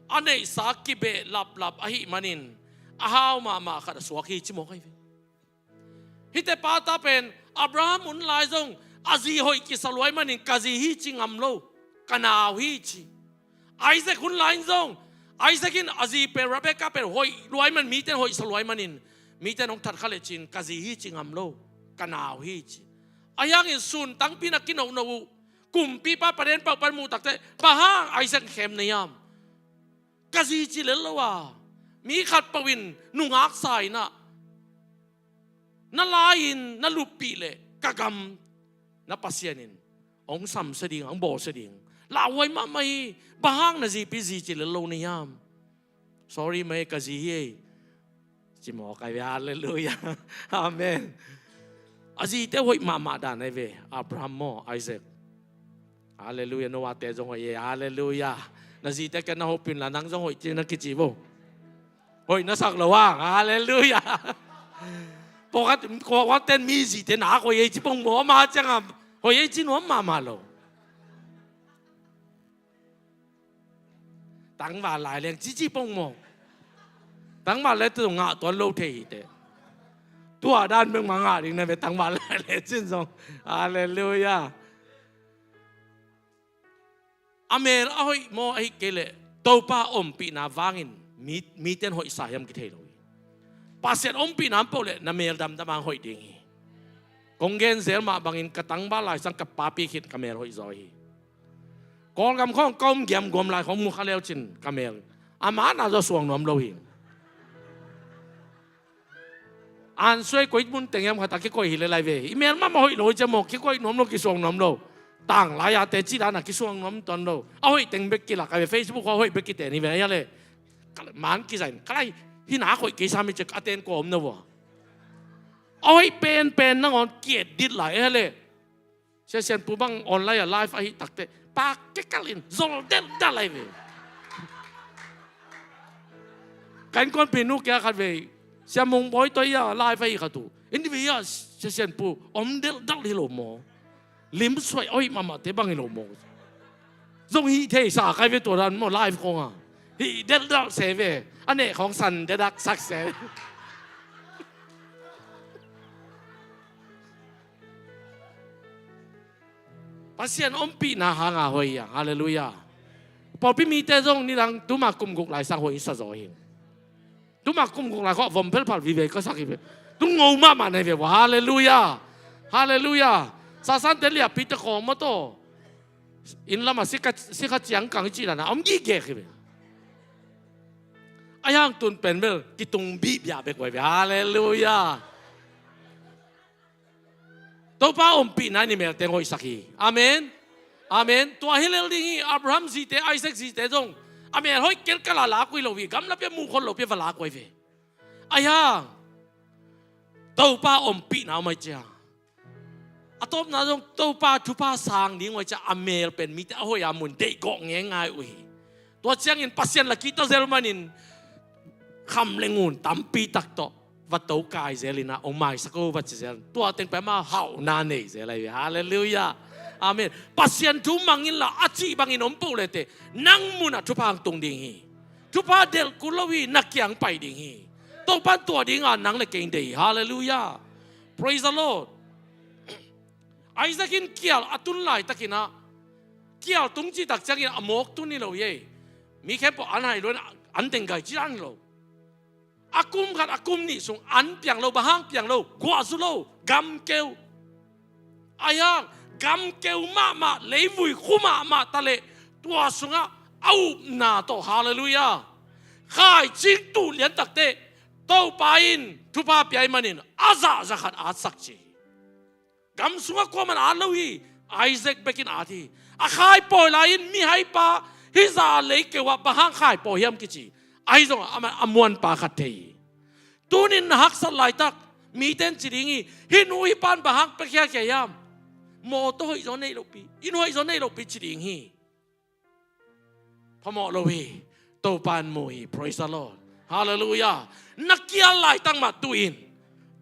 a neihsa kibeh laplap ahih manin a hau mahmah khat a suak hi, ci mawk ahi ve. Hihte pata pen Abraham hun lai zong a zi hoih kisa luai manin ka zi hi ci ngam lo, ka nau hi ci. Isaac hun lai in zong, Isaac in a zi pen Rebekah pen hoih luai man, mite in hoihsa luai manin, mite in hong thatkha le cin ka zi hi ci ngam lo, ka nau hi ci. A hiangin sun tangpi na kinohnoh uh, kumpipa paden pauh pan muh takteh, bang hang Isaac khem na hiam? Ka zi ci lel lo a, mi khat pauh in nungak sa in ah, na lai-in na luppih leh ka gam na Pasian in hong samsia ding, hong bawlsia ding. Lauhuai mahmah hi. Bang hang na zipi zi ci lel lo na hiam? Sorry mah e, ka zi hi ei, ci mawk ahi ve. Halleluiah. Amen. A zite hoih mahmah dan ahi ve. Abraham maw, Isaac. Halleluiah. Noah te zong hoih e. Halleluiah. Na zite kia na hopih unla, nang zong hoih ci na kici bo. Hoih na sak lo hang. Halleluiah. Pawlkhat, pawlkhat ten mi zite nak hoih ei ci pong maw, ama ciangah hoih ei ci nuam mahmah lo. Tangval lai leng cici pong maw. Tangval le tu ngah tuan lo thei hi teh. Tua dan bek mah ngah ding na ve, tangval lai le cin zong. Halleluiah. A mel a hoih maw, ahih kei leh Topa ompihna vangin mi, mite in hoih sa hiam kithei lo hi. Pasian ompihna om peuh leh na mel damdam hang hoih ding hi. Kong gen zel mah bangin ka tangval lai sang ka papi khit ka mel hoih zaw hi. Kawlgam khawng ka om giamguam lai khawng mu kha leu cin ka mel, amah na zaw suang nuam lo hi. An suai koih mun teng hiam khat a kikoih hi le lai ve. I mel mahmah hoih lo hi cia maw, kikoih nuam lo, kisuang nuam lo. Tang lai-a teci dan a kisuang nuam tuan lo. A hoih teng bek kilak a ve, Facebook a hoih bek kiten hi ve, a hia le. Man kizain, ka lai, hi nak hoih kei sam hi cia a ten kua om na vua. A hoih penpen nangawn ki-edit lai, a hia le. Sia Sianpu bang online a live ahih takteh pak kikal in zol delhdalh ahi ve. Ka innkuanpihnu kia khat vei, Sia Mung Bawi tawh ia live ahih khat uh, in vei ia Sia Sianpu om delhdalh hi lo maw? Limsuai hoih mahmahte bang hi lo maw? Zong hih thei sa kai ve tua dan maw, live khawng a hih delhdalh se ve. A neh khawng san dedak sak se. Pasian ompihna hanga hoih hi hang. Halleluiah. Pawlpi mite zong nidang tuma kum guk lai sang hoih sa zaw hi. Tuma kum guk lai khawng vom phelphal vive ka sak hi ve. Tung ngo mahmah na hi ve. Halleluiah. Halleluiah. Sasante liahpite khawng maw taw, inn lama sikha, sikha ciangkang i cih dan a om gige hi ve. A hiang tun pen bel kitung bihbiah bek uh ahi ve. Halleluiah. Topa ompihna in i mel teng hoihsak hi. Amen. Amen. Tua hi lel ding hi. Abraham zite, Isaac zite zong a mel hoih kelkal a lak uh hi lo hi. Gamla pia muh khol lo pia va lak uh ahi ve. A hia, Topa ompihna om ahi cia, a tawpna zong Topa thupha sang ding uh ahi cia, a mel pen mite a hoih a mun deihgawh ngeingai uh hi. Tua ciangin Pasian la kihta zel manin kham le ngun tampi tak tawh va tokai zel in ah, hong maisak o va ci zel. Tua teng pen ama hauhna nei zel ahi ve. Halleluiah. Amen. Pasian thu mang inla a cih bangin om peuh le teh, nang mun ah thupha hong tung ding hi. Thupha delh kul lo hi, na kiang pai ding hi. Topan tua dinga nang le kei hong deih hi. Halleluiah. Praise the Lord. Isaac in kial a tun laitakin ah, kial tung cih tak ciangin a mawk tun hi lo hi ei. Mi khempeuh an hai luan, an teng gai ci dan hi lo. A kum khat a kum nih sung an piang lo, bang hang piang lo, guah zu lo, gamkeu. Ahi hang gamkeu mahmah, leivui khu mahmah ta leh tua sungah a upna tawh, halleluiah, khaicing tuh lian takteh Topa in thupha pia ahih manin a zahzah khat a atsak ci hi. Gam sungah kuaman at lo hi. Isaac bekin at hi. A khaipawi lai-in mihaipa hih zah leikeu ah bang hang khaipawi hiam kici. Ahi zongah amah a muanpa khat thei hi. Tunin na haksat laitak mite in ci ding hi. Hih nu hih pan bang hang pia khiakhia hiam. Mawtaw hoihzaw nei lohpi, inn hoihzaw nei lohpi ci ding hi. Phamawh lo hi. Topa in mu hi. Praise the Lord. Halleluiah. Na kial laitak mah tuh in,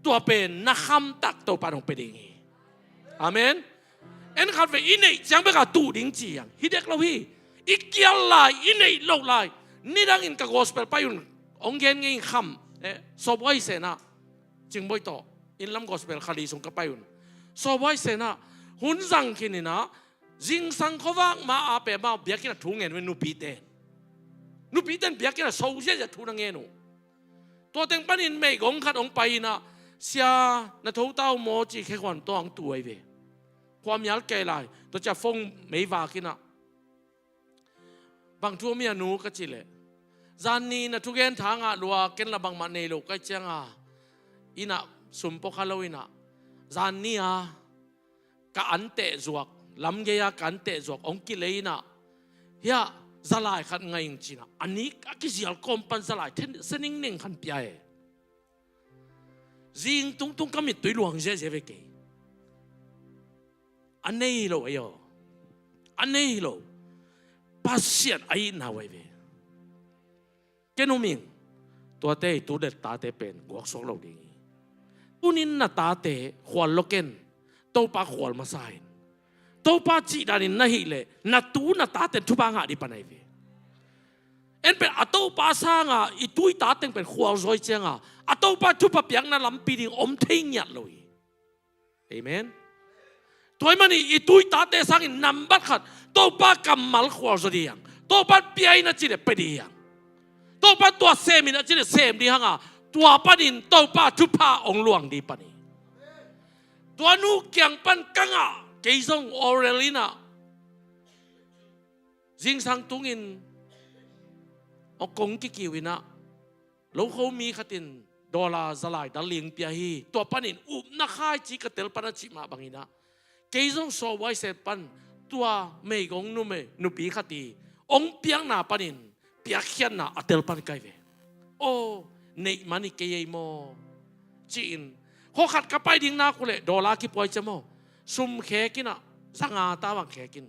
tua pen na khamtak Topa in hong pia ding hi. Amen. En khat vei i neih ciang bek a tuh ding ci hiam. Hi dek lo hi. I kial lai, i neih loh lai. Nidangin ka gospel pai un, hong gen ngei in kham, eh, Sawbuai Sen ah, Cingbuai tawh, innlam gospel kha li sung ka pai un. Sawbuai Sen ah hun zang khin in ah, zingsang khuavak ma a peh amau biakinn ah thu ngen ve nupite. Nupite in biakinn ah so ziahziah thu na ngen uh. Tua teng panin meigong khat hong pai in ah, sia na thotau maw ci khekhuan tawh hong tu ahi ve. Khua mial kei lai, tua ciah phone mei vak in ah, bang thu om hia nu ka cih leh, zan ni na thugen tha ngah lua, ken la bangmah nei lo ka hih ciang a, inn ah sum pua kha lo in ah, zan ni a ka an teh zuak, lam gei a ka an teh zuak hong kilei in ah, hiah zalai khat ngai ing ci in ah, a ni a kizial kawm pan zalai sia ningning khat pia e. Zing tungtung ka mittui luang ziahziah ve kei. A nei hi lo ei aw. A nei hi lo. Pasian a itna uh ahi ve. Ken um ing. Tuate i tu le tate pen guaksuak lo ding hi. Tunin na tate khual lo ken. Topa khual masa in. Topa cih danin na hih leh na tu na tate in thupha ngah ding pan ahi ve. En pen a Topa sanga i tu i tate teng pen khualzaw hi cianga, a Topa thupha piakna lampi ding om thei ngiat lo hi. Amen. Tua ahih manin i tu i tate sangin nambat khat Topa kammal khualzaw ding hi hang. Topa pia in a cih leh pia ding hi hang. Topa tua sem in a cih leh sem ding hi hang a, tua panin Topa thupha hong luang ding pan hi. Tua nu kiang pan ka ngah, kei zong Orel in ah zingsang tungin hong kong kikiu in ah, lokho mi khat in dollar zalai dal ling pia hi. Tua panin upna khaici ka tel pan a cih mah bangin ah, kei zong Sawbuai Sen pan tua meigong numei nupi khat i hong piakna panin piakkhiatna a tel pan ka hi ve. Aw, neih man hi kei ei maw, ci-in, khuakhat ka pai ding nak uh leh dollar kipuai cia maw, sum khek in ah, zanga ta bang khek in,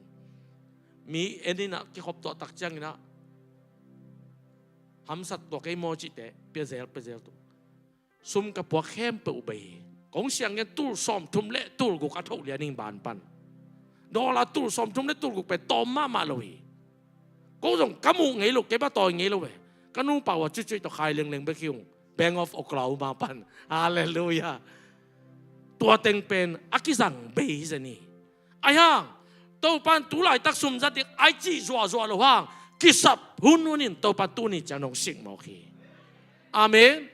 mi en in ah kikhop tuah tak ciangin ah, hamsat tuah kei maw cihte pia zel, pia zel tuh. Sum ka puak khempeuh uh bei hi. Kong siang ngen tul sawmthum le tul guk a thoh lian ing ban pan. Dollar tul sawmthum le tul guk pen tawm mahmah lo hi. Ko zong ka muh ngei lo, kei ba tawi ngei lo ve. Ka nupa uh a cuicuih tawh khai lengleng bek hi ung. Bank of Oklahoma pan. Halleluiah. Tua teng pen a kizang bei hi zen hi. Ahi hang Topa in tu laitak sum zat ding a cih zuahzuah lo hang, kisap hunhun in Topa in tuni ciang hong sik mawk hi. Amen.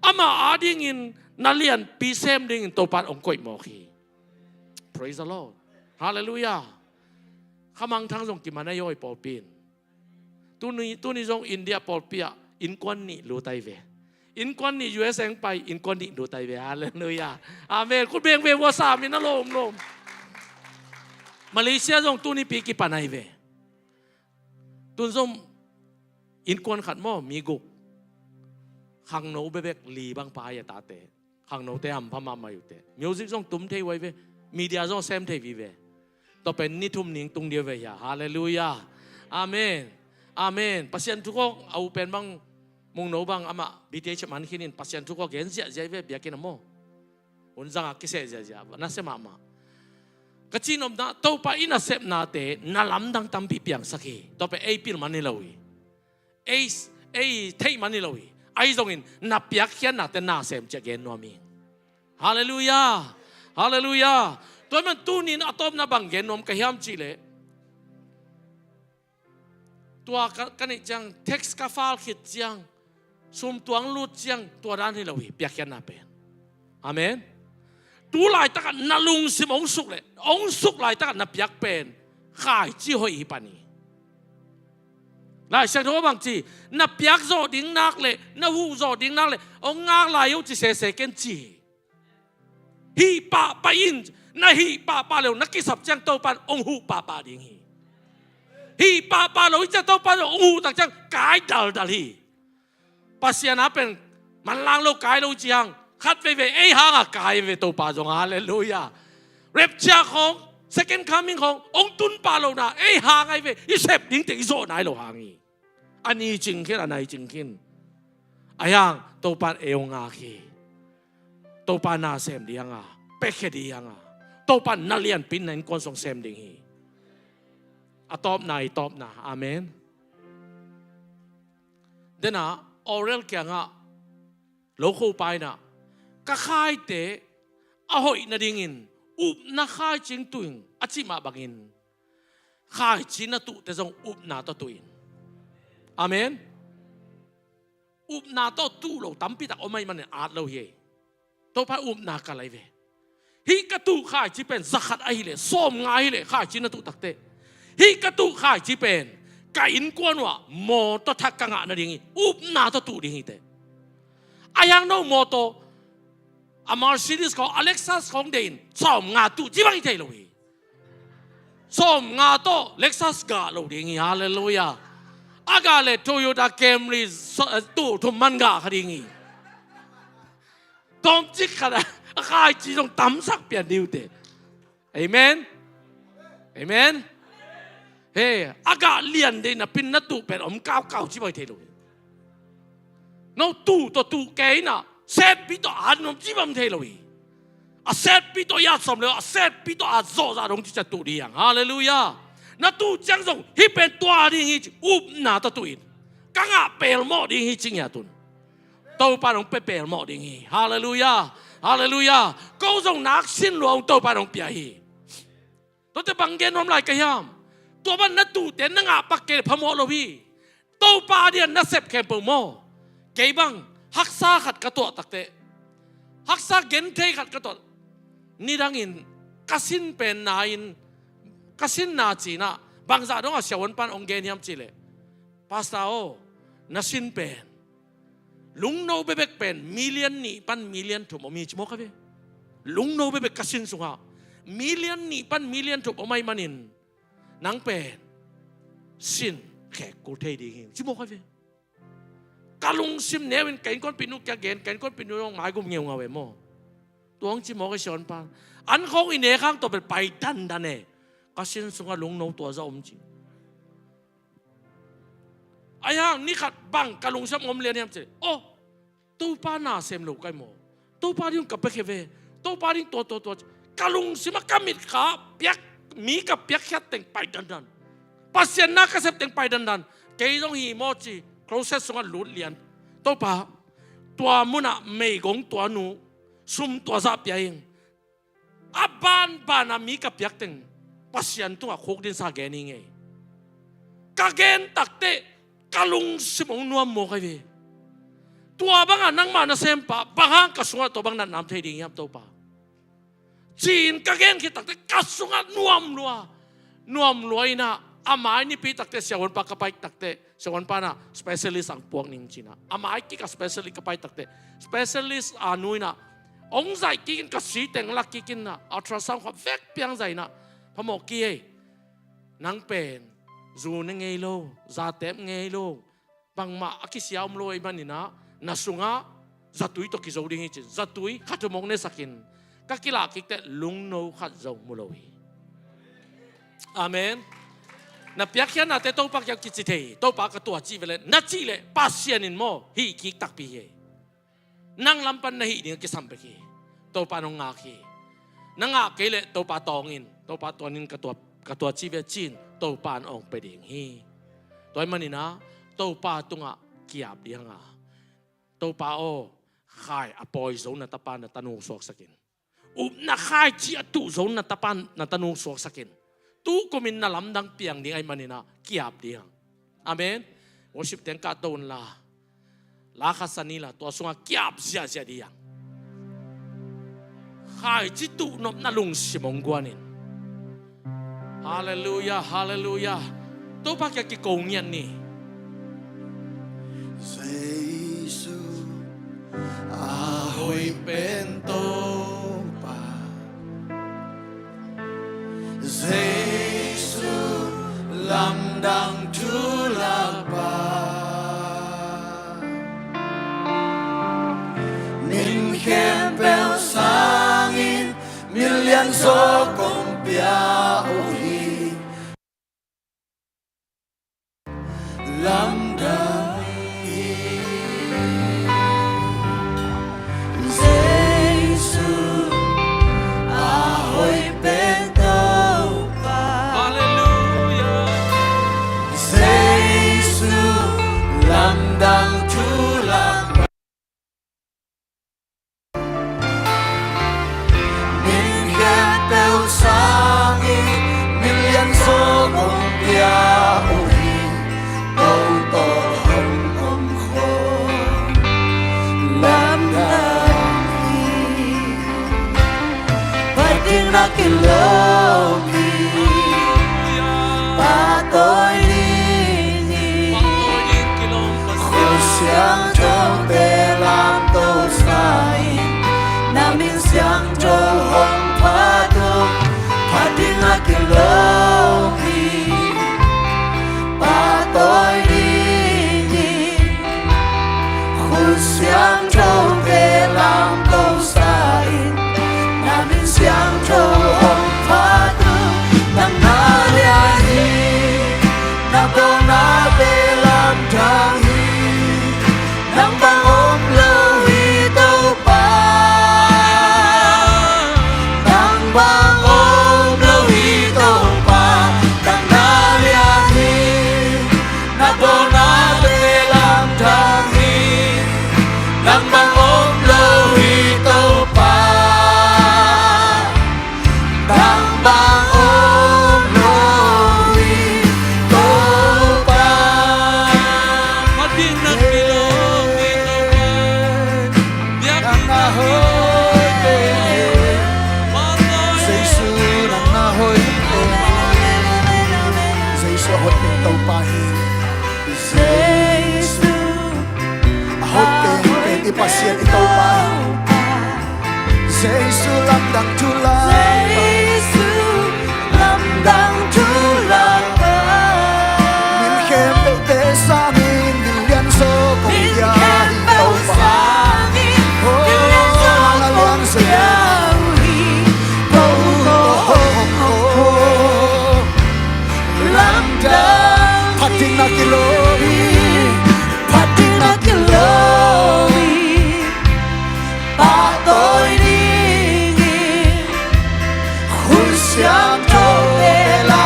Amah adingin na lianpi sem dingin Topa in hong koih mawk hi. Praise the Lord. Halleluiah. Khamangthang zong kiman ahi aw i pawlpi in. Tuni, tuni zong India pawlpi ah innkuan nih lut ahi ve. Innkuan nih U S A hong pai, innkuan nih lut ahi ve. Halleluiah. Amen. Khut beng ve, vua sam in a lawm lawm. Malaysia zong tuni pi kipan ahi ve. Tun zong innkuan khat maw, mi guk. Khangno bekbek li bang pa ahi a tate. Khangnote hampha mahmah uh teh. Music zong tum thei uh ahi ve. Media zong sem thei uh hi ve. Tua pen ni thum ning tung ding uh ve hia. Halleluiah. Amen. Amen. Pasian thu kawk a uh pen bang, Mungno bang amah B T H man khin in Pasian thu kawk gen ziahziah uh hi ve biakinn ah maw. Hun zangah kiseh ziahziah. Na sem mahmah. Ka cihnopna, Topa i nasepnate na lamdang tampi piangsak hi. Tua pen ei pil man hi lo hi. Ei, ei theih man hi lo hi. Ahi zongin na piakkhiatnate na sem ciah gen nuam hi. Halleluiah. Halleluiah. Tua man tunin a tawpna bang gen nuam ka hiam cih leh, tua ka, ka neih ciang, tax ka file khit ciang, sum tuang lut ciang, tua dan hi lo hi, piakkhiatna pen. Amen. Tu laitakah na lungsim hong suk leh, hong suk laitakah na piak pen khaici hoih hi pan hi. Lai Siangtho bang ci, na piak zawh ding nak leh, na huh zawh ding nak leh, hong ngak lai uh ci sese ken ci hi. Hih pahpah in, na hih pahpah lo na kisap ciang Topan hong huh pahpah ding hi. Hih pahpah lo hi ciang Topan hong huh tak ciang kai daldal hi. Pasian a pen manlang lo kai lo ciang khat veivei ei hanga kai ve Topa zong, halleluiah. Rapture khawng, second coming khawng hong tun pah lo na ei hang ai ve, i sep dingte i zawh nai lo hang hi. A ni cing khin, a nai cing khin. A hiang Topan ei hong ngak hi. Topa na sem ding hanga, piakhia ding hanga, Topan na lianpi in na innkuan sung sem ding hi. A tawpna, i tawpna. Amen. Dena Orel kiangah lokho paina, ka khaite a hoih nadingin upna khaicing tuing a cih mah bangin, khaici na tuhte zong upna tawh tuh in. Amen. Upna tawh tuh lo tampi tak om ahih manin at lo hi. Topa upna ka lai ve. Hih ka tuh khaici pen zakhat ahileh, sawmnga ahileh khaici na tuh takte, hih ka tuh khaici pen ka innkuan uh ah mawtaw thak ka ngah nading hi, upna tawh tuh ding hi teh. A hiang no mawtaw, a Mercedes khawng, a Lexus khawng deih in sawmnga tuh ci bang hi thei lo hi. Sawmnga tawh Lexus gah lo ding hi, halleluiah. A gah leh Toyota Camry so-, eh, tuh thum man gah kha ding hi. Tawmcik khat a khaici zong tamsak pian ding uh teh. Amen. Amen. He, a gah lian deih napin na tuh pen om kaukau ci bang hi thei lo hi. No tuh tawh tuh kei inah, setpi tawh at nuam ci bang thei lo hi. A setpi tawh i at sawm lo, a setpi tawh at zawhzah dong ci ciat tuh ding hi hang. Halleluiah. Na tuh ciang zong hih pen tua ding hi ci, upna tawh tuh in. Ka ngah pelmawh ding hi ci ngiat un. Topa in hong pia pelmawh ding hi. Halleluiah. Halleluiah. Ko zong nak sin lua hong Topa in hong pia hi. Tuate bang gen nuam lai ka hiam? Tua bang na tuhte na ngah pak kei leh phamawh lo hi. Topa a di'n na sep khempeuh maw? Kei bang haksa khat ka tuah takteh, haksa genthei khat ka tuah. Nidangin ka sin pen na in, ka sin na ci-in ah, bangzah dongah siavuan pan hong gen hiam cih leh, Pastor aw, na sin pen lungno bekbek pen million nih pan million thum om hi ci mawk a ve. Lungno bekbek ka sin sungah million nih pan million thum om ahih manin, nang pen sin khek kul thei ding hi ci mawk a ve. Ka lungsim neu in ka innkuanpihnu kiang gen, ka innkuanpihnu zong maigum ngeungau e maw. Tua hong ci mawk a, siavuan pan. An khawng i nek hang tua pen pai dandan e. Ka sin sungah lungno tua zah om ci. Ahi hang ni khat bang ka lungsim om lian hiam cih leh, aw, Topa na sem lo ka hi maw? Topa ding ka piakhia ve. Topa ding tua, tua, tua. Ka lungsim ah ka mitkha piak, mi ka piakkhiat teng pai dandan. Pasian na ka sep teng pai dandan. Kei zong hi maw ci, closet sungah lut lian. Topa, tua munah meigong tua nu, sum tua zah pia ing. A banban a mi ka piak teng Pasian tungah khukdinsa gen hi ngei. Ka gen takteh ka lungsim hong nuam mawk ahi ve. Tua bangah nangmah na sempa, bang hang ka sungah tua bang natna om thei ding hiam Topa? Ci-in ka gen khit takteh ka sungah nuam lua. Nuam lua inah, a mai nipi takteh siavuanpa ka pai takteh, siavuanpa inah specialist ang puak ning ci-inah, a mai kik a specialist ka pai takteh, specialist a nu inah hong zaih kik in, ka si teng lak kik inah, ultrasound kha vek piang zaih inah, phamawh kei ei. Nang pen zu ne ngei lo, zatep ngei lo, bangmah a kisia om lo ahih maninah, na sungah zatui tawh kizo ding hi ci-in, zatui khat hong nesakin, ka kilah kikteh lungno khat zong mu lo hi. Amen. Na piakkhiatnate Topa kiang kici thei hi. Topa ka tuah cih veleh, na cih leh Pasian in maw, hih kik takpi hi. Nang lam pan na hih ding a kisam bek hi. Topa in hong ngak hi. Na ngah kei leh Topa tawng in, Topa tuanin ka tuah, ka tuah cih ve ci-in Topa in hong pia ding hi. Tua ahih maninah Topa tungah ki-ap ding hanga, Topa aw, khai a pawi zo na tapa na tanu suaksak in. Upna khaici a tuh zo na tapa na tanu suaksak in. Tu kumin na lamdang piang ding ahih manin ah kiap ding. Amen. Worship team kahto unla, la khat sa ni la, tua sungah kiap ziahziah ding. Khaici tuh nopna lungsim hong guan in. Halleluiah, halleluiah. Topa kiang kiko ngiat ni. Jesu a hoih pen Topa, Jesu lamdang thu lakpa, min khempeuh sangin min lianzaw kong pia uh hi. Lamdang hi. Jesu a hoih pen Topa. Halleluiah. Jesu lamdang thu lakpa, min khempeuh sangin min lianzaw kong pia uh hi. Ko tawh hong om khawm lamdang hi. Phat ding na kilawm hi. Pahtawi ding hi. Khut siangthote lamto sa in, na min siangtho hong phat uh. Phat ding na kilawm hi. Pahtawi ding hi. Khut siangthote lamto sa in, na min siangtho hong phat uh. Nang na lian hi. Na bawnate lamdang hi. Nang bang om lo hi Topa. Nang bang om lo hi Topa. Nang na lian hi. Na bawnate lamdang hi. Nang bang om lo hi Topa. Nang bang om lo hi Topa. Phat ding na kilawm hi Topa. Biakinn na hoih. Jesu nang na hoih. Jesu a hoih pen Topa hi. Jesu a hoih pen i Pasian i Topa hi. Jesu lamdang thu lakpa. Jesu lamdang thu lakpa. Min khempeuhte sangin min lianzaw kong pia hi Topa. Min khempeuh sangin min lianzaw kong pia hi. Ko tawh hong om khawm lamdang. Phat ding na kilawm hi. Phat ding na kilawm hi. Pahtawi ding hi. Khut siangthote la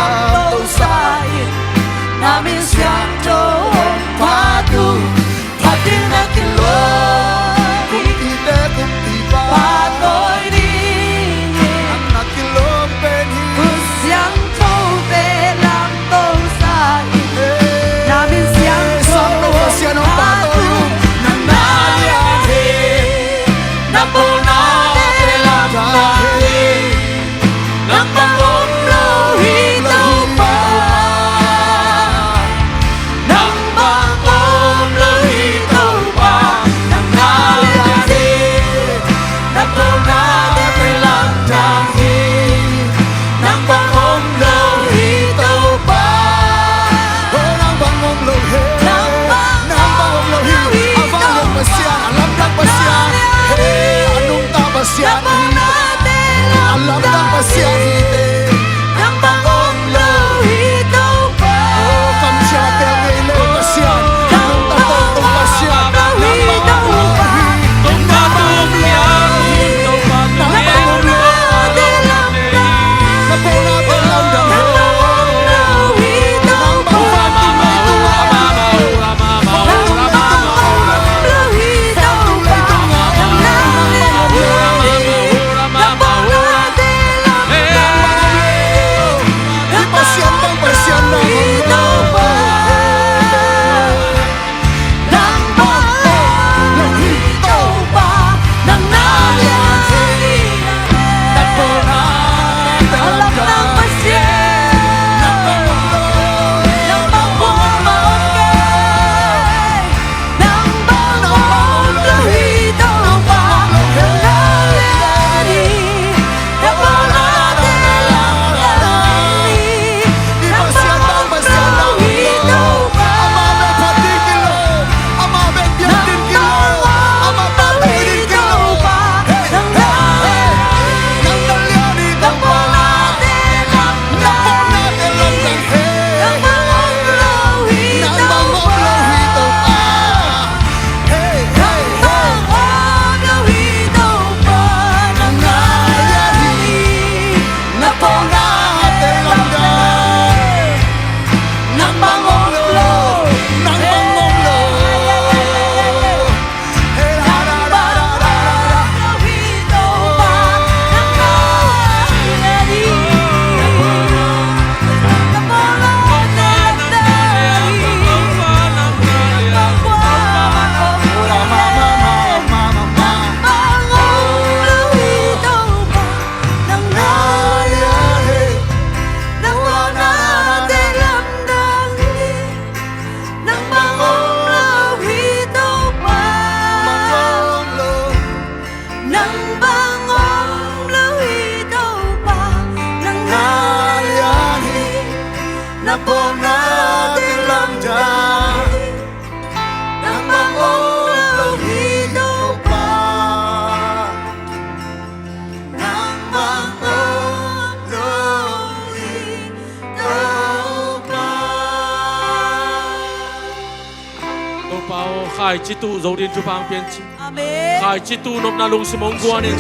Topa aw, khaici tu zo ding thupha hong piancing. Amen. Khaici tu nopna lungsim hong guan in.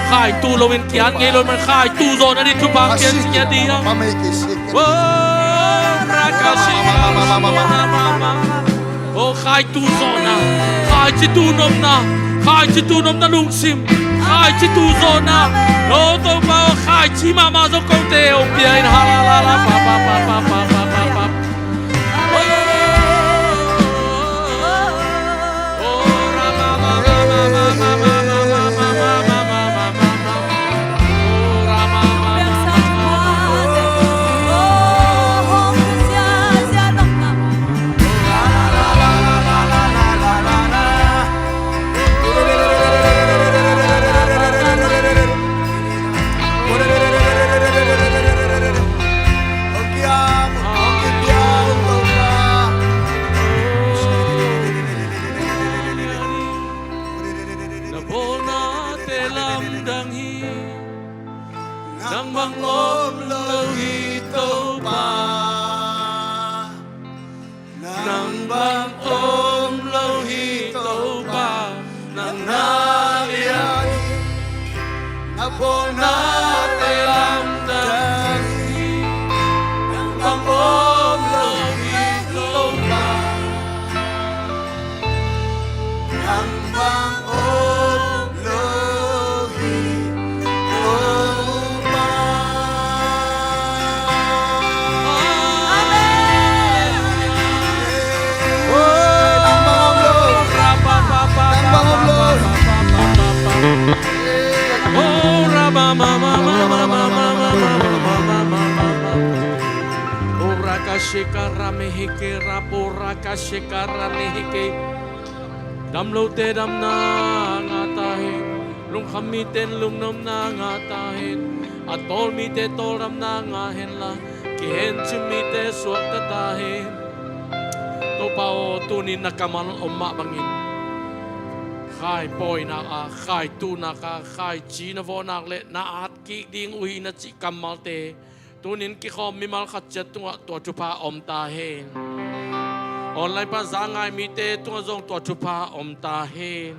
Khaici tu lo in kiat ngei lo in, khaici tu zawhna ding thupha hong piancing hi a dia. Oh, rakasi. Oh, khaici tu zawhna, khaici tu nopna, khaici tu nopna lungsim, khaici tu zawhna. Oh, Topa aw, khaici mahmah zo kote hong pia in. Halala, pa, pa, pa. Na bawlnate lamdang hi. Nang bang om lo hi Topa. Nang bang om lo hi Topa, nang na lian hi, na bawlnate lamdang hi. Nang bang om lo hi Topa, nang bang om lo hi Topa. Amen. Dam lote damna ngah ta hen. Lungkham mite in lungnopna ngah ta hen. A tawl mite tawldamna ngah henla, kihencim mite suakta ta hen. Topa aw, tunin na kammal om mah bangin, khai pawinak a, khai tuhnak a, khaici na vawhnak le na at kik ding uh hi na cih kammalte tunin kikhawm mimal khat ciat tungah tua thupha om ta hen. Online pan za ngai mite tungah zong tua thupha om ta hen.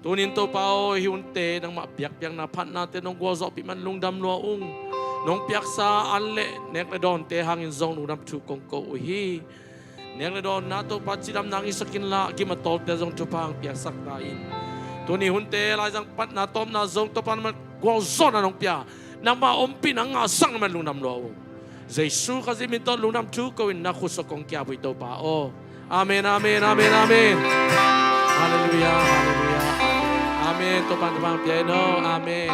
Tunin Topa aw, hih hunte nangmah biakpiakna phatnate nong gualzawhpih man lungdam lua ung. Nong piaksa an le nek le dawnte hangin zong lungdam thu kong ko uh hi. Nek le dawnna Topa cidamna hong hisak inla, gim a tawlte zong thupha hong piaksak ta in. Tuni hunte laizang patna tawpna zong Topa nangmah gualzawhna nong pia, nangmah ompihna ngahsak nangmah lungdam lua ung. Jesu Khazih min tawh lungdam thu ko in na khut sawk kong kiap uh hi Topa aw. Amen, amen, amen, amen. Halleluiah, halleluiah. Amen. Topa in thupha hong pia hen aw. Amen.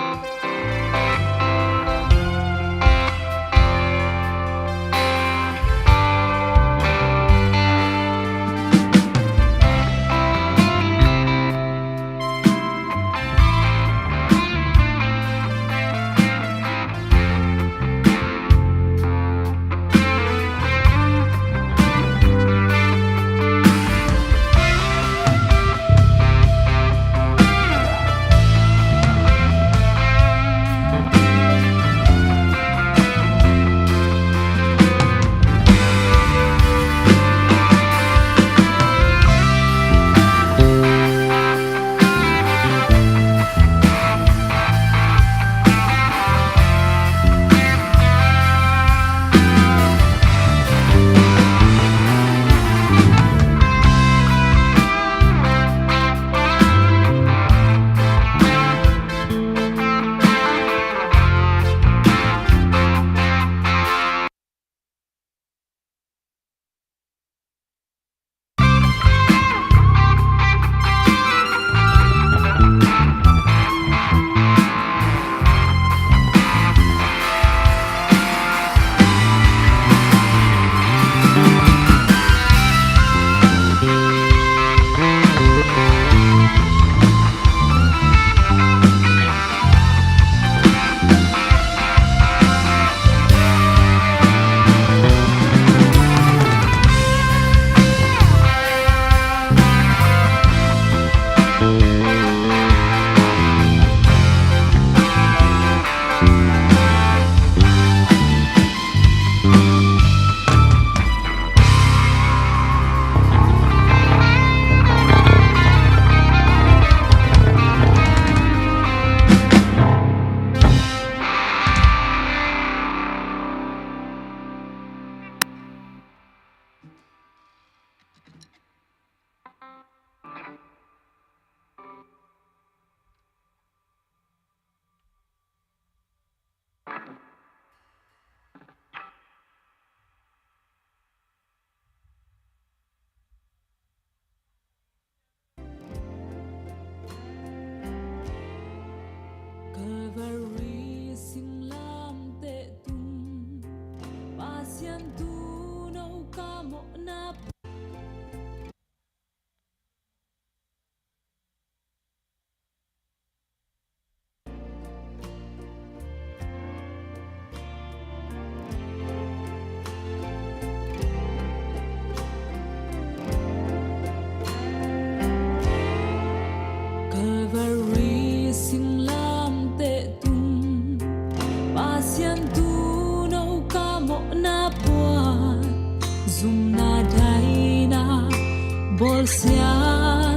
Bawlsia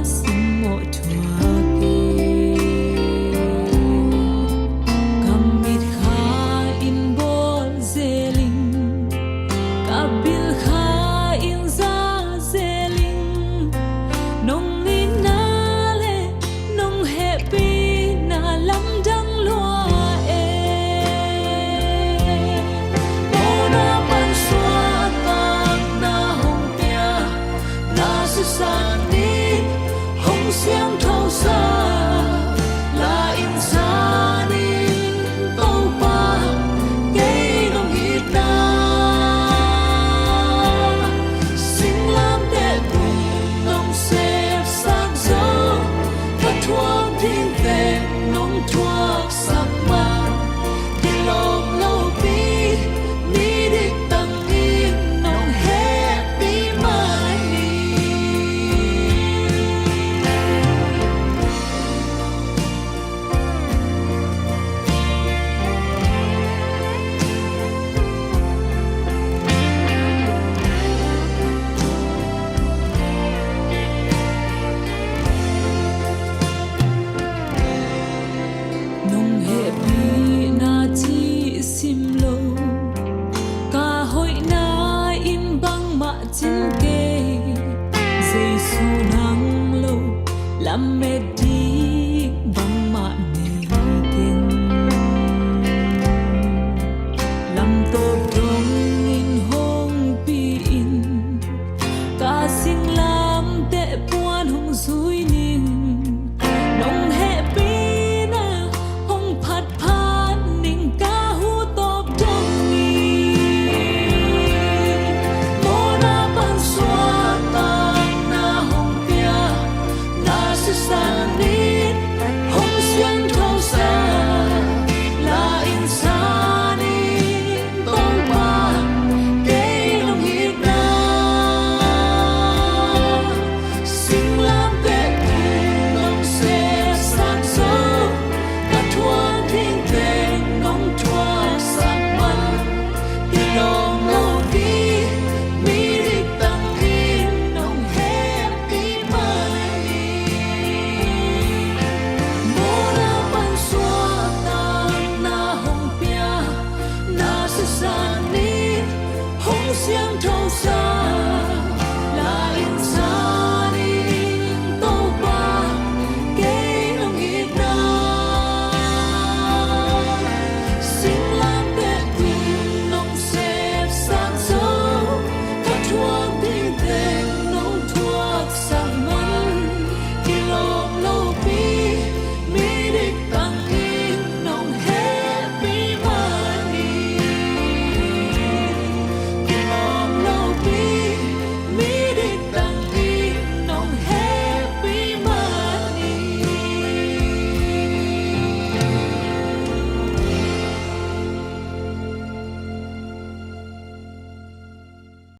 simmawh thuak hi. Ka mitkha in bawl zeling, ka bilkha in za zeling, nong itna le nong hehpihna lamdang lua e. Mawhna pan suahtakna hong pia, na sisan in hong siangthosa, la in san in Topa, kei nong itna. Singlamteh tung nong sepsak zo, ka thuak ding teng nong thuaksak mah, kilawm lopi, midik tangin nong hehpih mah hi. Nong hehpihna cih sim lo, ka hoihna in bangmah cing kei. Jesu nang lo lamet